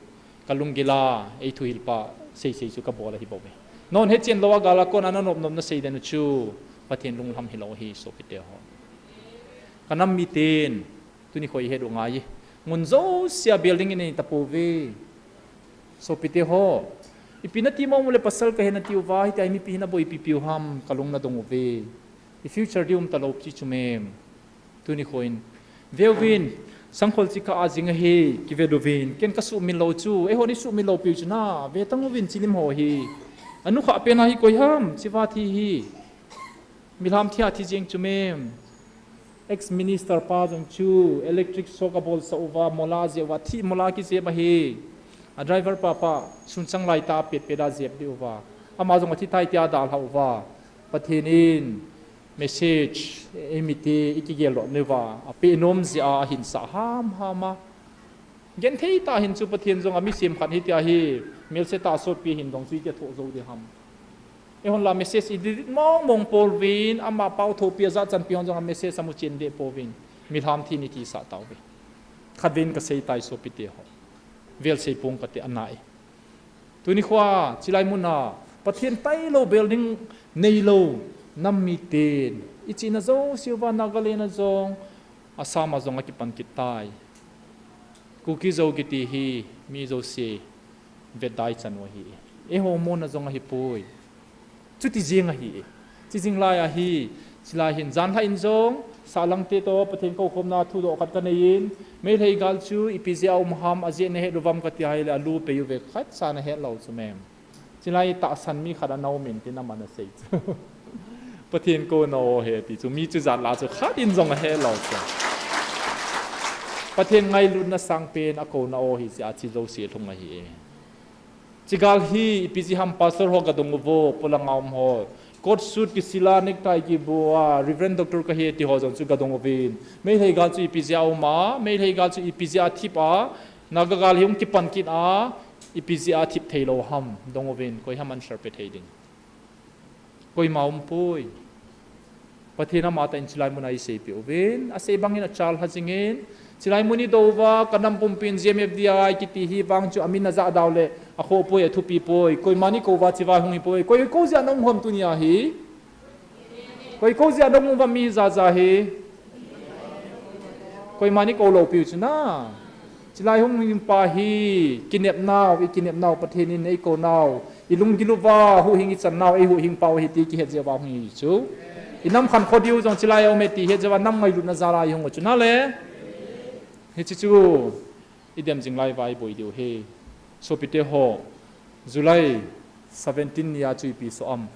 Ka lunggil a, ei thuhil pa, sei sei chu ka bol ahi bou ve. Non hechen lou a gal a kon a na nop nop na sei den u chu, Pathen lunglham hi lo hi sopite ho. Ka nam miten, tuni khoi het u ngai. Ngun jousea building in ei ta pou ve. Sopite ho. Ipi na ti mong u le pasal ka hi na ti uva, hitia hi mipi hi na boipi piu ham, ka lung na dong u ve. I future di um ta lo pi chu mem. Tuni khoin. Veuvin, sangkhol chi ka a jing ahi, kivet uvin. Ken ka sumil lo chu, eiho ni sumil lo piu chu na, ve tang uvin chilim ho hi. Anu kha pen a hi koi ham, chiva thi hi. Milham thi a thi jeng chu mem. Ex minister pa jong chu, electric shock a bol sa uva, mola je uva, thi mola ki je ba hi. A driver pa pa, sun chang lai ta pet pet a jep di uva. Ama jong a thi tai tia dal ha uva. Pathen in, message, ei mite, i kigel lo neva, a pe nom jia a hin sa ham ham a. Gen thei ta hin chu Pathen jong a mi sem khat hi tia hi, melse ta sot pi hin dong chu i ke tho jo di ham. Ei hon la message i dit mong mong pol vin, ama pau tho pi a ja chan pi hon jong a message amu chen de po vin. Milham thi ni ti sa tau ve. Khat vin ka sei tai sopite ho. Vel sei pung ka te anai. Tuni khoa, chilai mun a, Pathen tailou building neilou, nam miten. I chihna jouse uva Nagaland a jong, Assam a jong a kipan kit tai. Kuki Zo kiti hi, mi jouse, vet dai chan u ahi. Eiho mona jong ahi poi. Chuti jeng ahi. Chi jing lai ahi. Chilai hin jan lha in jong, sahlang te to, Pathen kou khomna thudoh khat ka nei in, Meitei gal chu ipi jeh a um ham, ajeh na het uvam ka ti a hile, alu pei uve khat cha na het lou chu mem. Chilai tahsan mi khat ana um in tin aman asei chu. Pathen kou na o he ti chu, mi chu jat la chu khat in jong ahe lou chu. Pathen ngailutna sangpen a kou na o hi jeh a chi jouse lhung ahi. Chigal hi, ipi jeh ham pastor ho ka dong uvo, polanga um ho. Coat suit kisila, necktie kibu a, Reverend Doctor ka hi ti ho jong chu ka dong uvin. Meitei gal chu ipi jeh a um a, Meitei gal chu ipi jeh a thip a, Naga gal hi hung kipan kit a, ipi jeh a thip thei lou ham, dong uvin, koi ham answer pe thei ding. Koima um poi. Pathen ama tah in chilai mun a i seipeh uvin, asei bang in achal ha jing in, chilai mun i dou uva, ka nam pumpi in G M F D I kiti hi vang chu amin a jah dau le, akhoh poi, athupi poi, koima ni kou uva chivai hung hi poi, koi kou jeh a na um ham tuni a hi, koi kou jeh a na um uva mi jaja hi, koima ni kou lou piu chu na. Chilai hung hing pa hi, kinep nau, i kinep nau, Pathen in ei kou nau, i lunggil uva, huhhing i chan nau, ei huhhing pau hi ti kihet jeh uva hung hi chu. I nam khan kho diu jong chilai a um e ti het jeh uva nam ngailutna jal a i hung u chu na le. Hichi chu, i dem jing lai uva i boi diu hi. Sopite ho, July seventeen ni a chu ipi soh am.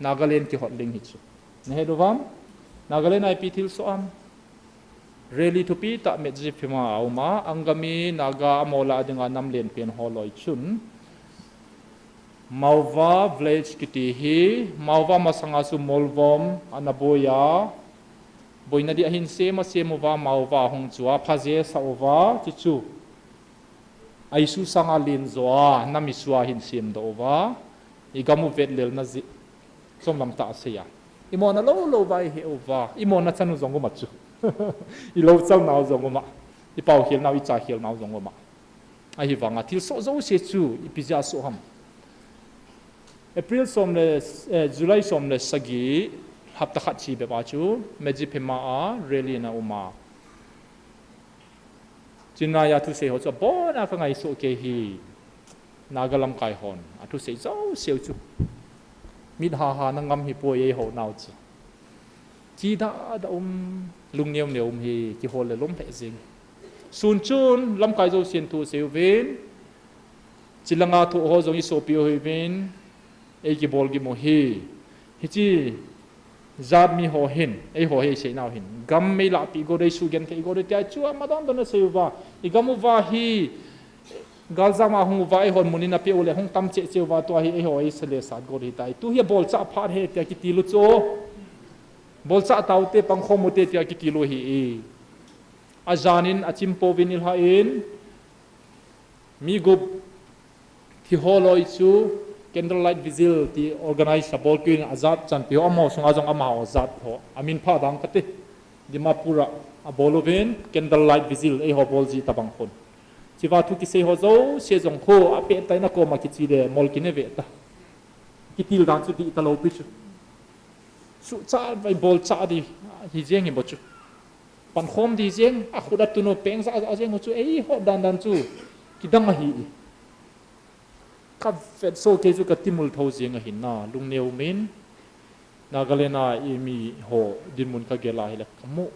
Nagaland kihot ling hi chu. Na het uvam? Nagaland a ipi thil soh am. Rally thupi tah Medziphema a um a, Angami Naga a mola dinga nam lenpen ho loi chun. Mauva village kiti hi, Mauva masanga chu Molvom ana boi a, boina di ahin sem a sem uva, Mauva hung chu a, phaje sa uva, chi chu. A isu sanga len jo a, nam isu a hin sem doh uva, i gam u vet lelna jeh, chomlam tah a sei a. I mona lou lou uva i he uva, i mona chan u jong um a chu. I lou chal nau jong um a, i pau khel nau, i cha khel nau jong um a. Ahivanga thil soh jouse chu, ipi jeh a soh ham. April som le, eh, July som le sagi, Hapta khat chi bep a chu, Medziphema a rally na um a. Chunai a thusei ho chu abon a ka ngaisuh kei hi. Naga lamkai hon, athusei jouse u chu. Mit ha ha na ngam hi poi eiho nau chu. Chi da da um, lung neu neu um hi, kihol le lom lheh jing. Sun chun, lamkai jousen thusei uvin, chilanga thu ho jong i sopi u hi uvin, ei kibol gim u hi. Hichi, jat mi ho hin, eiho hi seina u hin. Gam mei lahpi go dei, su genthei go dei, tia chu ama don don a sei uva. I gam uva hi, galjam a hung uva, eihon mun in apeh u le hung tam cheh cheh uva, tua hi eiho hi sale sat go dei tai. Tu hi abolchah phat hi, tia kitil u chu. Bolchah taute, pangkhom ute, tia kitil u hi e. Ajan in, achim pouvin i lha in, mi gup thi ho loi chu candlelight vigil ti organize abol kit in ajat chan pi ho amaho sunga jong amaho jat ho. Amin pha dang kati. Dimapur a abol uvin candlelight vigil eiho bol ji tabang khun. Chiva thu kisei ho jouse jong khu apeh tai na koma kichi le mol kine ve ta. Kitil dan chu dih talou pi chu. Suhchah vai bolchah di hi jeng hi bo chu. Pankhom di jeng, akhut atun u peng ja ja jeng u chu eiho dan dan chu kidang ahi. Ka vet so kei chu ka timul tho jeng ahin na, lungneo min. Nagaland a i mi ho dinmun ka gel a hile ka mu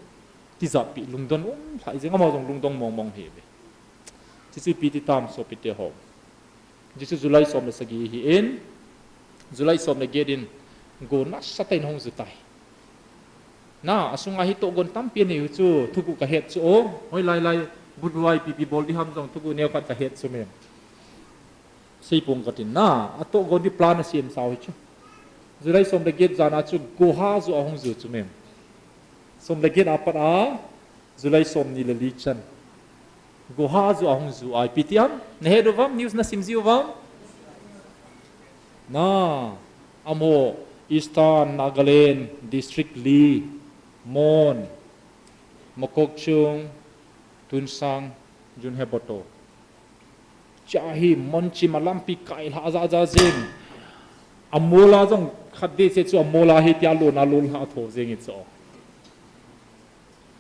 tijat pi lungdon um lhai jeng, amaho jong lungdong mong mong hi ve. Chuchu ipi ti tam sopite ho. Chuchu July som le sagi hi in, July som le get in go nasatah in hung ju tai. Na, asunga hi tohgon tampi anei u chu, thuguh ka het chu o, hoilai lai, buruai pipi bol di ham jong thuguh neo khat ka het chu mem. Seipong ka tin na, atohgon di plan asem sau hi chu. July som le get jan a chu Goa ju ahung ju chu mem. Som le get apat a, July somni le li chan. Goa ju ahung ju a, ipi ti ham? Na het uvam? News na sim ji uvam? Na, amaho Eastern Nagaland District li, Mon, Mokokchung, Tuensang, Junheboto. Cha hi Mon chima lampi kai lha ja ja jing. Amol a jong khat vei se chu amol a hi tia lona lon lha tho jing i chu.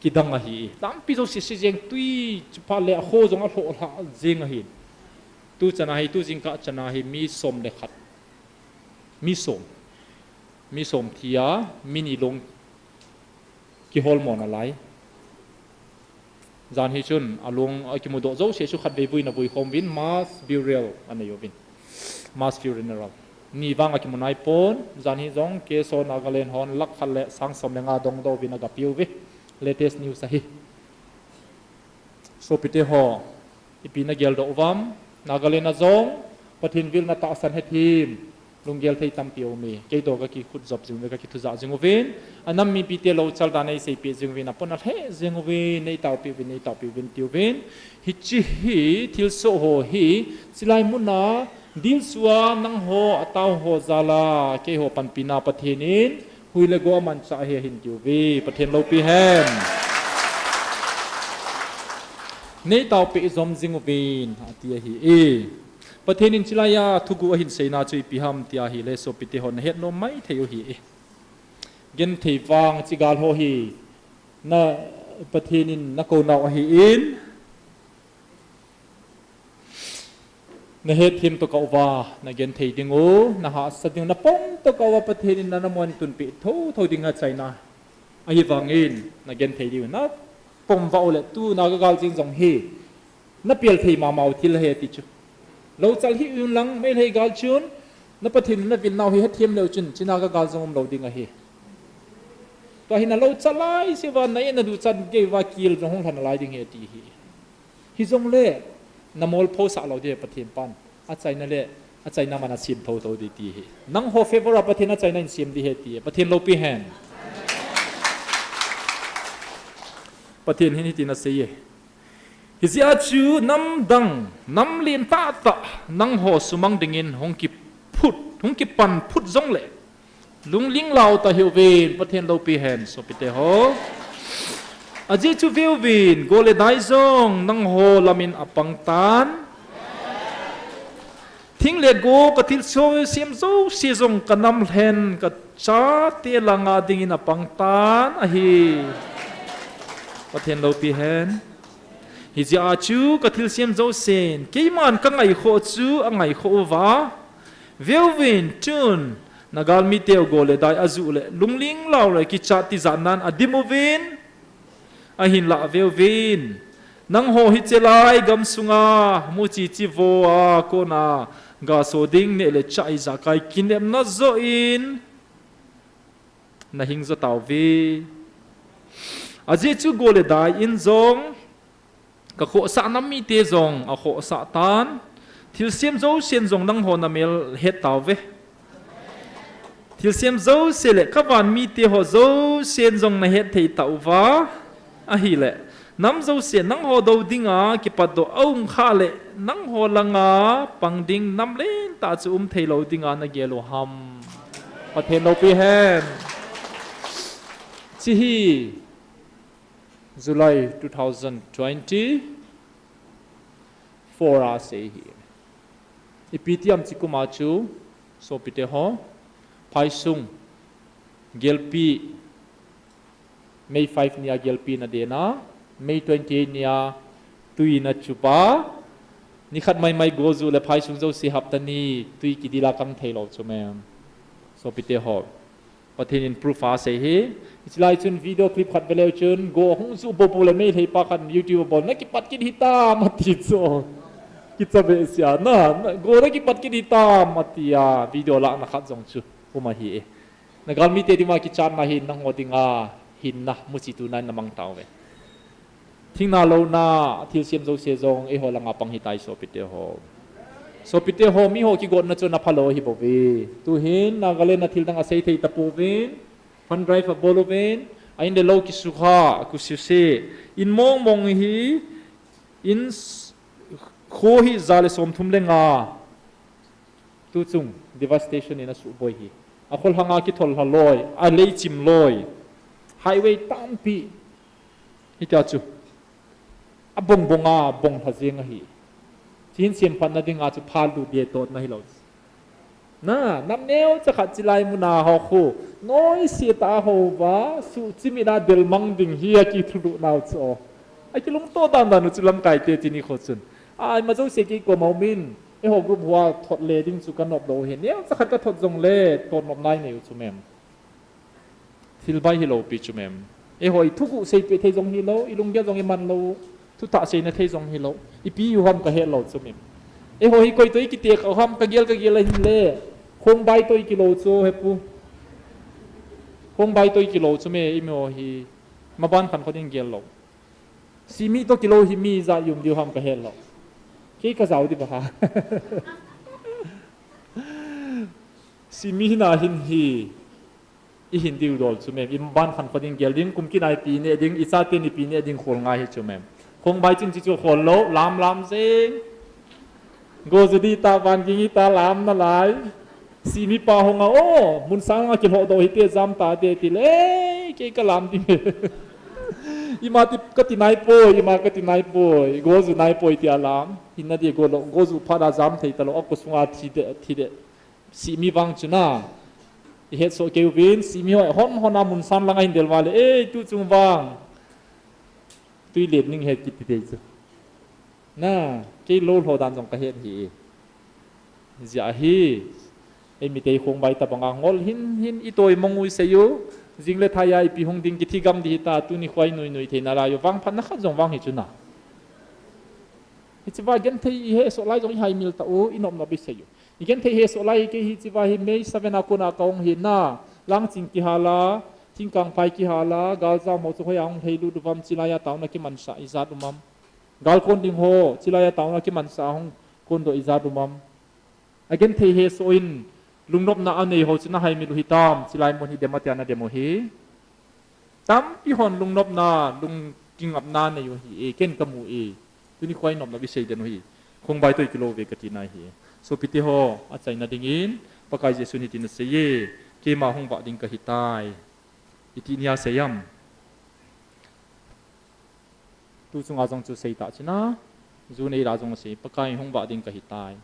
Kidang ahi. Lampi jouse se jeng tui chu pha le a kho jong alho lha jeng ahi. Tu chan a hi, tu jingkah chan a hi mi som le khat. Mi som. Mi som thi a, mi ni long kihol mo nalai. Jan hi chun, along akimudoh jouse chu khat vei vui na vui khom uvin, mass burial anei uvin. Mass funeral. Ni vang akimu nai pon, jan hi jong, K S O Nagaland hon, lakh khat le sang som le nga dongdoh uvin agape uve. Latest news ahi. Sopite ho, ipi na geldoh uvam, Nagaland a jong, Pathen vilna tahsan hethem, lunggel thei tampi aume, kei toh ka kikhut jop jing uve, ka kithu jah jing uvin, anam mipite louchal dan nei seipeh jing uvin, apon alheh jing uvin, nei taopeh uvin, nei taopeh uvin, ti uvin, hiche hi, thilsoh ho hi, chilai muna, dilsua, nangho, atao ho jal a, keiho panpina Pathen in, hui le go amanchah ahi ahin ti uve, Pathen loupi hen. Nei taopeh jom jing uvin, ati ahi e. Pathen in chilai a thuguh ahin seina chu ipi ham ti ahile sopite ho nahet nom maithei u ahi e. Genthei vang chi gal ho hi na Pathen in nakou nau ahi in. Nahet them tokah uva, nagenthei ding u, nahahsa ding u, napom tokah uva Pathen in nana mun tunpeh thotho ding achaina. Ahivangin, nagenthei ding u, napom vah u le tu Naga gal jing jong hi, napel thei mama u thil ahi ti chu. Louchal hih un lang, Meitei gal chun, na Pathen in navil nau hi hethem leu chun, chi Naga gal jong umlou ding ahi. Tua hi nalouchal lai seuva, na-eh naduchat gei uva kil jong hung lha nalai ding ahi ti hi. Hijongle, namol phosah lou ding Pathen pan. Achaina le, achaina man asem thotho ding ti hi. Nangho favor a Pathen achaina in sem ding ahi ti. Pathen loupi hen. Pathen hin hitin asei e. Hijeh a chu namdang, nam lentah tah, nangho sumang dingin hung kiphut, hung kipan phut jongle. Lungling lau tah hih uvin, Pathen loupi hen, sopite ho. Ajeh chu veuvin, go le dai jong, nangho lamin apang tan. Thing le go ka thilsem jouse jong ka nam lhen ka chate langa dingin apang tan ahi. Pathen loupi hen. Hijeh a chu ka thilsem jousen keiman ka ngaikhoh chu angaikhoh uva. Veuvin tun na galmi teu go le dai ajuh le lungling lau le kichat tijat nan adim uvin. Ahinlah veuvin. Nangho hiche lai gamsunga muchi chivo a kona gaso ding neh le chah ijakai kinepna joh in nahing jo tauve. Ajeh chu go le dai in jong ka khohsah nam mite jong akhohsah tan. Thilsem jousen jong nangho namel het tauve. Thilsem jouse le ka van mite ho jousen jong nahet thei tauva. Ahile nam jouse nangho dou dinga kipatdoh aum khah le nangho langa pang ding nam lentah chu um thei lou dinga nagel u ham? Pathen loupi hen. Hiche hi July two thousand twenty-four a sei hi. Ipi ti ham hiche kum a chu, sopite ho, phaisung gelpi, May five nia gelpi na dena, May twenty-eight nia tui na chupa, nikhat maimai go juh le phaisung jouse hapta ni tui kidila kang thei lou chu mem. Sopite ho, Pathen in proof asei hi. Hiche lai chun video clip khat veleu chun go hung juh bobo le Meitei pa khat YouTube a bol na kipat kit hitam ati chu. Kicha behseh a na, na go na kipat kit hitam ati a video lahna khat jong chu um ahi e. Na galmi te dinga kichatna hin nangho dinga hinna muchi tuna in namang tauve. Thingna louna thilsem jouse jong eiho langa pang hitai sopite ho. Sopite ho, miho kigotna chu napha lou ahi bouve. Tuhin Nagaland a thil dang asei thei tapouvin, fund drive abol uvin, a in le lou kisukha, kususe, in mong mong hi, in s-, kho hi ja le somthum le nga. Tuchung devastation in asuhboi hi. Akhol hanga kithol lha loi, aleichim loi. Highway tampi. Hitia chu. Abong bong a, bong lha jeng ahi. Chin semphatna dinga chu phalut dia totna hilou. Na, nam neocha khat chilai muna ho khu. Noise tah a houva, suhchimit a delmang ding hi akithulut nau chu. Akilungto dan dan u chu lamkai te chini kho chun. Ai, ima jouse kei koma umin. Eiho group hoa thot le ding chu kanop lou hi. Neocha khat kathot jongle, thot nop nai nei u chu mem. Thil bai hilou pi chu mem. Eiho i thuguh seipeh thei jong hilou, i lunggel jong i man lou, thutah seina thei jong hilou. Ipi u ham kahet lou chu mem. Eiho hi koi toh i kitek u ham kagel kagel ahin le. Khongbai toh i kilou chu hepu. Khongbai toh i kilou chu me, i mi ho hi. Maban khan kho ding gel lou. Simi toh kilou hi mi ja i um diu ham kahet lou. Kei kajao di ba ha. Simi hina hin hi. I hin diu dol chu mem. I maban khan kho ding gel ding, kum kinai pi ne ding, i chate ni pi ne ding khol ngai hi chu mem. Khongbai ching chi chu khol lou, lam lam jeng. Go ju di ta van ging i ta lam nalai. Simi pa hung a, o, mun sang a kilhoh doh hite jam tate tile, kei kalam ding. Ima ti, kati nai poi, ima kati nai poi, go ju nai poi tia lam. Hinna di go lou, go ju phat a jam thei talou, ako sunga thi de, thi de. Simi vang chu na. I hetsoh kei uvin, simi ho, hon hon a mun sang langa hin del vale, ei, tuchung vang. Tui let ning het kiti tei chu. Na, kei lou lho dan jong kahet hi. Jia hi. Ei mi tei khongbai tabanga ngol hin hin i toi mong u i sei u. Jing le thai a ipi hung ding kithi gam di hita tuni khoi nui nui theina lai u vangphatna khat jong vang hi chu na. Hiche va genthei i hesoh lai jong i haimil tau i nop nop i sei u. I genthei hesoh lai hi kei hiche va hi May seven a kona kahung hi na. Langching kihal a, thingkang phai kihal a, galjam ho chu hoi a hung lheilut uvam chilai a taona kimansah ijat um am. Gal kon ding ho, chilai a taona kimansah hung kondoh ijat um am. Agenthei hesoh in, lungnopna anei ho chu na haimil u hitam, chilai mun hi dem atia na dem u hi. Tampi hon lungnopna, lungkingapna nei u hi, e, ken kamu e. Tuni khoi nopna bisei den u hi. Khongbai toh i kilou ve kati nai hi. Sopite ho, achaina dingin, Pakai Jesun hitin asei e, keima hung vah ding kahitai. Iti nia sei am. Tu chunga jong chu sei ta china, ju nei la jong sei, Pakai hung vah ding kahitai.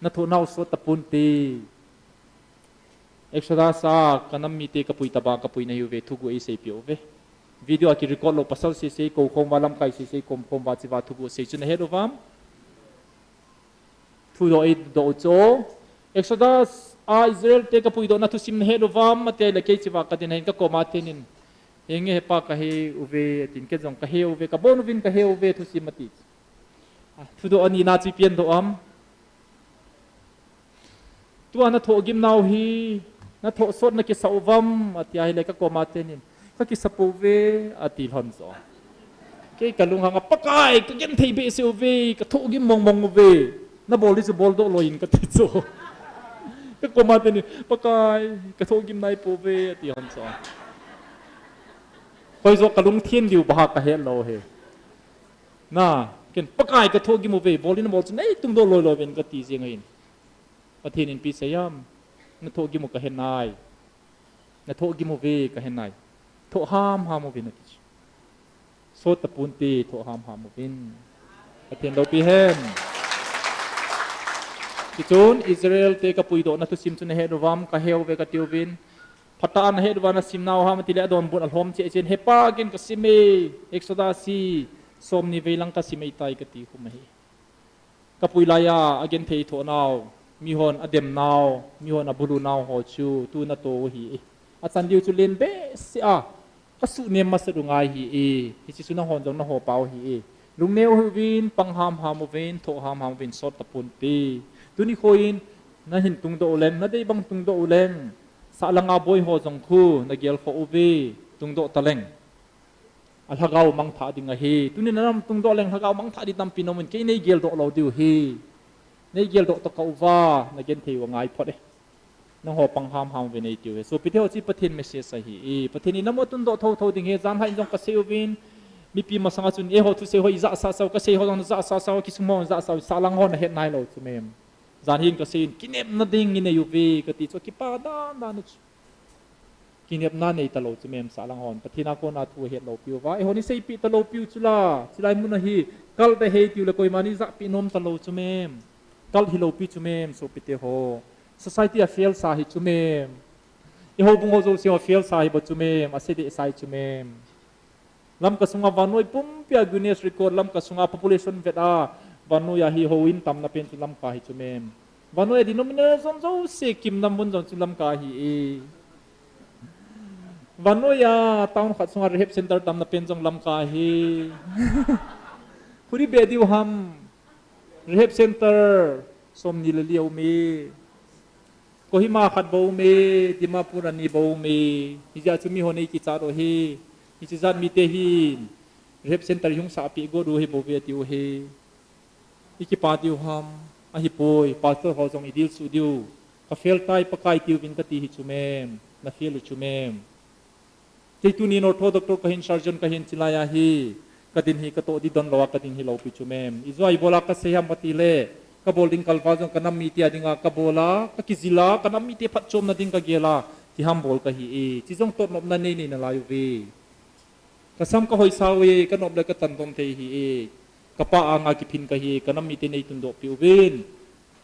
Nathoh nau sot tapon te. Exodus a kanam mite kapui taba kapui nahiuve, thugu eiseipeh uve. Video a kirecord lou pasal sese, kou khom uva lamkai sese, kou khom uva chiva thugu sei chu nahet uvam? Thudoh eidoh u chu. Exodus a Israel te kapuidoh na thusim nahet uvam, ati le kei chiva kadin ahin kakoma tenin. Henge hepa kahe uve, atin ken jong kahe uve, kabon uvin kahe uve, thusim ati. Ah, thudoh ani na chu ipi ahin doh am? Tua nathoh gim nau hi, nathoh sot nakisa uvam, ati ahile kakoma tenin. Kakisa pouve, ati lhon jo. Kei kalunghang a Pakai, kagenthei behseh uve, kathoh gim mong mong uve. Nabol di chu boldoh loi in kati chu. Kakoma tenin, Pakai, kathoh gim nai pouve, ati lhon jo. Hoijo kalungthem diu baha kahet lou hi. Na, ken Pakai kathoh gim uve, bol in bol chu nei tungdoh loi loi uvin kati jeng ahin. Pathen in ipi asei am? Nathoh gim u kahe nai. Nathoh gim uve kahe nai. Thoh ham ham uvin ati chu. Sot tapon te, thoh ham ham uvin. Pathen loupi hen. Tichun Israel te kapuidoh na thusim chu nahet uvam, kahe uve kati uvin. Phatah a nahet uva nasim nau ham ati le adonbut alhom cheh cheh in, hepa ken kasim e, Exodus hi somni vei lang kasim e tai kati khum ahi. Kapui laiya agenthei thoh nau, mihon adem nau, mihon abulu nau ho chu tu natoh u ahi e. Achan diu chu len behseh a, kasuhnem masat u ngai ahi e. Hiche chu nahon jong naho pau ahi e. Lungneo hih uvin, pang ham ham uvin, thoh ham ham uvin, sot tapon te. Tuni kho in, nahin tungdoh u leng, nadei bang tungdoh u leng. Sahlang a boi ho jong khu, nagel khoh uve, tungdoh taleng. A lhagao mangthah ding ahi. Tuni nanam tungdoh leng lhagao mangthah ding tampi naum in, kei neigeldoh lou diu ahi. Neigeldoh tokah uva, nagenthei u angai phot e. Nangho pang ham ham uvin eitiu ahi. Sopite ho, hiche Pathen message ahi e. Pathen in namo tundoh thotho ding ahi, jan lhah in jong kasei uvin. Mipi masanga chun eiho thusei ho ijahsah sao, kasei ho jong najahsah sao, kisum ho najahsah sao, sahlang ho nahet nailou chu mem. Jan hin kasei in, kinepna ding inei uve, kati chu akipa dan dan u chu. Kinepna nei talou chu mem, sahlang hon. Pathen a kona thu ahet lou piu va. Eihon iseipeh talou piu chu la. Chulai mun a hi, cult ahi tiu le koiman ijahpeh nom talou chu mem. Cult hilou pi chu mem, sopite ho. Society a fail sa hi chu mem. Eiho bung ho jouse ho fail sa hi bou chu mem, ase deh sa hi chu mem. Lamka sunga vannoi pumpi a Guinness Record, Lamka sunga population vet a, vannoi a hi houin tamna pen chu Lamka hi chu mem. Vannoi a denomination jouse kimna mun jong chu Lamka hi e. Vannoi a town khat sunga rehab center tamna pen jong Lamka hi. Khuri be diu ham. Rehab center somni le li aume. Kohima khat bou aume, Dimapur ani bou aume. Hijeh chun mihon eikichat u ahi. Hiche jat mite hin rehab center ihung sahpeh got u ahi bouve atiu ahi. Ikipa diu ham, ahipoi, pastor ho jong idilsuh diu. Ka fail tai Pakai tiuvin kati hi chu mem, na fail u chu mem. Kei tunin ortho doctor kahin, surgeon kahin, chilai a hi kadin hi katoh di donlou a kadin hilou pi chu mem. Ijeh a ibola kasei ham kati le, kabol ding kalval jong kanam mite a dinga kabol a, kakijil a, kanam mite phatchomna ding kagel a, kihambol kahi e. Chi jong totnopna nei nei nalai uve. Kasam kahoisa uve, kanop le katan dom thei hi e. Kapa anga kiphin kahi e, kanam mite neitundoh peh uvin.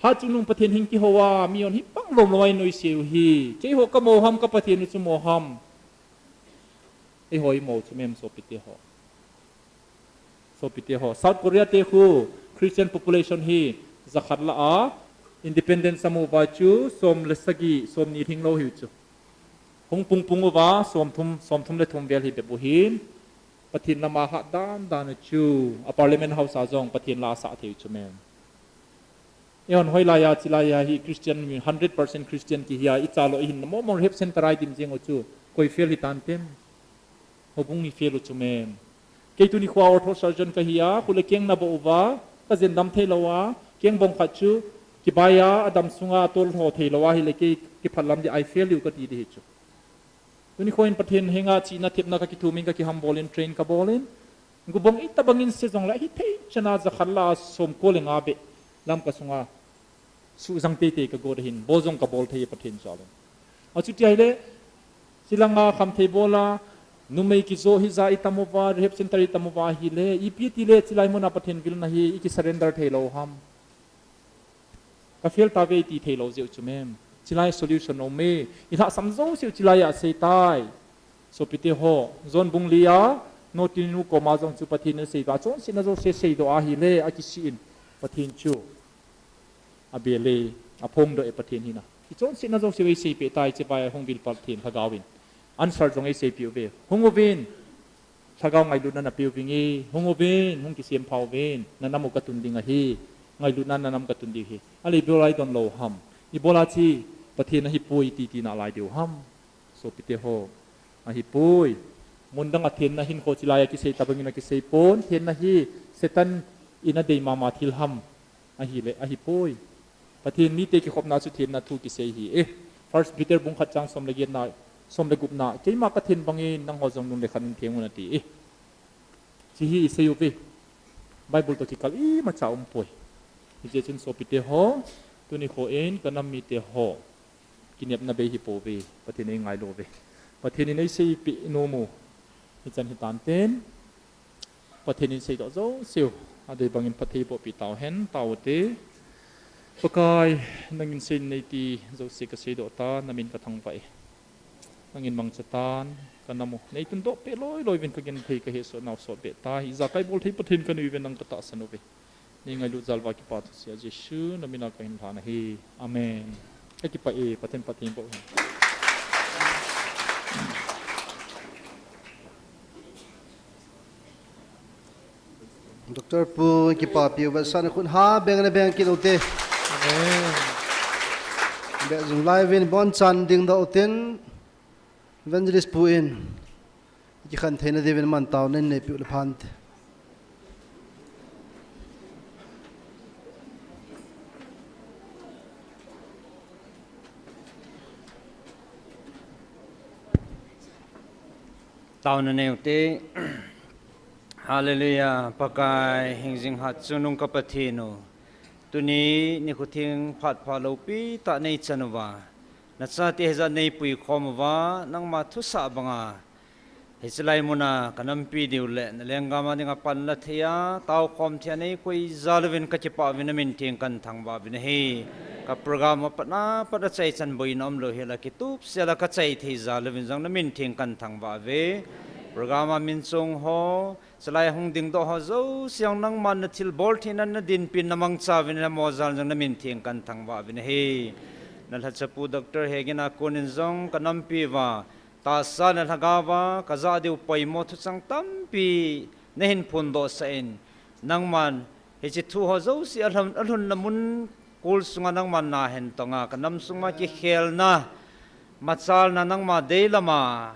Hatchungnung Pathen hung kihou a, mihon hi pang lomlom a inoise u hi. Keiho kamo ham, ka Pathen u chu mo ham. Eiho imo chu mem sopite ho. Sopite ho. South Korea te khu Christian population hi jakhat lah a, independence amu uva chu som le sagi, somni lhinglou hiu chu. Hung pungpung uva, somthum, somthum le thum vel hi bep u hin, Pathen lama hat dan dan u chu, a Parliament House a jong Pathen la asah thei u chu mem. Eihon hoilai a, chilai a hi Christian mi, hundred percent Christian kihi a, ichalou ihin na momong rehab center a idim jeng u chu, koi fail hitan tem. Houbung hi fail u chu mem. Kei tuni khoa ortho surgeon kahi a, khu le keng nabou uva, kajen dam theilou a, keng bong khat chu, kibai a, adam sunga tol ho theilou a, hile kei kiphat lam di a ifail diu kati di hi chu. Tuni khoin Pathen henga chihna thepna kakithum in kakihambol in train kabol in. Gubong itabang in se jongle hithei chana jakhat lah a somko le nga beh Lamka sunga suhjang teitei kagot ahin, bol jong kabol thei Pathen jal in. Achuti ahile, chilanga khamthei bol a, numei kijo hija itam uva, rehab center itam uva hile, ipi tile chilai muna Pathen vilna hi ikisurrender theilou ham. Ka fail tave iti theilou jeh u chu mem. Chilai solution aume. Ilhahsam jouseu chilai a asei tai. Sopite ho, John bung li a, Notinu koma jong chu Pathen in asei uva, chonsetna jouse seidoh ahile, akisih in, Pathen chu abel e, aphongdoh e Pathen hina. Ichonsetna jouse eiseipeh tai, hiche vai a hung vilpeh Pathen Lhagao in answer jong eiseipeh uve. Hung uvin, Lhagao ngailutna napeh uvinge, hung uvin, hung kisempha uvin, nanam u katun ding ahi, ngailutna nanam katun ding ahi. Ahile ibola idon lou ham? Ibola hiche Pathen ahipoi iti tina lai diu ham? Sopite ho, ahipoi. Mun dang a thenna hinkho chilai a kisei tobangin akisei pon, thenna hi Satan in adei mama thil ham? Ahile, ahipoi. Pathen mite kikhopna chu thenna thu kisei ahi. Eh, First Peter bung khat chang som le getna, som le gupna, keima kathen bangin nangho jong nun le khan in theng un ati. Eh, hiche hi isei uve. Bible toh kikal imacha umpoi. Hijeh chun sopite ho, tuni nikho in kanam mite ho kinepna bei hipouve, Pathen in eingailu uve. Pathen in eiseipeh nom u hichan hitan ten, Pathen in seidoh jouseu adei bangin phatthei eibohpeh tauhen, tao ute. Pakai, nangin sei in neiti jouse kaseidoh tan, namin kathangvah e. Nangin mangcha tan, kanam u neitundoh peh loiloi uvin, kagenthei kahesoh nau sotbeh tai. Ijakai bolthei Pathen kanei uve, nang katahsan uve. Neingailut jalva kipa thusei a Jesu namin a kahin lhan ahi. Amen. Kakipah e, Pathen phatthei boh hen. Doctor Pu, kipapi u, vetsahna khut ha beng le beng kit ute. Amen. Beh jing lai uvin, bonchan dingdoh utin, Evangelist Pu in kikhen theina diuvin aman taona in neipiu le phante. Taona nei ute. Hallelujah. Pakai, hingjing hatchungnung ka Pathen u, tuni nikho theng phat pha loupi tah neichan uva, nachate hijat neipui khom uva, nangma thusah banga hiche lai muna kanampi diu le nalenggam a dinga panla thei a, taokhom thei a neikoi jal uvin kakipah uvin, namin theng kahin thangvah uvin ahi. Ka program apat apat a chaichan boina umlou hel a, kitupsel a kachai thei jal uvin jong namin theng kahin thangvah uve. Program a min chong ho, chulai hung dingdoh ho jouse jong nangman nathilbol theina nadinpin namangcha uvin, namo jal jong namin theng kahin thangvah uvin ahi. Nalhachapu Doctor Hegin a konin jong kanampi uva tahsa le lhagao va kajah diu poimo thuchang tampi nahin phondohsah in, nangman hiche thu ho jouse alhun, alhunna mun kol sunga nangman nahin tonga, kanam sunga kikhelna, machalna, nangma deilam a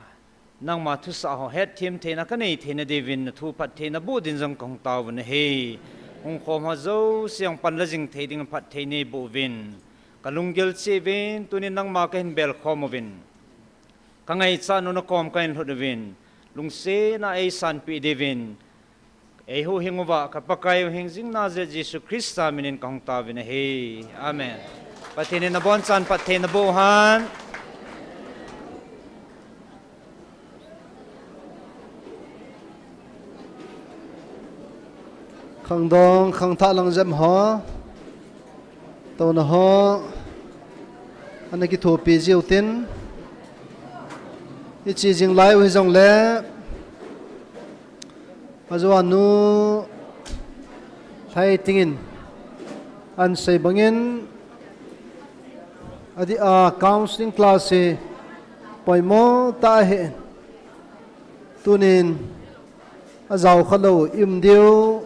nangma thusah ho hetthem theina kanei theina diuvin nathu phatthei naboh din jong kahung taovin ahi. Hung khom ho jouse jong panla jing thei ding phatthei neiboh uvin, kalunggel cheh uvin, tunin nangma kahin belkhom uvin, kangaichat u nakom kahin lhut uvin, lungsetna eisanpeh diuvin, eihuhhing uva ka Pakai u hingjing Nazareth Jesu Christa minin kahung taovin ahi. Amen. Pathen in nabonchan phatthei naboh hen. Khangdong khangthah lang jem ho, touna ho ana kithopi jiu tin, iche jing lai u hijongle, ajou a nu Lhaiting in ahin sei bangin, adeh a counseling class hi poimo tah ahin, tunin ajaokha lou i um diu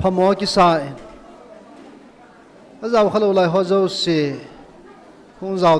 phamo kisa in, ajaokha lou lai ho jouse hung jao